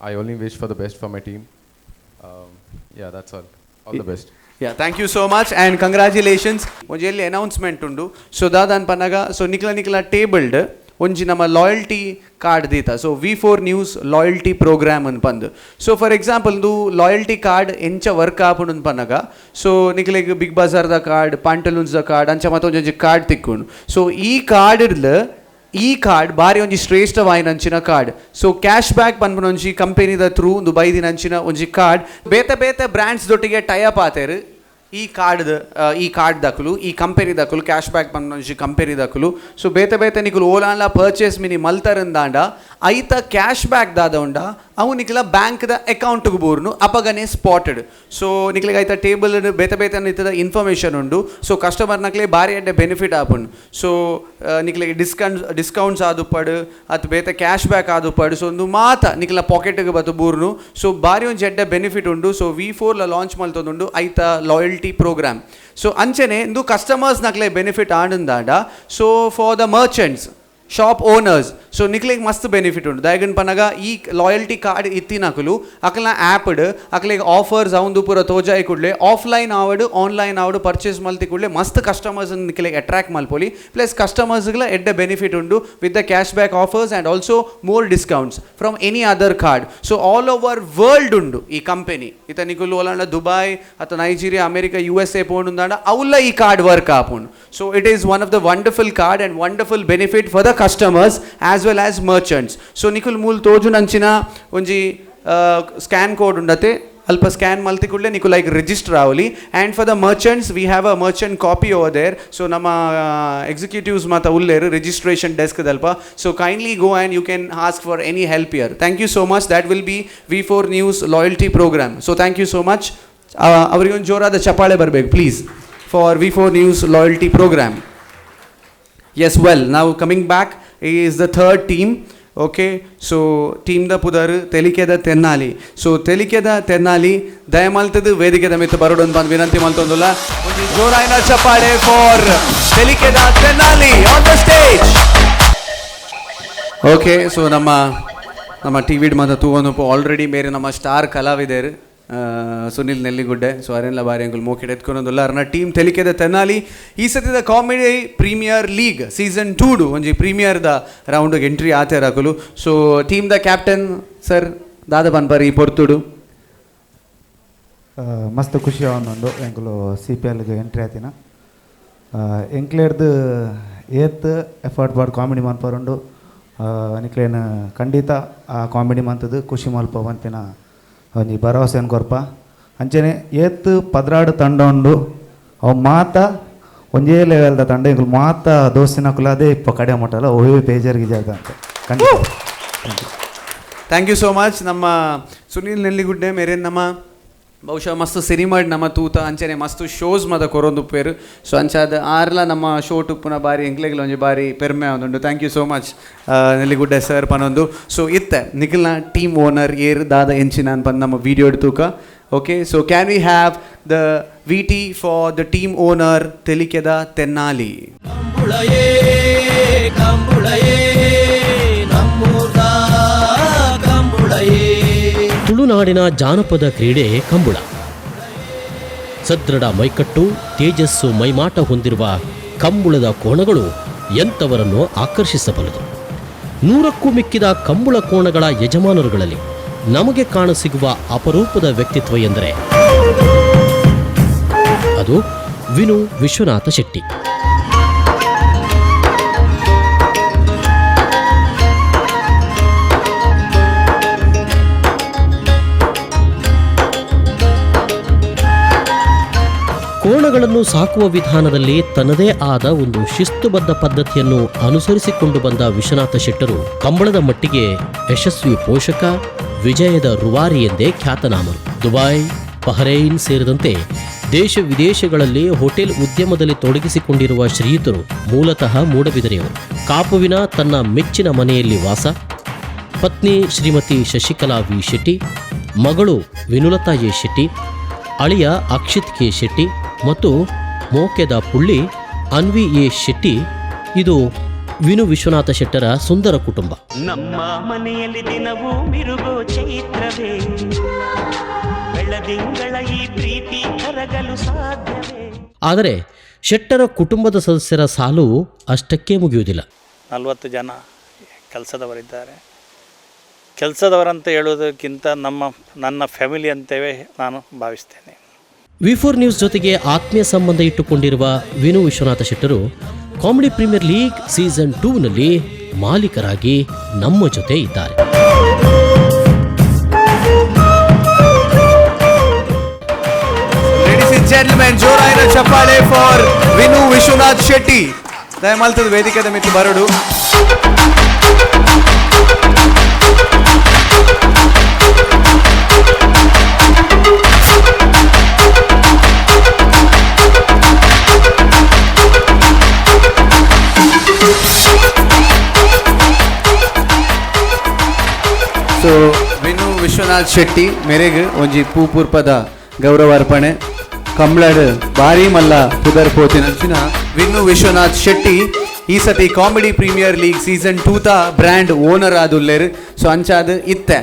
I only wish for the best for my team. Yeah, that's all. All the best. Yeah, thank you so much and congratulations. ಒಂಜಿ ಎಲ್ಲಿ announcement ಉಂಡು. So ದಾದಾನ್ ಪನ್ನಗ so ನಿಕ್ಲ ನಿಕ್ಲ tabled ಒಂಜಿ ನಮ್ಮ loyalty card ದೀತ. So V4 news loyalty program ಅನ್ ಪಂದ್. So for example ಇಂದು loyalty card ಎಂಚ work ಆಪುಂಡು ಅಂದ್ ಪನ್ನಗ ಸೊ ನಿಕ್ಲೆಗ್ ಬಿಗ್ ಬಜಾರ್ದ ಕಾರ್ಡ್, ಪಾಂಟಲೂನ್ಸ್ದ ಕಾರ್ಡ್ ಅಂಚ ಮತ್ತೊಂಜಿ ಕಾರ್ಡ್ ತಿಕ್ಕುಂಡು. ಸೊ ಈ ಕಾರ್ಡ್ ಈ ಕಾರ್ಡ್ ಬಾರಿ ಒಂಜಿ ಶ್ರೇಷ್ಠವಾಯಿನಂಚಿನ card. So cash back ಪನ್ಪುನ ಒಂಜಿ ಕಂಪನಿದ ಥ್ರೂ ಒಂದು ಬೈದಿನಂಚಿನ ಒಂಜಿ ಕಾರ್ಡ್ ಬೇತೆ ಬೇತೆ ಬ್ರ್ಯಾಂಡ್ಸ್ ದೊಟ್ಟಿಗೆ ಟೈ ಅಪ್ ಆತೇರು. ಈ ಕಾರ್ಡ್ ಈ ಕಾರ್ಡ್ ದಕಲು ಈ ಕಂಪನಿ ದಕಲು ಕ್ಯಾಶ್ ಬ್ಯಾಕ್ ಪನ್ಪುನ ಒಂಜಿ ಕಂಪನಿ ದಕಲು. ಸೊ ಬೇತೆ ಬೇತೆ ನಿಕುಲು ಓಲಾನ್ಲ ಪರ್ಚೇಸ್ ಮಿನಿ ಮಲ್ತರಂದಾಂಡ ಐತ ಕ್ಯಾಶ್ ಬ್ಯಾಕ್ ದಾದ ಉಂಡ ಅವು ನಿಕ್ಲ ಬ್ಯಾಂಕ್ದ ಅಕೌಂಟ್ಗೆ ಬೋರ್ನು ಅಪಗನೆ ಸ್ಪಾಟೆಡ್. ಸೊ ನಿಕ್ಲಿಗೆ ಐತ ಟೇಬಲ್ ಬೇತೆ ಬೇತೆ ಇತ್ತದ ಇನ್ಫಾರ್ಮೇಷನ್ ಉಂಡು. ಸೊ ಕಸ್ಟಮರ್ ನಕ್ಲೆ ಭಾರಿ ಎಡ್ಡೆ ಬೆನಿಫಿಟ್ ಆಪುಂಡು. ಸೊ ನಿಕ್ಲಿಗೆ ಡಿಸ್ಕೌಂಟ್ಸ್ ಆದುಪ್ಪಡು ಅತ್ ಬೇತೆ ಕ್ಯಾಶ್ ಬ್ಯಾಕ್ ಆದುಪ್ಪಡು. ಸೊ ಒಂದು ಮಾತ ನಿಕ್ಲ ಪಾಕೆಟ್ಗೆ ಬತ್ತು ಬೂರ್ನು. ಸೊ ಭಾರಿ ಒಂಜಿ ಎಡ್ಡೆ ಬೆನಿಫಿಟ್ ಉಂಡು. ಸೊ V4 ಲ ಲಾಂಚ್ ಮಲ್ತೊಂದುಂಡು ಐತ ಲಾಯಲ್ಟಿ Loyalty program. So ಅಂಚನೆ ಇಂದು ಕಸ್ಟಮರ್ಸ್ ನಕ್ಲೆ ಬೆನಿಫಿಟ್ ಆಂಡಾಂಡ, so for the merchants, shop owners, so ನಿಕ್ಲೆಗ್ ಮಸ್ತ್ ಬೆನಿಫಿಟ್ ಉಂಡು. ದಾಯೆಗಂದ್ ಪನ್ನಗ ಈ ಲಾಯಲ್ಟಿ ಕಾರ್ಡ್ ಇತ್ತಿನಕುಲು ಅಕ್ಲೆನ ಆ್ಯಪ್ಡ್ ಅಕ್ಲೆಗ್ ಆಫರ್ಸ್ ಅವಂದು ಪೂರ ತೋಜಾಯಿ ಕೂಡಲೇ ಆಫ್ಲೈನ್ ಆವಡ್ ಆನ್ಲೈನ್ ಆವಡ್ ಪರ್ಚೇಸ್ ಮಲ್ತಿ ಕೂಡಲೇ ಮಸ್ತ್ ಕಸ್ಟಮರ್ಸ್ ನಿಕ್ಲೆಗ್ ಅಟ್ರಾಕ್ಟ್ ಮಲ್ಪೊಲಿ. ಪ್ಲಸ್ ಕಸ್ಟಮರ್ಸ್ಗ್ಲ ಎಡ್ಡೆ ಬೆನಿಫಿಟ್ ಉಂಡು with the cash back offers and also more discounts from any other card. So all over world ಉಂಡು ಈ ಕಂಪೆನಿ. ಇತ್ತ ನಿಕುಲು ಓಲಾಂಡ ದುಬೈ ಅಥವಾ Nigeria, America, USA ಪೋಂಡುಂದಾಂಡ ಅವುಲ್ಲ ಈ ಕಾರ್ಡ್ ವರ್ಕ್ ಆಪುಂಡು. So it is one of the wonderful card and wonderful benefit for the customers as well as merchants. So ನಿಕುಲ್ ಮೂಲ್ ತೋಜುನಂಚಿನ ಒಂಜಿ scan code ಉಂಡತೆ, ಅಲ್ಪ ಸ್ಕ್ಯಾನ್ ಮಲ್ತಿ ಕೂಡಲೇ ನಿಕುಲ್ ಲೈಕ್ ರಿಜಿಸ್ಟರ್ ಆವಲಿ. And for the merchants we have a merchant copy over there. So ನಮ್ಮ executives ಮಾತ ಉಲ್ಲೇರು ರಿಜಿಸ್ಟ್ರೇಷನ್ ಡೆಸ್ಕ್ ದಲ್ಪ. So kindly go and you can ask for any help here. Thank you so much. That will be V4 News loyalty program. So thank you so much. ಅವರಿಗೊಂದು ಜೋರಾದ ಚಪಾಳೆ ಬರಬೇಕು please for V4 News loyalty program. Yes, well, now coming back is the third team. Okay, so team the ಪುದರ್ ತೆಲಿಕೆದ Tenali. So ತೆಲಿಕೆದ Tenali ದಯಮಲ್ತದ ವೇದಿಕೆದ ಮಿತ್ತು ಬರೋಡೊಂದು ಬಂದು ವಿನಂತಿ ಮಲ್ತೊಂದುಲ್ಲ. ಒಂಜಿ ಜೋರಾಯಿನ ಚಪ್ಪಾಳೆ for ತೆಲಿಕೆದ Tenali on the stage. Okay, so ನಮ್ಮ ನಮ್ಮ ಟಿ ವಿಡ್ ಮಾತ ತೂವೊಂದು ಆಲ್ರೆಡಿ ಮೇರೆ ನಮ್ಮ ಸ್ಟಾರ್ ಕಲಾವಿದರು ಸುನಿಲ್ ನೆಲ್ಲಿಗುಡ್ಡೆ. ಸೊ ಅರೆಲ್ಲ ಬಾರಿ ಅಂಕುಲ್ ಮೋಕೆಡ್ ಎತ್ಕೊನೊಂದುಲ್ಲ. ಅರ್ನ ಟೀಮ್ ತೆಲಿಕೆದ ತೆನ್ನಾಲಿ ಈ ಸತಿದ comedy premier league season 2 ಒಂಜಿ ಪ್ರೀಮಿಯರ್ದ ರೌಂಡ್ಗೆ ಎಂಟ್ರಿ ಆತೇರ್ ಅಕುಲು. ಸೊ ಟೀಮ್ದ ಕ್ಯಾಪ್ಟನ್ ಸರ್ ದಾದ ಪನ್ಪರ್ ಈ ಪೊರ್ತುಡು? ಮಸ್ತ್ ಖುಷಿ ಆವೊಂದುಂಡು ಎಂಕುಲು ಸಿ ಪಿ ಎಲ್ಗೆ ಎಂಟ್ರಿ ಆತಿನ. ಎಂಕ್ಲೇರ್ದು ಏತ್ ಎಫರ್ಟ್ ಪಾಡ್ ಕಾಮಿಡಿ ಮನ್ಪರುಂಡು. ನಿಕ್ಲೇನ ಖಂಡಿತ ಆ ಕಾಮಿಡಿ ಮಂತದ್ದು ಖುಷಿ ಮಲ್ಪ ಪನ್ಪಿನ ಒಂಜಿ ಭರವಸೆಯನ್ನು ಕೊರ್ಪ. ಅಂಚನೆ ಏತ್ 12 ತಂಡ ಉಂಡು, ಅವು ಮಾತ ಒಂಜೇ ಲೆವೆಲ್ದ ತಂಡ. ಎಂಕುಲು ಮಾತ ದೋಸ್ತಿನಕುಲು ಅದೇ ಇಪ್ಪ ಕಡೆ ಮಟ್ಟಲ್ಲ ಒಯ್ಯೋ ಬೇಜಾರು ಗಿಜಾರ್ದ ಅಂತ ಖಂಡಿತ. Thank you so much. ನಮ್ಮ ಸುನೀಲ್ ನೆಲ್ಲಿಗುಡ್ಡೆ ಮೇರೆ ನಮ್ಮ ಬಹುಶಃ ಮಸ್ತ್ ಸಿನಿಮಾಡ್ ನಮ್ಮ ತೂತ ಅಂಚನೆ ಮಸ್ತ್ ಶೋಸ್ ಮದ ಕೊರೊಂದುಪ್ಪೇರು. ಸೊ ಅಂಚಾದ ಆರ್ಲ ನಮ್ಮ ಶೋ ಟುಪ್ಪುನ ಬಾರಿ ಎಂಕ್ಲೆಗ್ಲ ಒಂಜಿ ಬಾರಿ ಪೆರ್ಮೆ ಆವೊಂದುಂಡು. Thank you so much Nelligudde sir ಪನೊಂದು. ಸೊ ಇತ್ತೆ ನಿಖಿಲ್ನ ಟೀಮ್ ಓನರ್ ಏರ್ ದಾದ ಎಂಚಿನ ಪಂದ್ ನಮ್ಮ ವಿಡಿಯೋ ತೂಕ. Okay, so can we have the V T for the team owner ತೆಲಿಕೆದ Tenali. ತುಳುನಾಡಿನ ಜಾನಪದ ಕ್ರೀಡೆ ಕಂಬುಳ. ಸದೃಢ ಮೈಕಟ್ಟು, ತೇಜಸ್ಸು ಮೈಮಾಟ ಹೊಂದಿರುವ ಕಂಬುಳದ ಕೋಣಗಳು ಎಂಥವರನ್ನು ಆಕರ್ಷಿಸಬಲ್ಲದು. 100ಕ್ಕೂ ಮಿಕ್ಕಿದ ಕಂಬುಳ ಕೋಣಗಳ ಯಜಮಾನರುಗಳಲ್ಲಿ ನಮಗೆ ಕಾಣಸಿಗುವ ಅಪರೂಪದ ವ್ಯಕ್ತಿತ್ವ ಎಂದರೆ ಅದು ವಿನು ವಿಶ್ವನಾಥ ಶೆಟ್ಟಿ. ಕೋಣಗಳನ್ನು ಸಾಕುವ ವಿಧಾನದಲ್ಲಿ ತನ್ನದೇ ಆದ ಒಂದು ಶಿಸ್ತುಬದ್ಧ ಪದ್ಧತಿಯನ್ನು ಅನುಸರಿಸಿಕೊಂಡು ಬಂದ ವಿಶ್ವನಾಥ ಶೆಟ್ಟರು ಕಂಬಳದ ಮಟ್ಟಿಗೆ ಯಶಸ್ವಿ ಪೋಷಕ, ವಿಜಯದ ರುವಾರಿ ಎಂದೇ ಖ್ಯಾತನಾಮರು. ದುಬೈ, ಬಹರೈನ್ ಸೇರಿದಂತೆ ದೇಶ ವಿದೇಶಗಳಲ್ಲಿ ಹೋಟೆಲ್ ಉದ್ಯಮದಲ್ಲಿ ತೊಡಗಿಸಿಕೊಂಡಿರುವ ಶ್ರೀಯುತರು ಮೂಲತಃ ಮೂಡಬಿದರೆಯವರು. ಕಾಪುವಿನ ತನ್ನ ಮೆಚ್ಚಿನ ಮನೆಯಲ್ಲಿ ವಾಸ. ಪತ್ನಿ ಶ್ರೀಮತಿ ಶಶಿಕಲಾ ವಿ ಶೆಟ್ಟಿ, ಮಗಳು ವಿನುಲತಾ ಎ ಶೆಟ್ಟಿ, ಅಳಿಯ ಅಕ್ಷಿತ್ ಕೆ ಶೆಟ್ಟಿ ಮತ್ತು ಮೋಕೆದ ಪುಳ್ಳಿ ಅನ್ವಿ ಎ ಶೆಟ್ಟಿ. ಇದು ವಿನು ವಿಶ್ವನಾಥ ಶೆಟ್ಟರ ಸುಂದರ ಕುಟುಂಬ. ನಮ್ಮ ಮನೆಯಲ್ಲಿ ದಿನವೂ ಮಿರುಗೋ ಚೈತ್ರವೇ, ಬೆಳದಿಂಗಳ ಈ ಪ್ರೀತಿ ಕರಗಲು ಸಾಧ್ಯವೇ. ಆದರೆ ಶೆಟ್ಟರ ಕುಟುಂಬದ ಸದಸ್ಯರ ಸಾಲು ಅಷ್ಟಕ್ಕೇ ಮುಗಿಯುವುದಿಲ್ಲ. 40 ಜನ ಕೆಲಸದವರಿದ್ದಾರೆ. ಕೆಲಸದವರಂತ ಹೇಳೋದಕ್ಕಿಂತ ನನ್ನ ಫ್ಯಾಮಿಲಿ ಅಂತೇವೆ ನಾನು ಭಾವಿಸ್ತೇನೆ. V4 news ಜೊತೆಗೆ ಆತ್ಮೀಯ ಸಂಬಂಧ ಇಟ್ಟುಕೊಂಡಿರುವ Vinu Vishwanatha ಶೆಟ್ಟರು comedy premier league season 2ನಲ್ಲಿ ಮಾಲೀಕರಾಗಿ ನಮ್ಮ ಜೊತೆ ಇದ್ದಾರೆ. Ladies and gentlemen, ಜೋರಾಯಿನ ಚಪ್ಪಾಳೆ ಫಾರ್ ವಿನು ವಿಶ್ವನಾಥ್ ಶೆಟ್ಟಿ. ದಯಮಾಲ್ತದ ವೇದಿಕೆದ ಮಿತ್ತು ಬರಡು. ಸೊ ವಿನು ವಿಶ್ವನಾಥ್ ಶೆಟ್ಟಿ ಮೇರೆಗ್ ಒಂಜಿ ಪೂಪುರ್ಪದ ಗೌರವ ಅರ್ಪಣೆ. ಕಂಬ್ಳಡ್ ಬಾರಿ ಮಲ್ಲ ಪುದರ್ ಪೋತಿನಂಚಿನ ವಿನ್ನು ವಿಶ್ವನಾಥ್ ಶೆಟ್ಟಿ ಈ ಸತಿ comedy premier league season 2 ತ ಬ್ರ್ಯಾಂಡ್ ಓನರ್ ಆದುಲ್ಲೇರು. ಸೊ ಅಂಚಾದ್ ಇತ್ತೆ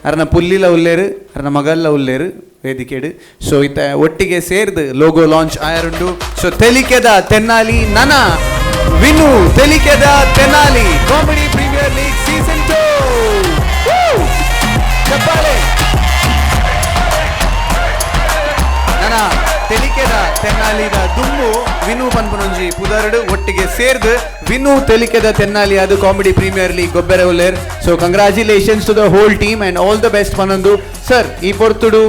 ಅರ್ನ ಪುಲ್ಲಿಲ ಉಲ್ಲೇರು, ಅರ್ನ ಮಗಲ್ಲ ಉಲ್ಲೇರು ವೇದಿಕೆಡು. ಸೊ ಇತ್ತ ಒಟ್ಟಿಗೆ ಸೇರ್ದು ಲೋಗೋ ಲಾಂಚ್ ಆಯರುಂಡು. ಸೊ ತೆಲಿಕೆದ ತೆನ್ನಾಲಿ ನನ Vinu ತೆಲಿಕೆದ Tenali comedy premier league season 2 ಚಪ್ಪಾಳೆ. ನನ ತೆಲಿಕೆದ ತೆನ್ನಾಲಿದ ದುಮ್ಮು ವಿನು ಪನ್ಪನೊಂಜಿ ಪುದರ್ಡು ಒಟ್ಟಿಗೆ ಸೇರ್ದು ವಿನು ತೆಲಿಕೆದ ತೆನ್ನಾಲಿ ಅದು comedy premier league ಗೊಬ್ಬರ ಉಲ್ಲೇರ್. So congratulations to the whole team and all the best ಪನೊಂದು. Sir ಈ ಪೊರ್ತುಡು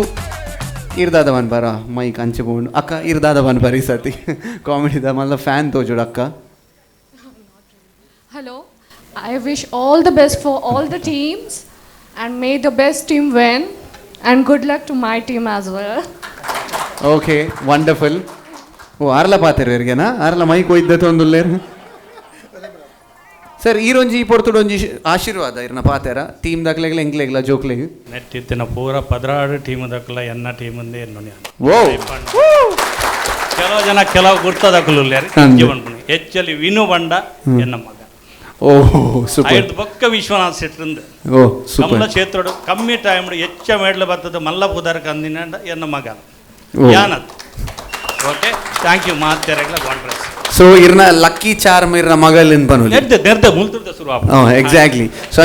ಇರ್ದಾದ ಬನ್ಪಾರ ಮೈಕ್ ಅಂಚೆ ಬೋಂಡು ಅಕ್ಕ ಇರ್ದಾದ ಬನ್ಪಾರ ಈ ಸತಿ ಕಾಮಿಡಿದ ಮಲ್ಲ ಫ್ಯಾನ್ ತೋಜುಡು ಅಕ್ಕ. Hello, I wish all the best for all the teams and may the best team win and good luck to my team as well. Okay, wonderful. Oh ಆರ್ಲ ಪಾತೆರು ಇರ್ಗೆನಾ ಆರ್ಲ mic ಒಯ್ದ ತೊಂದುಲ್ಲೇರು. Sir ಈರೊಂಜಿ ಈ ಪೊರ್ತುಡೊಂಜಿ ಆಶೀರ್ವಾದ ಇರ್ನ ಪಾತೆರ ಟೀಮ್ ದಾಕ್ಲೆಗ್ಲ ಎಂಕ್ಲೆಗ್ಲ ಜೋಕ್ಲೆಗ್ ನೆಟ್ಟಿತ್ತಿನ ಪೂರ 16 team ದಾಕಲ ಎನ್ನ team ಒಂದೇ ಎನ್ನು. ಓ ಕೆಲವು ಜನ ಕೆಲವು ಗುರ್ತದಕಲು ಹೆಚ್ಚಲ್ಲಿ ವಿನು ಬಂಡ ಎನ್ನ ಮಗ. ಓ ಸೂಪರ್. ಐದು ಬೊಕ್ಕ ವಿಶ್ವನಾಥ್ ಶೆಟ್ಟರಿಂದ ಓ ಸೂಪರ್. ಕಮಲ ಕ್ಷೇತ್ರಡು ಕಮ್ಮಿ ಟೈಮ್ ಹೆಚ್ಚ ಮೇಡ್ಲ ಬರ್ತದ ಮಲ್ಲ ಪುದರ್ ಕಂದಿನ ಎನ್ನ ಮಗ ಯಾನತ್. Okay thank you ಮಾತೆರೆಗ್ಲ Congress. So ಇರ್ನ ಲಕ್ಕಿ ಚಾರ್ಮ್ ಇರ್ನ ಮಗಲ್ ಪನುಲಿ ನೆರ್ದೆ ನೆರ್ದೆ ಮುಲ್ತುರ್ದ ಶುರು ಆಪ. ಎಕ್ಸಾಕ್ಟ್ಲಿ. ಸೊ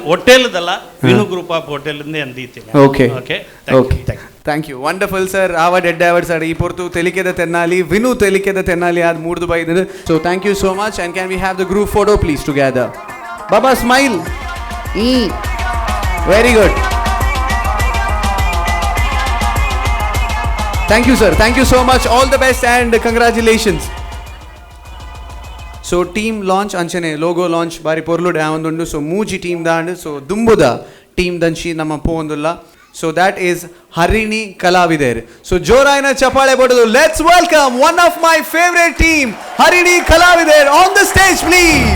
ಹೋಟೆಲ್ದಲ್ಲ ವಿನು group of hotel ಇಂದ ಎಂದೀತೀನಿ. Okay okay okay thank you wonderful sir. ಆವಡ್ Ed award sir ಈ ಪೊರ್ತು ತೆಲಿಕೆದ ತೆನ್ನಾಲಿ ವಿನು ತೆಲಿಕೆದ ತೆನ್ನಾಲಿ ಆದ್ ಮೂರ್ದು ಬೈದ. So thank you so much and can we have the group photo please together. Baba smile. ಈ very good. Thank you sir, thank you so much, all the best and congratulations. So team launch ಅಂಚನೆ logo launch ಬಾರಿ ಪೊರ್ಲುಡೆ ಆವೊಂದುಂಡು. So ಮೂಜಿ team ದಾಂಡ್. So ದುಂಬುದ team ದಂಚಿ ನಮ್ಮ ಪೋವೊಂದುಲ್ಲ. So that is Harini ಕಲಾವಿದರ್. So ಜೋರಾಯಿನ ಚಪಾಳೆ ಬಡದು let's welcome one of my favourite team Harini ಕಲಾವಿದರ್ on the stage please.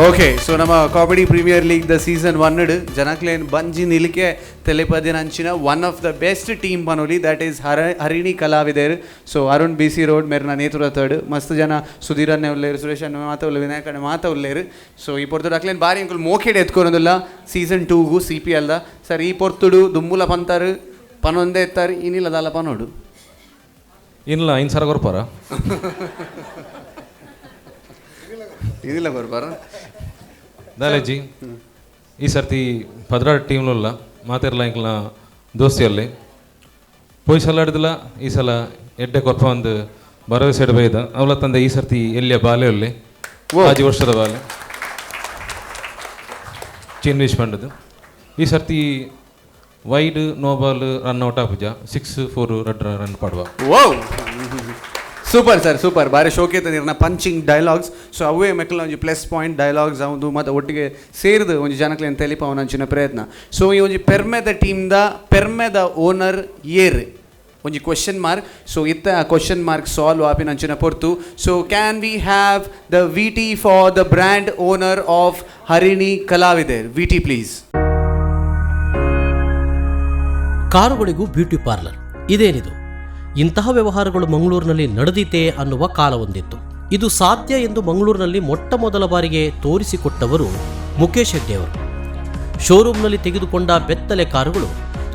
Okay so ನಮ್ಮ comedy premier league the season 1 ಜನಕ್ಲೇನ್ ಬಂಜಿ ನಿಲಿಕೆ ತೆಲಿಪದಿನ ಅಂಚಿನ one of the best team ಪನೋಲಿ that is Harini ಕಲಾವಿದರ್. So Arun B C road ಮೇರ್ನ ನೇತೃತ್ವಡ್ ಮಸ್ತ್ ಜನ ಸುಧೀರ್ ಅನ್ನೇ ಉಲ್ಲೇರು, ಸುರೇಶ್ ಅನ್ನೇ ಮಾತ ಉಲ್ಲೇರು, ವಿನಾಯಕ್ ಅಣ್ಣೆ ಮಾತ ಉಲ್ಲೇರು. ಸೊ ಈ ಪೊರ್ತುಡು ಅಕ್ಲೇನ್ ಬಾರಿ ಅಂಕುಲು ಮೋಖೇಡ್ ಎತ್ಕೊನೋದಿಲ್ಲ ಸೀಸನ್ 2ಗೂ ಸಿ ಪಿ ಎಲ್ದ. ಸರ್ ಈ ಪೊರ್ತುಡು ದುಂಬುಲ ಪಂತಾರು ಪನೊಂದೇ ಎತ್ತಾರೆ ಇನ್ನಿಲ್ಲದಲ್ಲ ಪನೋಡು ಇಲ್ಲ ಐದು ಸಾವಿರ ಕೊರ್ಪಾರ ಇದಿಲ್ಲ ಕೊರ್ಪಾರ ದಾಲೇಜಿ ಈ ಸರ್ತಿ 16 ಟೀಮ್ಲುಲ್ಲ ಮಾತಿರಲ್ಲ ಎಂಕ್ಲ ದೋಸ್ತಿಯಲ್ಲಿ ಪೋಯ್ ಸಲ ಆಡಿದಿಲ್ಲ ಈ ಸಲ ಎಡ್ಡೆ ಕೊರ್ಪ ಒಂದು ಭರವಸೆ ಬೈದ ಅವಳ ತಂದೆ ಈ ಸರ್ತಿ ಎಲ್ಲಿಯ ಬಾಲೆ ಅಲ್ಲಿ 5 ವರ್ಷದ ಬಾಲೆ ಚೀನ್ ವಿಶ್ ಪಂಡದು ಈ ಸರ್ತಿ wide no ball run out ಆಪುಜ 6-4 ರಡ್ ರನ್ ಪಾಡುವ. Super sir super ಬಾರಿ ಶೋಕೇತ ನೀರ್ನ punching dialogues. So ಅವೇ ಮೆಕ್ಕಲ ಒಂಜಿ plus point dialogues ಅವು ಮತ್ತು ಒಟ್ಟಿಗೆ ಸೇರಿದು ಒಂಜಿ ಜನಕ್ಲೇನ್ ತೆಲಿಪವನ ಅಂಚಿನ ಪ್ರಯತ್ನ. ಸೊ ಈ ಒಂಜಿ ಪೆರ್ಮೆದ ಟೀಮ್ದ ಪೆರ್ಮೆದ ಓನರ್ ಏರ್ ಒಂಜಿ question mark. So ಇತ್ತ ಆ question mark solve ಆಪಿನ ಅಂಚಿನ ಪೊರ್ತು. So can we have the V T for the brand owner of Harini ಕಲಾವಿದರ್? V T please. ಕಾರುಗಳಿಗೂ beauty parlour ಇದೇನಿದು? ಇಂತಹ ವ್ಯವಹಾರಗಳು ಮಂಗಳೂರಿನಲ್ಲಿ ನಡೆದಿತೇ ಅನ್ನುವ ಕಾಲವೊಂದಿತ್ತು. ಇದು ಸಾಧ್ಯ ಎಂದು ಮಂಗಳೂರಿನಲ್ಲಿ ಮೊಟ್ಟ ಮೊದಲ ಬಾರಿಗೆ ತೋರಿಸಿಕೊಟ್ಟವರು ಮುಖೇಶ್ ಹೆಗ್ಡೆಯವರು. ಶೋರೂಮ್ನಲ್ಲಿ ತೆಗೆದುಕೊಂಡ ಬೆತ್ತಲೆ ಕಾರುಗಳು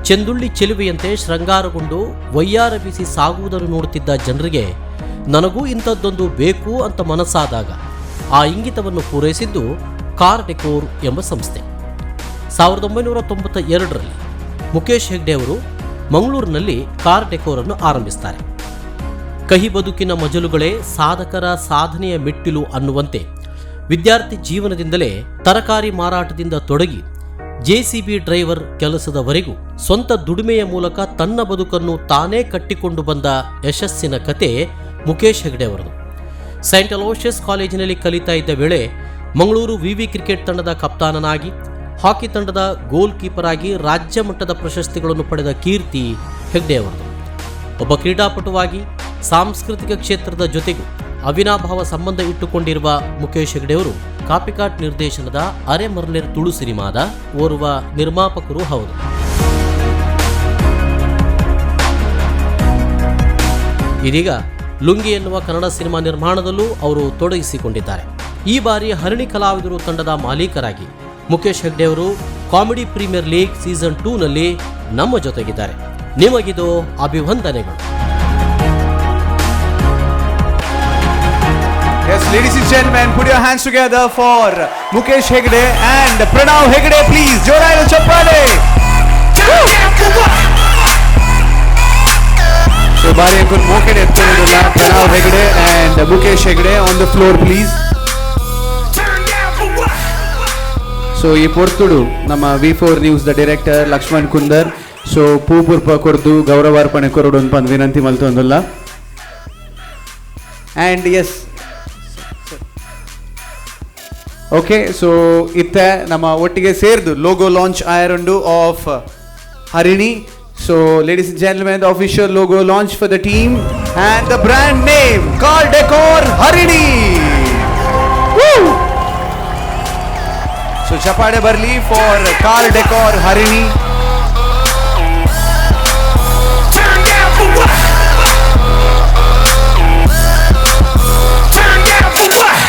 ಚೆಂದುಳ್ಳಿ ಚೆಲುವೆಯಂತೆ ಶೃಂಗಾರಗೊಂಡು ವೈಯಾರ ಬೀಸಿ ಸಾಗುವುದನ್ನು ನೋಡುತ್ತಿದ್ದ ಜನರಿಗೆ ನನಗೂ ಇಂಥದ್ದೊಂದು ಬೇಕು ಅಂತ ಮನಸ್ಸಾದಾಗ ಆ ಇಂಗಿತವನ್ನು ಪೂರೈಸಿದ್ದು ಕಾರ್ ಡೆಕೋರ್ ಎಂಬ ಸಂಸ್ಥೆ. 1992ರಲ್ಲಿ ಮುಖೇಶ್ ಹೆಗ್ಡೆಯವರು ಮಂಗಳೂರಿನಲ್ಲಿ ಕಾರ್ ಡೆಕೋರನ್ನು ಆರಂಭಿಸ್ತಾರೆ. ಕಹಿ ಬದುಕಿನ ಮಜಲುಗಳೇ ಸಾಧಕರ ಸಾಧನೆಯ ಮೆಟ್ಟಿಲು ಅನ್ನುವಂತೆ ವಿದ್ಯಾರ್ಥಿ ಜೀವನದಿಂದಲೇ ತರಕಾರಿ ಮಾರಾಟದಿಂದ ತೊಡಗಿ ಜೆಸಿಬಿ ಡ್ರೈವರ್ ಕೆಲಸದವರೆಗೂ ಸ್ವಂತ ದುಡಿಮೆಯ ಮೂಲಕ ತನ್ನ ಬದುಕನ್ನು ತಾನೇ ಕಟ್ಟಿಕೊಂಡು ಬಂದ ಯಶಸ್ಸಿನ ಕತೆ ಮುಖೇಶ್ ಹೆಗ್ಡೆಯವರದು. ಸೈಂಟ್ ಅಲೋಷಿಯಸ್ ಕಾಲೇಜಿನಲ್ಲಿ ಕಲಿತಾ ಇದ್ದ ವೇಳೆ ಮಂಗಳೂರು ವಿವಿ ಕ್ರಿಕೆಟ್ ತಂಡದ ಕಪ್ತಾನನಾಗಿ, ಹಾಕಿ ತಂಡದ ಗೋಲ್ ಕೀಪರ್ ಆಗಿ ರಾಜ್ಯ ಮಟ್ಟದ ಪ್ರಶಸ್ತಿಗಳನ್ನು ಪಡೆದ ಕೀರ್ತಿ ಹೆಗ್ಡೆಯವರದು. ಒಬ್ಬ ಕ್ರೀಡಾಪಟುವಾಗಿ ಸಾಂಸ್ಕೃತಿಕ ಕ್ಷೇತ್ರದ ಜೊತೆಗೂ ಅವಿನಾಭಾವ ಸಂಬಂಧ ಇಟ್ಟುಕೊಂಡಿರುವ ಮುಖೇಶ್ ಹೆಗ್ಡೆಯವರು ಕಾಪಿಕಾಟ್ ನಿರ್ದೇಶನದ ಅರೆ ಮರ್ಲೆರ್ ತುಳು ಸಿನಿಮಾದ ಓರ್ವ ನಿರ್ಮಾಪಕರೂ ಹೌದು. ಇದೀಗ ಲುಂಗಿ ಎನ್ನುವ ಕನ್ನಡ ಸಿನಿಮಾ ನಿರ್ಮಾಣದಲ್ಲೂ ಅವರು ತೊಡಗಿಸಿಕೊಂಡಿದ್ದಾರೆ. ಈ ಬಾರಿ ಹರಿಣಿ ಕಲಾವಿದರು ತಂಡದ ಮಾಲೀಕರಾಗಿ Mukesh ಹೆಗ್ಡೆಯವರು comedy premier league season 2ನಲ್ಲಿ ನಮ್ಮ ಜೊತೆಗಿದ್ದಾರೆ. ನಿಮಗಿದು ಅಭಿವಂದನೆಗಳು. Yes, ladies and gentlemen, put your hands together for Mukesh Hegde and Pranav Hegde, please. Jorailo Chappale. So, Bari Ankur Mokede Ettunulla, Pranav Hegde and Mukesh Hegde on the floor, please. So, ee portudu nama V4 News the director Lakshman Kundar. So, Poopurpa kordu gauravaarpane korudu andu vinanti maltondulla. And yes, okay, so itte nama ottige serdu logo launch ayarundu of Harini. So ladies and gentlemen, the official logo launch for the team and the brand name Car Decor Harini. Woo! So chapade barli for Car Decor Harini. Turn down for what? Turn down for what?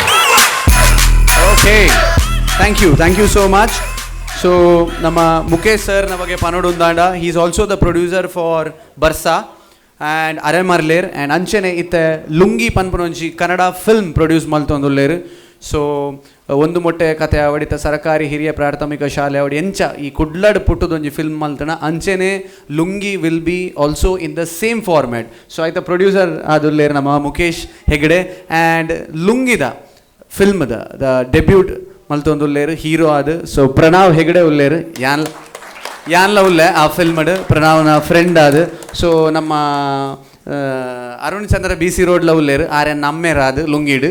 Okay, thank you so much. So ನಮ್ಮ Mukesh sir ನಮಗೆ ಪನೋಡುಂದಾಂಡ, he is also the producer for Barsa and Are Marler and ಅಂಚನೆ ಇತ್ತೆ lungi ಪನ್ಪನೊಂಜಿ Kannada film produce ಮಲ್ತೊಂದುಲ್ಲೇರು. So ಒಂದು ಮೊಟ್ಟೆ ಕತೆ ಅವಡಿತ ಸರಕಾರಿ ಹಿರಿಯ ಪ್ರಾಥಮಿಕ ಶಾಲೆ ಅವಡಿ ಎಂಚ ಈ ಕುಡ್ಲಡ್ ಪುಟ್ಟದೊಂಜಿ ಫಿಲ್ಮ್ ಮಲ್ತನ ಅಂಚನೆ Lungi will be also in the same format. So ಆಯ್ತ ಪ್ರೊಡ್ಯೂಸರ್ ಆದುಲ್ಲೇರು ನಮ್ಮ ಮುಖೇಶ್ ಹೆಗ್ಡೆ ಆ್ಯಂಡ್ ಲುಂಗಿದ ಫಿಲ್ಮ್ದ the debut ಮಲ್ತೊಂದುಲ್ಲೇರು hero ಅದು. ಸೊ ಪ್ರಣವ್ ಹೆಗಡೆ ಉಲ್ಲೇರು, ಯಾನ್ ಯಾನ್ಲ ಉಲ್ಲೆ ಆ ಫಿಲ್ಮಡ್ ಪ್ರಣವ್ನ ಫ್ರೆಂಡ್ ಅದು. ಸೊ ನಮ್ಮ ಅರುಣ್ ಚಂದ್ರ ಬಿ ಸಿ ರೋಡ್ಲ ಉಲ್ಲೇರು ಆರ್ ಎನ್ ನಮ್ಮೇರ ಅದು ಲುಂಗಿಡು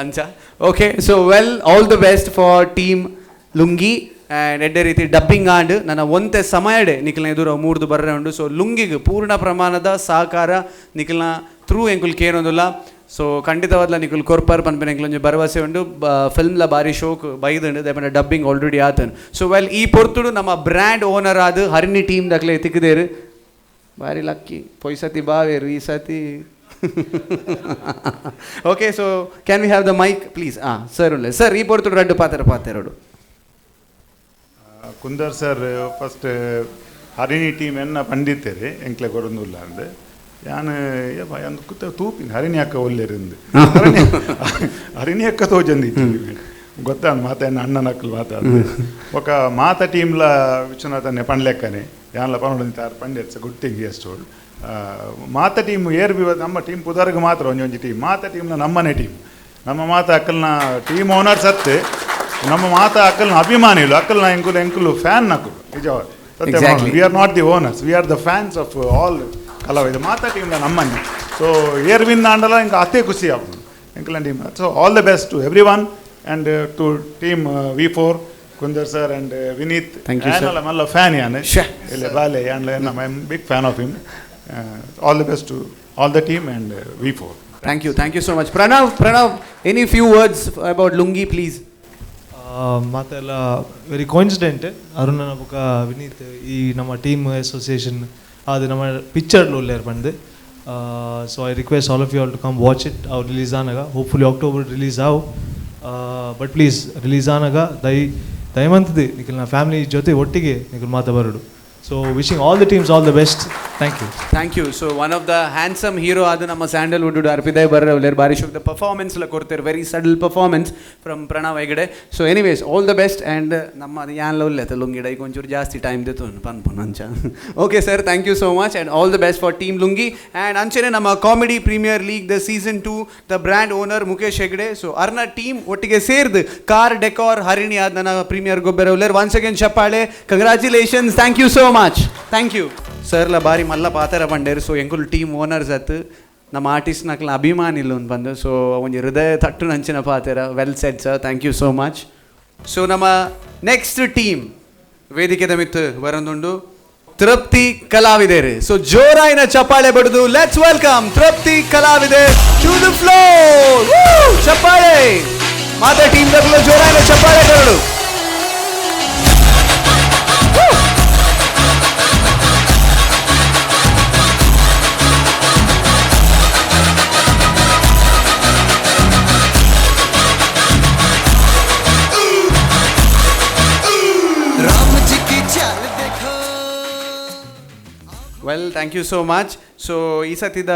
ಅಂಚ. Okay, so well all the best for team Lungi and ಎಡ್ಡೆ ರೀತಿ ಡಬ್ಬಿಂಗ್ ಆಂಡ್ ನನ್ನ ಒಂತೆ ಸಮಯಡೆ ನಿಖಲ್ನ ಎದುರು ಮೂರ್ದು ಬರ್ರೆ ಉಂಡು. ಸೊ ಲುಂಗಿಗೆ ಪೂರ್ಣ ಪ್ರಮಾಣದ ಸಹಕಾರ ನಿಖಲ್ನ ಥ್ರೂ ಎಂಕುಲ್ ಕೇನೊಂದುಲ್ಲ. ಸೊ ಖಂಡಿತವಾದ್ಲ ನಿಕುಲ್ ಕೊರ್ಪರ್ ಪನ್ಪಿನ ಎಂಕ್ಲೊಂಜಿ ಭರವಸೆ ಉಂಡು. ಫಿಲ್ಮ್ಲ ಬಾರಿ ಶೋಕ್ ಬೈದುಂಡು, ದಯಪಂಡ ಡಬ್ಬಿಂಗ್ ಆಲ್ರೆಡಿ ಆತನು. ಸೊ ವೆಲ್ ಈ ಪೊರ್ತುಡು ನಮ್ಮ ಬ್ರ್ಯಾಂಡ್ ಓನರ್ ಆದ ಹರಿಣಿ ಟೀಮ್ ದಕ್ಲೆ ತಿಕ್ಕದೇರು ಬಾರಿ ಲಕ್ಕಿ ಪೊಯ್ ಸತಿ ಬಾವೇರು ಈ ಸತಿ. Okay, so can we have the mic please? ಹಾಂ ಸರ್ ಉಳ್ಳೆ ಸರ್ ಈ ಪೊರ್ತುಡು ರಡ್ಡು ಪಾತೆರ ಪಾತೆರಡು. Kundar sir first Harini team ಎನ್ನ ಪಂಡಿತೇರಿ ಎಂಕ್ಲೆ ಕೊರೊಂದುಲ್ಲ ಅಂದೆ ಯಾನ್ ಯಾನ್ ಕುತ್ತ ತೂಪಿನ ಹರಿಣಿ ಅಕ್ಕ ಒಲ್ಲೆರಿಂದು ಹರಿಣಿ ಅಕ್ಕ ತೋಜಂದಿ ಗೊತ್ತ ಮಾತ ಅಣ್ಣನ ಅಕ್ಕಲು ಮಾತಾಡ ఒక ಮಾತ ಟೀಮ್ಲ ವಿಶ್ವನಾಥನೆ ಪಂಡ್ಲೆಕ್ಕನೆ ಯಾನ್ಲ ಪಂಡ ಪಂಡ it's good thing he has told. ಮಾತ ಟೀಮ್ ಏರ್ ಬಿ ನಮ್ಮ ಟೀಮ್ ಪುದರ್ಗ್ ಮಾತ್ರ ಒಂಜಿ ಒಂಜಿ ಟೀಮ್ ಮಾತ ಟೀಮ್ನ ನಮ್ಮನೆ ಟೀಮ್ ನಮ್ಮ ಮಾತ ಅಕ್ಕಲ್ನ ಟೀಮ್ ಓನರ್ಸ್ ಅತ್ತೆ ನಮ್ಮ ಮಾತ ಅಕ್ಕಲ್ನ ಅಭಿಮಾನಿಲು ಅಕ್ಕಲ್ನ ಎಂಕುಲು ಎಂಕುಲು ಫ್ಯಾನ್ ನಕ್ಕುಲು ನಿಜವಾದ ಸತ್ಯ. We are not the owners, we are the fans of all ಕಲಾವಿದ ಮಾತ ಟೀಮ್ನ ನಮ್ಮನೆ. ಸೊ ಏರ್ ವಿನ್ ಆಂಡಲ ಇಂಕ ಅತ್ತೆ ಖುಷಿ ಆಪುಂಡು ಎಂಕಲ್ನ team. So all the best to every one and to team V4 Kundar sir and Vineeth. Thank you, sir. ಮಲ್ಲ ಫ್ಯಾನ್ ಯಾನ್ ಇಲ್ಲ ಬಾಲೆ ಯಾನ್ಲ I am big fan of him. All the best to all the team and V4. Thank you, thank you so much. Pranav, any few words about Lungi, please? ಮಾತೆಲ್ಲ very coincident ಅರುಣನ ಬೊಕ ವಿನೀತ್ ಈ ನಮ್ಮ team association ಅದು ನಮ್ಮ picture ಉಲ್ಲೇರ್ ಬಂದು. So I request all of you all to come watch it. ಅವು release ಆನಾಗ hopefully October release ಆವು, but please release ಆನಾಗ ದಯಮಂತದಿ Nikhil family ಜೊತೆ ಒಟ್ಟಿಗೆ ನಿಖಲ್ ಮಾತಾ ಬರೋಡು. So wishing all the teams all the best. Thank you. Thank you. So one of the handsome hero adu namma Sandalwood Arpidai barre bari shok the performance la kortere, very subtle performance from Pranav Hegde. So anyways, all the best and namma yanla ulleta Lungi dai konchuru jasti time detun panpun ancha. Okay sir, thank you so much and all the best for team Lungi and anchene namma Comedy Premier League the season 2 the brand owner Mukesh Hegde. So arna team ottige serdu Car Decor Harini adna premier gobbere uller. Once again chappale, congratulations, thank you so much. Thank you sir. ಲ ಬಾರಿ ಮಲ್ಲ ಪಾತರ ಪಂಡೇರು. So ಎಂಕುಲು team owners ಅತ್ತು ನಮ್ಮ artist ನಕ್ಲ ಅಭಿಮಾನಿಲು ಅಂತ ಬಂದು. ಸೊ ಒಂಜಿ ಹೃದಯ ತಟ್ಟು ನಂಚಿನ ಪಾತೆರ. Well said sir, thank you so much. So ನಮ್ಮ ನೆಕ್ಸ್ಟ್ ಟೀಮ್ ವೇದಿಕೆದ ಮಿತ್ತು ಬರಂದುಂಡು. ತೃಪ್ತಿ ಕಲಾವಿದರು. ಸೊ ಜೋರಾಯಿನ ಚಪ್ಪಾಳೆ ಬಡಿದು let's welcome ತೃಪ್ತಿ ಕಲಾವಿದರು ಟು the floor. ಚಪ್ಪಾಳೆ ಮಾತಾ ಟೀಮ್ ದಕ್ಕಲು ಜೋರಾಯಿನ ಚಪ್ಪಾಳೆ ಕೊರಡು. Well, thank you so much. So ಈ ಸತಿದ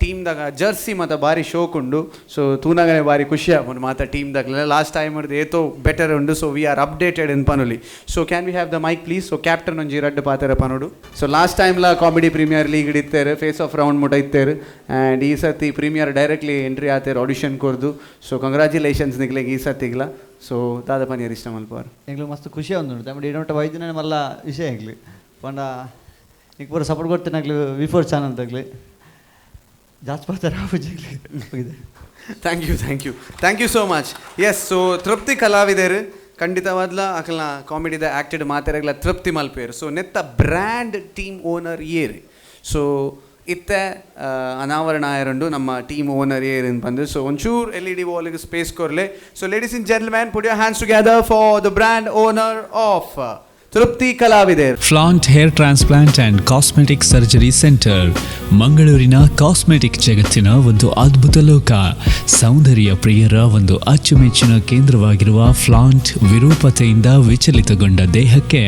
ಟೀಮ್ದಾಗ ಜರ್ಸಿ ಮತ್ತು ಭಾರಿ ಶೋಕ್ ಉಂಡು. ಸೊ ತೂನಾಗನೆ ಭಾರಿ ಖುಷಿ ಆಪುಂಡು ಮಾತ ಟೀಮ್ದಾಗ. ಲಾಸ್ಟ್ ಟೈಮ್ ಹಿಡ್ದು ಏತೋ ಬೆಟರ್ ಉಂಡು. ಸೊ we are updated in ಪನುಲಿ. So can we have the mic please? So captain ಒಂಜಿ ರಡ್ಡು ಪಾತೆರ ಪನುಡು. ಸೊ ಲಾಸ್ಟ್ ಟೈಮ್ಲ ಕಾಮಿಡಿ ಪ್ರೀಮಿಯರ್ ಲೀಗ್ ಇತ್ತೇರು, ಫೇಸ್ ಆಫ್ ರೌಂಡ್ ಮುಟ ಇತ್ತೇರು. ಆ್ಯಂಡ್ ಈ ಸತಿ ಪ್ರೀಮಿಯರ್ ಡೈರೆಕ್ಟ್ಲಿ ಎಂಟ್ರಿ ಆತೇರು ಆಡಿಷನ್ ಕೊರ್ದು. ಸೊ ಕಂಗ್ರ್ಯಾಚುಲೇಷನ್ಸ್ ನಿಗ್ಲೆಗ್ ಈ ಸತಿಗ್ಲ. ಸೊ ದಾದ ಪನಿಯರ್ ಇಷ್ಟ ಮಲ್ಪವಾರು. ಎಂಗ್ಲು ಮಸ್ತ್ ಖುಷಿ ಆವೊಂದುಂಡು. ತಮ್ಮ ಇಡಮಟ್ಟ ವೈದ್ಯನ ಮಲ್ಲ ವಿಷಯ ಎಂಗ್ಲು ಪಂಡ ನಿಕ್ ಪೂರ ಸಪೋರ್ಟ್ ಕೊಡ್ತೇನೆ ವಿ4 ಚಾನಲ್ ತಗ್ಲಿ ಜಾಸ್ತಿ ಬರ್ತಾರೆ. Thank you, thank you, thank you so much. Yes, so ತೃಪ್ತಿ ಕಲಾವಿದರು ಖಂಡಿತವಾದ್ಲ ಅಕಲ್ನ ಕಾಮಿಡಿದ ಆ್ಯಕ್ಟೆಡ್ ಮಾತಾಡಗ್ಲ ತೃಪ್ತಿ ಮಲ್ಪೇರು. ಸೊ ನೆತ್ತ ಬ್ರ್ಯಾಂಡ್ ಟೀಮ್ ಓನರ್ ಏರು. ಸೊ ಇತ್ತೆ ಅನಾವರಣ ಆಯರುಂಡು ನಮ್ಮ ಟೀಮ್ ಓನರ್ ಏರ್ ಬಂದು. ಸೊ ಒಂಚೂರು ಎಲ್ ಇ ಡಿ ವಾಲಿಗೆ ಸ್ಪೇಸ್ ಕೊರ್ಲೆ. So ladies and gentleman, put your hands together for the brand owner of Trupti ಕಲಾವಿದರ್. Flaunt hair transplant and cosmetic surgery centre ಮಂಗಳೂರಿನ ಕಾಸ್ಮೆಟಿಕ್ ಜಗತ್ತಿನ ಒಂದು ಅದ್ಭುತ ಲೋಕ. ಸೌಂದರ್ಯ ಪ್ರಿಯರ ಒಂದು ಅಚ್ಚುಮೆಚ್ಚಿನ ಕೇಂದ್ರವಾಗಿರುವ ಫ್ಲಾಂಟ್ ವಿರೂಪತೆಯಿಂದ ವಿಚಲಿತಗೊಂಡ ದೇಹಕ್ಕೆ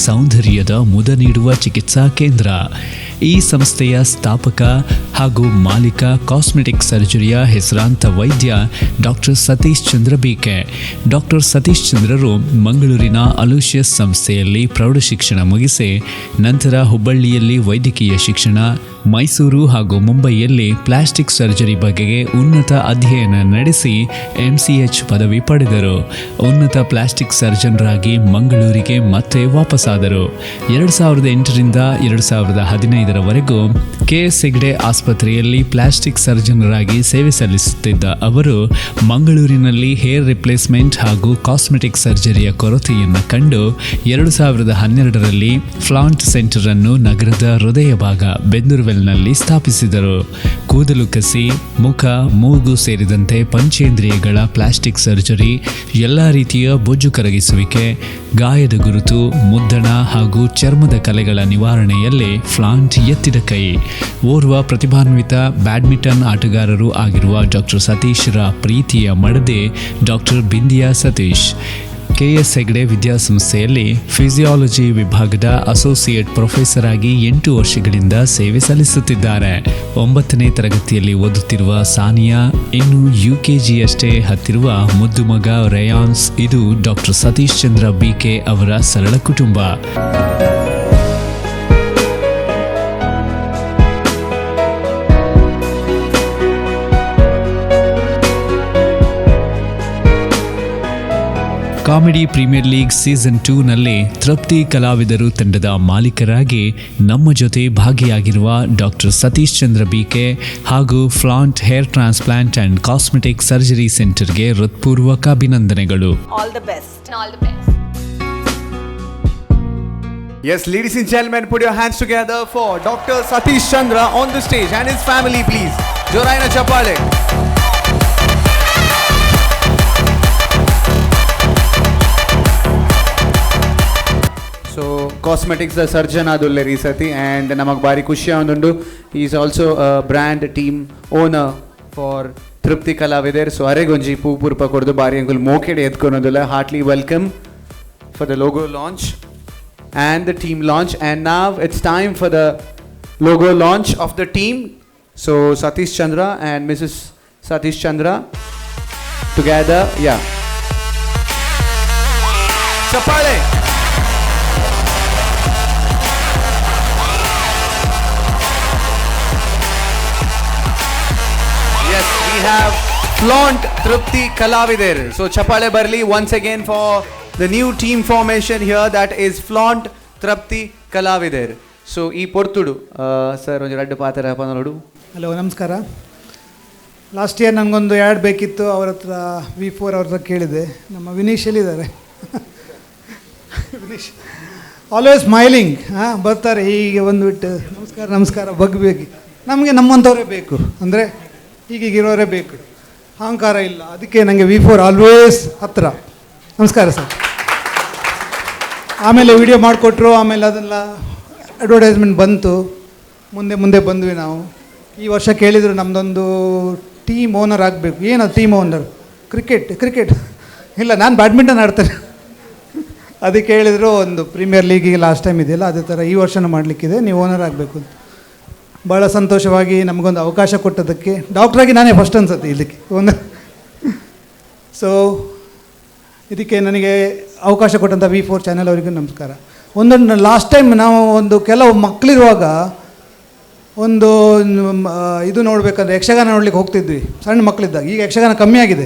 ಸೌಂದರ್ಯದ ಮುದ ನೀಡುವ ಚಿಕಿತ್ಸಾ ಕೇಂದ್ರ. ಈ ಸಂಸ್ಥೆಯ ಸ್ಥಾಪಕ ಹಾಗೂ ಮಾಲೀಕ ಕಾಸ್ಮೆಟಿಕ್ ಸರ್ಜರಿಯ ಹೆಸರಾಂತ ವೈದ್ಯ doctor Satish Chandra BK. Doctor Satish ಚಂದ್ರರು ಮಂಗಳೂರಿನ ಅಲೋಷಿಯಸ್ ಸಂಸ್ಥೆಯಲ್ಲಿ ಪ್ರೌಢಶಿಕ್ಷಣ ಮುಗಿಸಿ ನಂತರ ಹುಬ್ಬಳ್ಳಿಯಲ್ಲಿ ವೈದ್ಯಕೀಯ ಶಿಕ್ಷಣ, ಮೈಸೂರು ಹಾಗೂ ಮುಂಬೈಯಲ್ಲಿ ಪ್ಲಾಸ್ಟಿಕ್ ಸರ್ಜರಿ ಬಗೆಗೆ ಉನ್ನತ ಅಧ್ಯಯನ ನಡೆಸಿ MCH ಪದವಿ ಪಡೆದರು. ಉನ್ನತ ಪ್ಲಾಸ್ಟಿಕ್ ಸರ್ಜನ್ರಾಗಿ ಮಂಗಳೂರಿಗೆ ಮತ್ತೆ ವಾಪಸ್ಸಾದರು. 2008ರಿಂದ 2015ರವರೆಗೂ ಕೆಎಸ್ ಹೆಗ್ಡೆ ಆಸ್ಪತ್ರೆಯಲ್ಲಿ ಪ್ಲಾಸ್ಟಿಕ್ ಸರ್ಜನ್ರಾಗಿ ಸೇವೆ ಸಲ್ಲಿಸುತ್ತಿದ್ದ ಅವರು ಮಂಗಳೂರಿನಲ್ಲಿ ಹೇರ್ ರಿಪ್ಲೇಸ್ಮೆಂಟ್ ಹಾಗೂ ಕಾಸ್ಮೆಟಿಕ್ ಸರ್ಜರಿಯ ಕೊರತೆಯನ್ನು ಕಂಡು 2012ರಲ್ಲಿ ಫ್ಲಾಂಟ್ ಸೆಂಟರ್ ಅನ್ನು ನಗರದ ಹೃದಯ ಭಾಗ ಬೆಂದೂರುವೆಲ್ನಲ್ಲಿ ಸ್ಥಾಪಿಸಿದರು. ಕೂದಲು ಕಸಿ, ಮುಖ, ಮೂಗು ಸೇರಿದಂತೆ ಪಂಚೇಂದ್ರಿಯಗಳ ಪ್ಲಾಸ್ಟಿಕ್ ಸರ್ಜರಿ, ಎಲ್ಲ ರೀತಿಯ ಬೊಜ್ಜು ಕರಗಿಸುವಿಕೆ, ಗಾಯದ ಗುರುತು, ಮುದ್ದಣ ಹಾಗೂ ಚರ್ಮದ ಕಲೆಗಳ ನಿವಾರಣೆಯಲ್ಲಿ ಫ್ಲಾಂಟ್ ಎತ್ತಿದ ಕೈ. ಓರ್ವ ಪ್ರತಿಭಾನ್ವಿತ ಬ್ಯಾಡ್ಮಿಂಟನ್ ಆಟಗಾರರೂ ಆಗಿರುವ ಡಾಕ್ಟರ್ ಸತೀಶ್ರ ಪ್ರೀತಿಯ ಮಡದೆ ಡಾಕ್ಟರ್ ಬಿಂದಿಯಾ ಸತೀಶ್. ಕೆಎಸ್ ಹೆಗ್ಡೆ ವಿದ್ಯಾಸಂಸ್ಥೆಯಲ್ಲಿ ಫಿಸಿಯಾಲಜಿ ವಿಭಾಗದ ಅಸೋಸಿಯೇಟ್ ಪ್ರೊಫೆಸರ್ ಆಗಿ 8 ವರ್ಷಗಳಿಂದ ಸೇವೆ ಸಲ್ಲಿಸುತ್ತಿದ್ದಾರೆ. 9ನೇ ತರಗತಿಯಲ್ಲಿ ಓದುತ್ತಿರುವ ಸಾನಿಯಾ, ಇನ್ನು UKGಯಷ್ಟೇ ಹತ್ತಿರುವ ಮುದ್ದು ಮಗ ರೇಯಾನ್ಸ್, ಇದು ಡಾಕ್ಟರ್ ಸತೀಶ್ ಚಂದ್ರ ಬಿಕೆ ಅವರ ಸರಳ ಕುಟುಂಬ. ಕಾಮಿಡಿ ಪ್ರೀಮಿಯರ್ ಲೀಗ್ ಸೀಸನ್ 2ನಲ್ಲಿ ತೃಪ್ತಿ ಕಲಾವಿದರು ತಂಡದ ಮಾಲೀಕರಾಗಿ ನಮ್ಮ ಜೊತೆ ಭಾಗಿಯಾಗಿರುವ ಡಾಕ್ಟರ್ ಸತೀಶ್ ಚಂದ್ರ ಬಿಕೆ ಹಾಗೂ Flaunt hair transplant and cosmetic surgery ಸೆಂಟರ್ಗೆ ಹೃತ್ಪೂರ್ವಕ ಅಭಿನಂದನೆಗಳು. All the best. All the best. Yes, ladies and gentlemen, put your hands together for Dr. Satish Chandra on the stage and his family, please. Joraina Chapale. So cosmetics the surgeon ಆದುಲ್ಲೆ ಈ ಸತಿ and ನಮಗೆ ಭಾರಿ ಖುಷಿ ಆವೊಂದುಂಡು. Is also brand team owner for Trupti ಕಲಾವಿದರ್. So ಅರೆಗೊಂಜಿ ಪೂ ಪೂರ್ಪ ಕೊಡ್ದು ಬಾರಿ Angul ಮೋಕೆಡೆ ಎತ್ಕೊನೋದಿಲ್ಲ. Heartily welcome for the logo launch and the team launch. And now it's time for the logo launch of the team. So Satish Chandra and Mrs. Satish Chandra together, yeah. Chapale. Yes, we have Flaunt Trupti Kalavider. So Chapale Barli once again for the new team formation here, that is Flaunt Trupti Kalavider. So ಈ ಪೊರ್ತುಡು sir ಒಂಜಿ ರಡ್ಡು ಪಾತ್ರ ಪನೋಡು. Hello, ನಮಸ್ಕಾರ. Last year ನನಗೊಂದು add ಬೇಕಿತ್ತು, ಅವ್ರ ಹತ್ರ V4 ಅವ್ರ ಹತ್ರ ಕೇಳಿದೆ. ನಮ್ಮ ವಿನೀಶ್ ಎಲ್ಲಿದ್ದಾರೆ? ವಿನೀಶ್. Always smiling. ಹಾಂ, ಬರ್ತಾರೆ ಹೀಗೆ ಬಂದುಬಿಟ್ಟು ನಮಸ್ಕಾರ ನಮಸ್ಕಾರ ಬಗ್ಬೇಕು. ನಮಗೆ ನಮ್ಮಂಥವರೇ ಬೇಕು, ಅಂದರೆ ಹೀಗೀಗಿರೋರೇ ಬೇಕು, ಅಹಂಕಾರ ಇಲ್ಲ. ಅದಕ್ಕೆ ನನಗೆ ವಿ4 ಆಲ್ವೇಸ್ ಹತ್ತಿರ. ನಮಸ್ಕಾರ ಸರ್. ಆಮೇಲೆ ವಿಡಿಯೋ ಮಾಡಿಕೊಟ್ರು, ಆಮೇಲೆ ಅದೆಲ್ಲ ಅಡ್ವರ್ಟೈಸ್ಮೆಂಟ್ ಬಂತು, ಮುಂದೆ ಮುಂದೆ ಬಂದ್ವಿ ನಾವು. ಈ ವರ್ಷ ಕೇಳಿದರು ನಮ್ಮದೊಂದು ಟೀಮ್ ಓನರ್ ಆಗಬೇಕು. ಏನದು ಟೀಮ್ ಓನರ್? ಕ್ರಿಕೆಟ್ ಕ್ರಿಕೆಟ್ ಇಲ್ಲ, ನಾನು ಬ್ಯಾಡ್ಮಿಂಟನ್ ಆಡ್ತೇನೆ. ಅದಕ್ಕೆ ಹೇಳಿದರು ಒಂದು ಪ್ರೀಮಿಯರ್ ಲೀಗಿಗೆ ಲಾಸ್ಟ್ ಟೈಮ್ ಇದೆಯಲ್ಲ ಅದೇ ಥರ ಈ ವರ್ಷವೂ ಮಾಡಲಿಕ್ಕಿದೆ, ನೀವು ಓನರ್ ಆಗಬೇಕು ಅಂತ. ಭಾಳ ಸಂತೋಷವಾಗಿ ನಮಗೊಂದು ಅವಕಾಶ ಕೊಟ್ಟದಕ್ಕೆ, ಡಾಕ್ಟ್ರಾಗಿ ನಾನೇ ಫಸ್ಟ್ ಅನ್ಸುತ್ತೆ ಇದಕ್ಕೆ ಒಂದು. ಸೊ ಇದಕ್ಕೆ ನನಗೆ ಅವಕಾಶ ಕೊಟ್ಟಂಥ ವಿ4 ಚಾನೆಲ್ ಅವರಿಗೂ ನಮಸ್ಕಾರ. ಒಂದೊಂದು ಲಾಸ್ಟ್ ಟೈಮ್ ನಾವು ಒಂದು ಕೆಲವು ಮಕ್ಕಳಿರುವಾಗ ಒಂದು ಇದು ನೋಡಬೇಕಂದ್ರೆ ಯಕ್ಷಗಾನ ನೋಡಲಿಕ್ಕೆ ಹೋಗ್ತಿದ್ವಿ ಸಣ್ಣ ಮಕ್ಕಳಿದ್ದಾಗ. ಈಗ ಯಕ್ಷಗಾನ ಕಮ್ಮಿ ಆಗಿದೆ.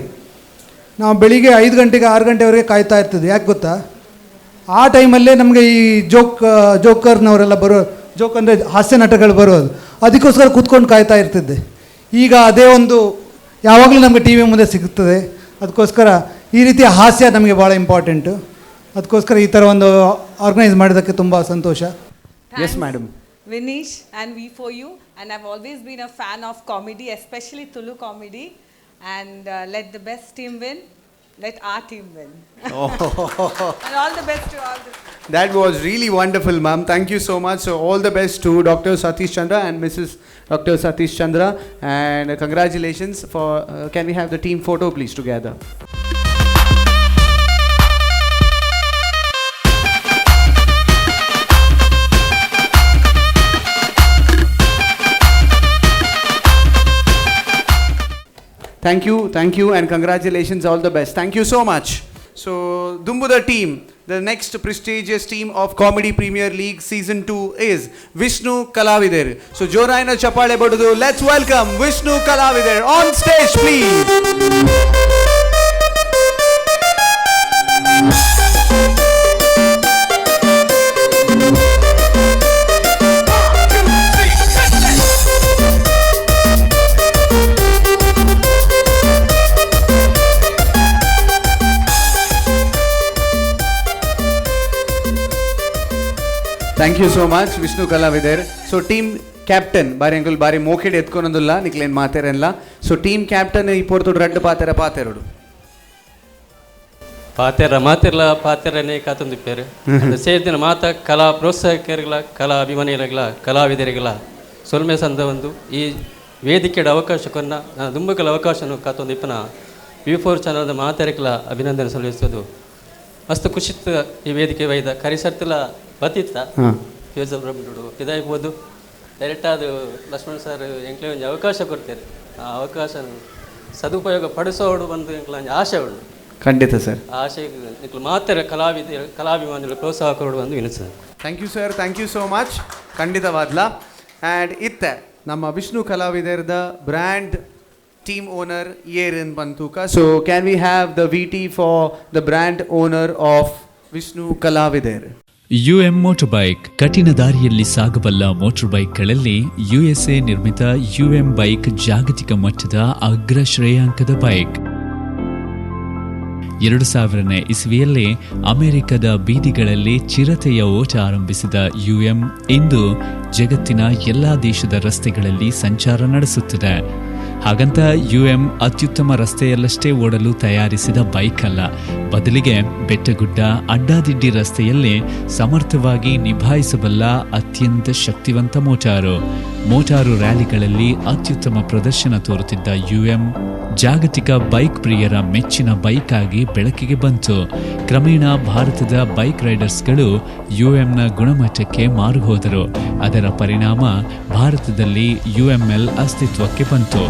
ನಾವು ಬೆಳಿಗ್ಗೆ 5 ಗಂಟೆಗೆ 6 ಗಂಟೆವರೆಗೆ ಕಾಯ್ತಾ ಇರ್ತಿದ್ವಿ. ಯಾಕೆ ಗೊತ್ತಾ? ಆ ಟೈಮಲ್ಲೇ ನಮಗೆ ಈ ಜೋಕರ್ನವರೆಲ್ಲ ಬರೋ, ಜೋಕ್ ಅಂದರೆ ಹಾಸ್ಯ ನಟಗಳು ಬರೋದು, ಅದಕ್ಕೋಸ್ಕರ ಕೂತ್ಕೊಂಡು ಕಾಯ್ತಾ ಇರ್ತಿದ್ದೆ. ಈಗ ಅದೇ ಒಂದು ಯಾವಾಗಲೂ ನಮಗೆ ಟಿ ವಿ ಮುಂದೆ ಸಿಗುತ್ತದೆ. ಅದಕ್ಕೋಸ್ಕರ ಈ ರೀತಿಯ ಹಾಸ್ಯ ನಮಗೆ ಭಾಳ ಇಂಪಾರ್ಟೆಂಟು. ಅದಕ್ಕೋಸ್ಕರ ಈ ಥರ ಒಂದು ಆರ್ಗನೈಸ್ ಮಾಡೋದಕ್ಕೆ ತುಂಬ ಸಂತೋಷ. Yes madam. Vineesh and V4U, and I've always been a fan of comedy, especially Tulu comedy, and let the best team win, let our team win. Oh. And all the best to all the... That was really wonderful, ma'am. Thank you so much. So all the best to Dr. Satish Chandra and Mrs. Dr. Satish Chandra, and congratulations for... can we have the team photo please together? Thank you and congratulations, all the best. Thank you so much. So, Dumbuda team, the next prestigious team of Comedy Premier League Season 2 is Vishnu Kalavider. So, Joraina Chapale Bodudu, let's welcome Vishnu Kalavider on stage, please. Thank you so much, Vishnu Kalavider. So team captain, ಬಾರಿ uncle ಬಾರಿ ಮೋಕೆಡ್ ಎತ್ಕೊನೊಂದುಲ್ಲ ನಿಕ್ಲೇನ್ ಮಾತೆರೆಲ್ಲ. ಸೊ team captain ಈ ಪೊರ್ತುಡು ರಡ್ಡು ಪಾತೆರ ಪಾತೆರಡು ಪಾತೆರ ಮಾತೆರ್ಲ ಪಾತೆರನೇ ಕಾತೊಂದಿಪ್ಪೇರು ಸೇರ್ದಿನ ಮಾತ ಕಲಾ ಪ್ರೋತ್ಸಾಹಕರಿಗಳ ಕಲಾ ಅಭಿಮಾನಿಗಳ ಕಲಾವಿದರಿಗಳ ಸೊಲ್ಮೆ ಸಂದ ಒಂದು ಈ ವೇದಿಕೆಯ ಅವಕಾಶಕ್ಕನ್ನ ನಾನು ದುಂಬಕಲ ಅವಕಾಶವನ್ನು ಕಾತೊಂದಿಪ್ಪನ ವಿ4 ಚಾನಲ್ದ ಮಾತೆರೆಗಳ ಅಭಿನಂದನೆ ಸಲ್ಲಿಸೋದು. ಮಸ್ತ್ ಖುಷಿತ್ತು ಈ ವೇದಿಕೆ ವೈದ ಕರಿಸರ್ತಿಲ ಬತ್ತಿತ್ತ ಫ್ಯೂಸಲ್ ಬ್ರಹ್ಮಡು ಇದಾಗ್ಬೋದು ಡೈರೆಕ್ಟ್ ಅದು ಲಕ್ಷ್ಮಣ್ ಸರ್ ಎಂಕ್ಲೆ ಒಂಜಿ ಅವಕಾಶ ಕೊಡ್ತಾರೆ, ಆ ಅವಕಾಶ ಸದುಪಯೋಗ ಪಡಿಸೋಡು ಬಂದು ಎಂಕ್ಲ ಒಂಜಿ ಆಶೆ ಉಂಡು. ಖಂಡಿತ ಸರ್, ಆಶೆ ಎಂಕ್ಲು ಮಾತ್ರ ಕಲಾಭಿಮಾನಿಗಳು ಪ್ರೋತ್ಸಾಹ ಕೊಡು ಬಂದು ವಿನಂತಿ sir. Thank you sir, thank you so much. ಖಂಡಿತವಾದ್ಲ. ಆ್ಯಂಡ್ ಇತ್ತೆ ನಮ್ಮ ವಿಷ್ಣು ಕಲಾವಿದರದ ಬ್ರ್ಯಾಂಡ್ ಟೀಮ್ ಓನರ್ ಏರಿನ್ ಬಂತೂಕ. So can we have the V T for the brand owner of Vishnu Kalavider? UM motor bike ಕಠಿಣ ದಾರಿಯಲ್ಲಿ ಸಾಗಬಲ್ಲ ಮೋಟಾರ್ ಬೈಕ್ಗಳಲ್ಲಿ ಯುಎಸ್ಎ ನಿರ್ಮಿತ ಯುಎಂ ಬೈಕ್ ಜಾಗತಿಕ ಮಟ್ಟದ ಅಗ್ರ ಶ್ರೇಯಾಂಕದ ಬೈಕ್. 2000ನೇ ಇಸ್ವಿಯಲ್ಲಿ ಅಮೆರಿಕದ ಬೀದಿಗಳಲ್ಲಿ ಚಿರತೆಯ ಓಟ ಆರಂಭಿಸಿದ ಯುಎಂ ಇಂದು ಜಗತ್ತಿನ ಎಲ್ಲ ದೇಶದ ರಸ್ತೆಗಳಲ್ಲಿ ಸಂಚಾರ ನಡೆಸುತ್ತಿದೆ. ಹಾಗಂತ ಯುಎಂ ಅತ್ಯುತ್ತಮ ರಸ್ತೆಯಲ್ಲಷ್ಟೇ ಓಡಲು ತಯಾರಿಸಿದ ಬೈಕ್ ಅಲ್ಲ, ಬದಲಿಗೆ ಬೆಟ್ಟಗುಡ್ಡ ಅಡ್ಡಾದಿಡ್ಡಿ ರಸ್ತೆಯಲ್ಲಿ ಸಮರ್ಥವಾಗಿ ನಿಭಾಯಿಸಬಲ್ಲ ಅತ್ಯಂತ ಶಕ್ತಿವಂತ ಮೋಟಾರು. ಮೋಟಾರು ರ್ಯಾಲಿಗಳಲ್ಲಿ ಅತ್ಯುತ್ತಮ ಪ್ರದರ್ಶನ ತೋರುತ್ತಿದ್ದ ಯುಎಂ ಜಾಗತಿಕ ಬೈಕ್ ಪ್ರಿಯರ ಮೆಚ್ಚಿನ ಬೈಕ್ ಆಗಿ ಬೆಳಕಿಗೆ ಬಂತು. ಕ್ರಮೇಣ ಭಾರತದ ಬೈಕ್ ರೈಡರ್ಸ್ಗಳು ಯುಎಂನ ಗುಣಮಟ್ಟಕ್ಕೆ ಮಾರುಹೋದರು. ಅದರ ಪರಿಣಾಮ ಭಾರತದಲ್ಲಿ ಯುಎಂಎಲ್ ಅಸ್ತಿತ್ವಕ್ಕೆ ಬಂತು.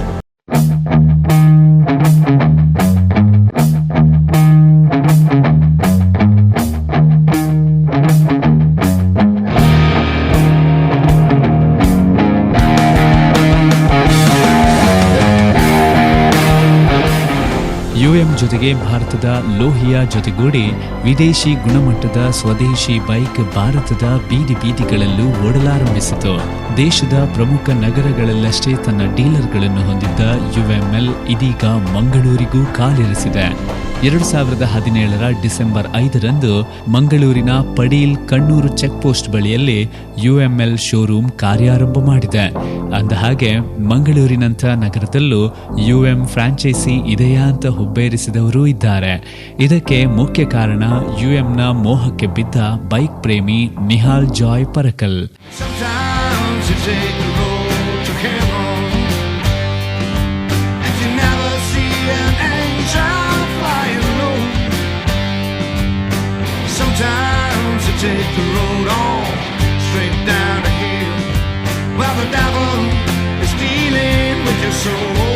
ಯುಎಂ ಜೊತೆಗೆ ಭಾರತದ ಲೋಹಿಯಾ ಜೊತೆಗೂಡಿ ವಿದೇಶಿ ಗುಣಮಟ್ಟದ ಸ್ವದೇಶಿ ಬೈಕ್ ಭಾರತದ ಬೀದಿ ಬೀದಿಗಳಲ್ಲೂ ಓಡಲಾರಂಭಿಸಿತು. ದೇಶದ ಪ್ರಮುಖ ನಗರಗಳಲ್ಲಷ್ಟೇ ತನ್ನ ಡೀಲರ್ಗಳನ್ನು ಹೊಂದಿದ್ದ ಯುಎಂಎಲ್ ಇದೀಗ ಮಂಗಳೂರಿಗೂ ಕಾಲಿರಿಸಿದೆ. 2017ರ ಡಿಸೆಂಬರ್ 5ರಂದು ಮಂಗಳೂರಿನ ಪಡೀಲ್ ಕಣ್ಣೂರು ಚೆಕ್ಪೋಸ್ಟ್ ಬಳಿಯಲ್ಲಿ ಯುಎಂಎಲ್ ಶೋರೂಮ್ ಕಾರ್ಯಾರಂಭ ಮಾಡಿದೆ. ಅಂದಹಾಗೆ ಮಂಗಳೂರಿನಂಥ ನಗರದಲ್ಲೂ ಯುಎಂ ಫ್ರಾಂಚೈಸಿ ಇದೆಯಾ ಅಂತ ಹುಬ್ಬೇರಿಸಿದವರೂ ಇದ್ದಾರೆ. ಇದಕ್ಕೆ ಮುಖ್ಯ ಕಾರಣ ಯುಎಂನ ಮೋಹಕ್ಕೆ ಬಿದ್ದ ಬೈಕ್ ಪ್ರೇಮಿ Nihal Joy ಪರಕಲ್. Sometimes you take the road to heaven, and you never see an angel flying low. Sometimes you take the road on straight down to hell, where the devil is dealing with your soul.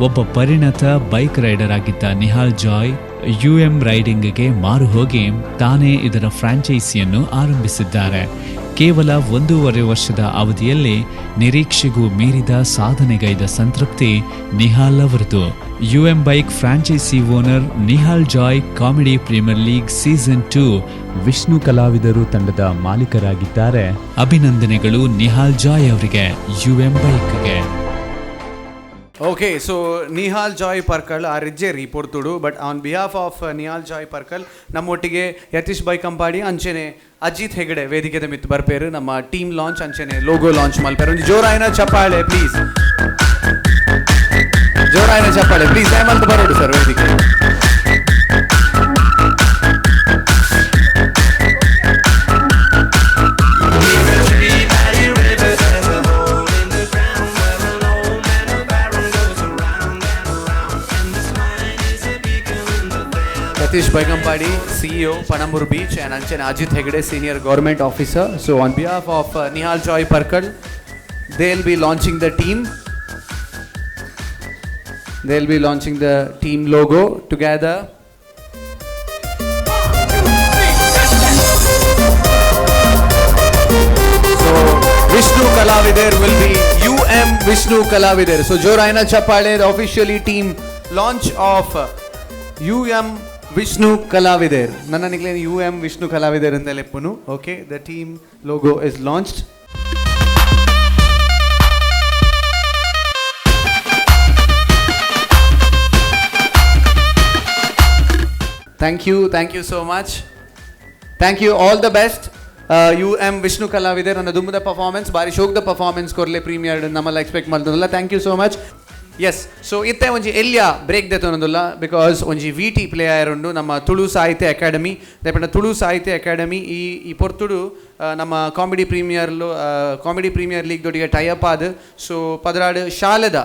ಒಬ್ಬ ಪರಿಣತ bike rider ಆಗಿದ್ದ ನಿಹಾಲ್ ಜಾಯ್ ಯುಎಂ ರೈಡಿಂಗ್ಗೆ ಮಾರು ಹೋಗಿ ತಾನೇ ಇದರ ಫ್ರಾಂಚೈಸಿಯನ್ನು ಆರಂಭಿಸಿದ್ದಾರೆ. ಕೇವಲ 1.5 ವರ್ಷದ ಅವಧಿಯಲ್ಲಿ ನಿರೀಕ್ಷೆಗೂ ಮೀರಿದ ಸಾಧನೆಗೈದ ಸಂತೃಪ್ತಿ ನಿಹಾಲ್ ಅವರದು. UM bike franchise owner Nihal Joy comedy premier league season 2 Vishnu ಕಲಾವಿದರು ತಂಡದ ಮಾಲೀಕರಾಗಿದ್ದಾರೆ. ಅಭಿನಂದನೆಗಳು ನಿಹಾಲ್ ಜಾಯ್ ಅವರಿಗೆ ಯುಎಂ ಬೈಕ್ಗೆ. Okay, so Nihal Joy Parkal ಆ ರಿಜ್ಜೇರಿ ಪೊರ್ತುಡು, but on behalf of Nihal Joy Parkal ನಮ್ಮೊಟ್ಟಿಗೆ ಯತೀಶ್ ಬೈಕಂಪಾಡಿ ಅಂಚೆನೆ ಅಜಿತ್ ಹೆಗಡೆ ವೇದಿಕೆದ ಮಿತ್ ಬರ್ಪೇರು ನಮ್ಮ ಟೀಮ್ ಲಾಂಚ್ ಅಂಚೆನೆ ಲೋಗೋ ಲಾಂಚ್ ಮಲ್ಪೇರು. ಒಂಜಿ ಜೋರಾಯಿನ ಚಪ್ಪಾಳೆ ಪ್ಲೀಸ್, ಜೋರಾಯಿನ ಚಪ್ಪಾಳೆ ಪ್ಲೀಸ್. ದಯಮಲ್ತ್ ಬರೋಡು ಸರ್ ವೇದಿಕೆ. Satish Baikampady, CEO, Panambur Beach, and Anchen Ajit Hegde, Senior Government Officer. So on behalf of Nihal Joy Parkal, they'll be launching the team. They'll be launching the team logo together. So Vishnu Kalavider will be UM Vishnu Kalavider. So Joraina Chapale, the officially team launch of UM Vishnu Kalavider. ನನ್ನ ನಿಕ್ಲೇನ್ U M Vishnu ಕಲಾವಿದರ್ ಅಂತ ಲೆಪ್ಪುನು. Okay, the team logo is launched. Thank you, thank you so much. Thank you, all the best. U M Vishnu Kalavider ನನ್ನ ದುಮ್ಮದ performance ಬಾರಿ ಶೋಕ್ದ performance ಕೊರ್ಲೆ premier ನಮ್ಮಲ್ಲ expect ಮಾಡ್ದಲ್ಲ. Thank you so much. Yes, so ಇತ್ತೆ ಒಂಜಿ ಎಲ್ಯ ಬ್ರೇಕ್ ದೆತೊನೊಂದುಲ್ಲ because ಒಂಜಿ ವಿ ಟಿ ಪ್ಲೇ ಆಯರುಂಡು ನಮ್ಮ ತುಳು ಸಾಹಿತ್ಯ ಅಕಾಡೆಮಿ. ದಯಪಂಡ ತುಳು ಸಾಹಿತ್ಯ ಅಕಾಡೆಮಿ ಈ ಈ ಪೊರ್ತುಡು ನಮ್ಮ ಕಾಮಿಡಿ ಪ್ರೀಮಿಯರ್ಲು ಕಾಮಿಡಿ ಪ್ರೀಮಿಯರ್ ಲೀಗ್ ದೊಟ್ಟಿಗೆ ಟೈ ಅಪ್ ಆದ್. ಸೊ 16 ಶಾಲೆದ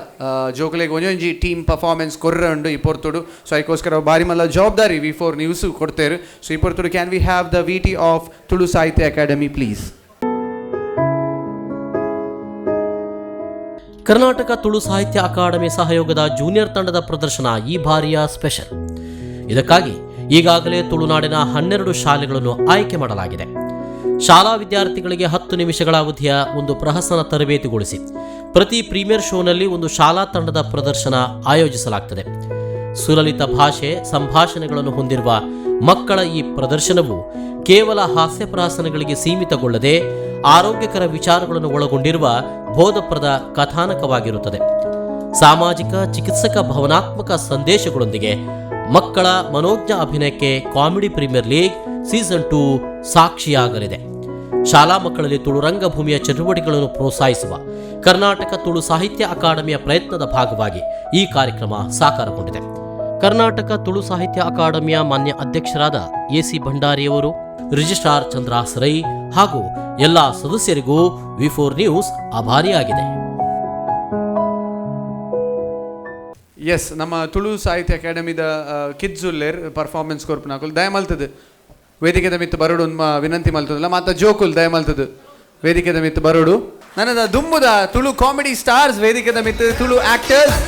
ಜೋಕುಲೆಗ್ ಒಂಜೊಂಜಿ ಟೀಮ್ ಪರ್ಫಾರ್ಮೆನ್ಸ್ ಕೊರ್ರೆ ಉಂಡು ಈ ಪೊರ್ತುಡು. ಸೊ ಅದಕ್ಕೋಸ್ಕರ ಬಾರಿ ಮಲ್ಲ ಜವಾಬ್ದಾರಿ ವಿ4 ನ್ಯೂಸ್ ಕೊಡ್ತೇರು. ಸೊ ಈ ಪೊರ್ತುಡು can we have the V T of Tulu Sahitya Academy please. Karnataka Tulu Sahitya Academy ಸಹಯೋಗದ ಜೂನಿಯರ್ ತಂಡದ ಪ್ರದರ್ಶನ ಈ ಬಾರಿಯ ಸ್ಪೆಷಲ್. ಇದಕ್ಕಾಗಿ ಈಗಾಗಲೇ ತುಳುನಾಡಿನ 12 ಶಾಲೆಗಳನ್ನು ಆಯ್ಕೆ ಮಾಡಲಾಗಿದೆ. ಶಾಲಾ ವಿದ್ಯಾರ್ಥಿಗಳಿಗೆ 10 ನಿಮಿಷಗಳ ಅವಧಿಯ ಒಂದು ಪ್ರಹಸನ ತರಬೇತಿಗೊಳಿಸಿ ಪ್ರತಿ ಪ್ರೀಮಿಯರ್ ಶೋನಲ್ಲಿ ಒಂದು ಶಾಲಾ ತಂಡದ ಪ್ರದರ್ಶನ ಆಯೋಜಿಸಲಾಗ್ತದೆ. ಸುಲಲಿತ ಭಾಷೆ ಸಂಭಾಷಣೆಗಳನ್ನು ಹೊಂದಿರುವ ಮಕ್ಕಳ ಈ ಪ್ರದರ್ಶನವು ಕೇವಲ ಹಾಸ್ಯ ಪ್ರಹಸನಗಳಿಗೆ ಸೀಮಿತಗೊಳ್ಳದೆ ಆರೋಗ್ಯಕರ ವಿಚಾರಗಳನ್ನು ಒಳಗೊಂಡಿರುವ ಬೋಧಪ್ರದ ಕಥಾನಕವಾಗಿರುತ್ತದೆ. ಸಾಮಾಜಿಕ, ಚಿಕಿತ್ಸಕ, ಭಾವನಾತ್ಮಕ ಸಂದೇಶಗಳೊಂದಿಗೆ ಮಕ್ಕಳ ಮನೋಜ್ಞ ಅಭಿನಯಕ್ಕೆ ಕಾಮಿಡಿ ಪ್ರೀಮಿಯರ್ ಲೀಗ್ ಸೀಸನ್ 2 ಸಾಕ್ಷಿಯಾಗಲಿದೆ. ಶಾಲಾ ಮಕ್ಕಳಲ್ಲಿ ತುಳು ರಂಗಭೂಮಿಯ ಚಟುವಟಿಕೆಗಳನ್ನು ಪ್ರೋತ್ಸಾಹಿಸುವ ಕರ್ನಾಟಕ ತುಳು ಸಾಹಿತ್ಯ ಅಕಾಡೆಮಿಯ ಪ್ರಯತ್ನದ ಭಾಗವಾಗಿ ಈ ಕಾರ್ಯಕ್ರಮ ಸಾಕಾರಗೊಂಡಿದೆ. ಕರ್ನಾಟಕ ತುಳು ಸಾಹಿತ್ಯ ಅಕಾಡೆಮಿಯ ಮಾನ್ಯ ಅಧ್ಯಕ್ಷರಾದ ಎ.ಸಿ. ಭಂಡಾರಿಯವರು, ರಿಜಿಸ್ಟ್ರಾರ್ ಚಂದ್ರಹಾಸ್ ರೈ ಹಾಗೂ ಎಲ್ಲ ಸದಸ್ಯರಿಗೂ ವಿ4 ನ್ಯೂಸ್ ಆಭಾರಿಯಾಗಿದೆ. ಎಸ್, ನಮ್ಮ ತುಳು ಸಾಹಿತ್ಯ ಅಕಾಡೆಮಿದ ಕಿಡ್ಸ್ ಉಲ್ಲೇರ್ ಪರ್ಫಾರ್ಮೆನ್ಸ್ ಕೊರ್ಪುನಾಕುಲು ದಯಮಲ್ತದೆ ವೇದಿಕೆದ ಮಿತ್ತು ಬರೋಡು ವಿನಂತಿ ಮಲ್ತದಲ್ಲ ಮಾತ ಜೋಕುಲ್ ದಯಮಲ್ತದೆ ವೇದಿಕೆದ ಮಿತ್ತು ಬರೋಡು. ನನ್ನದ ದುಂಬುದ ತುಳು ಕಾಮಿಡಿ ಸ್ಟಾರ್ಸ್ ವೇದಿಕೆದ ಮಿತ್ತು Tulu actors.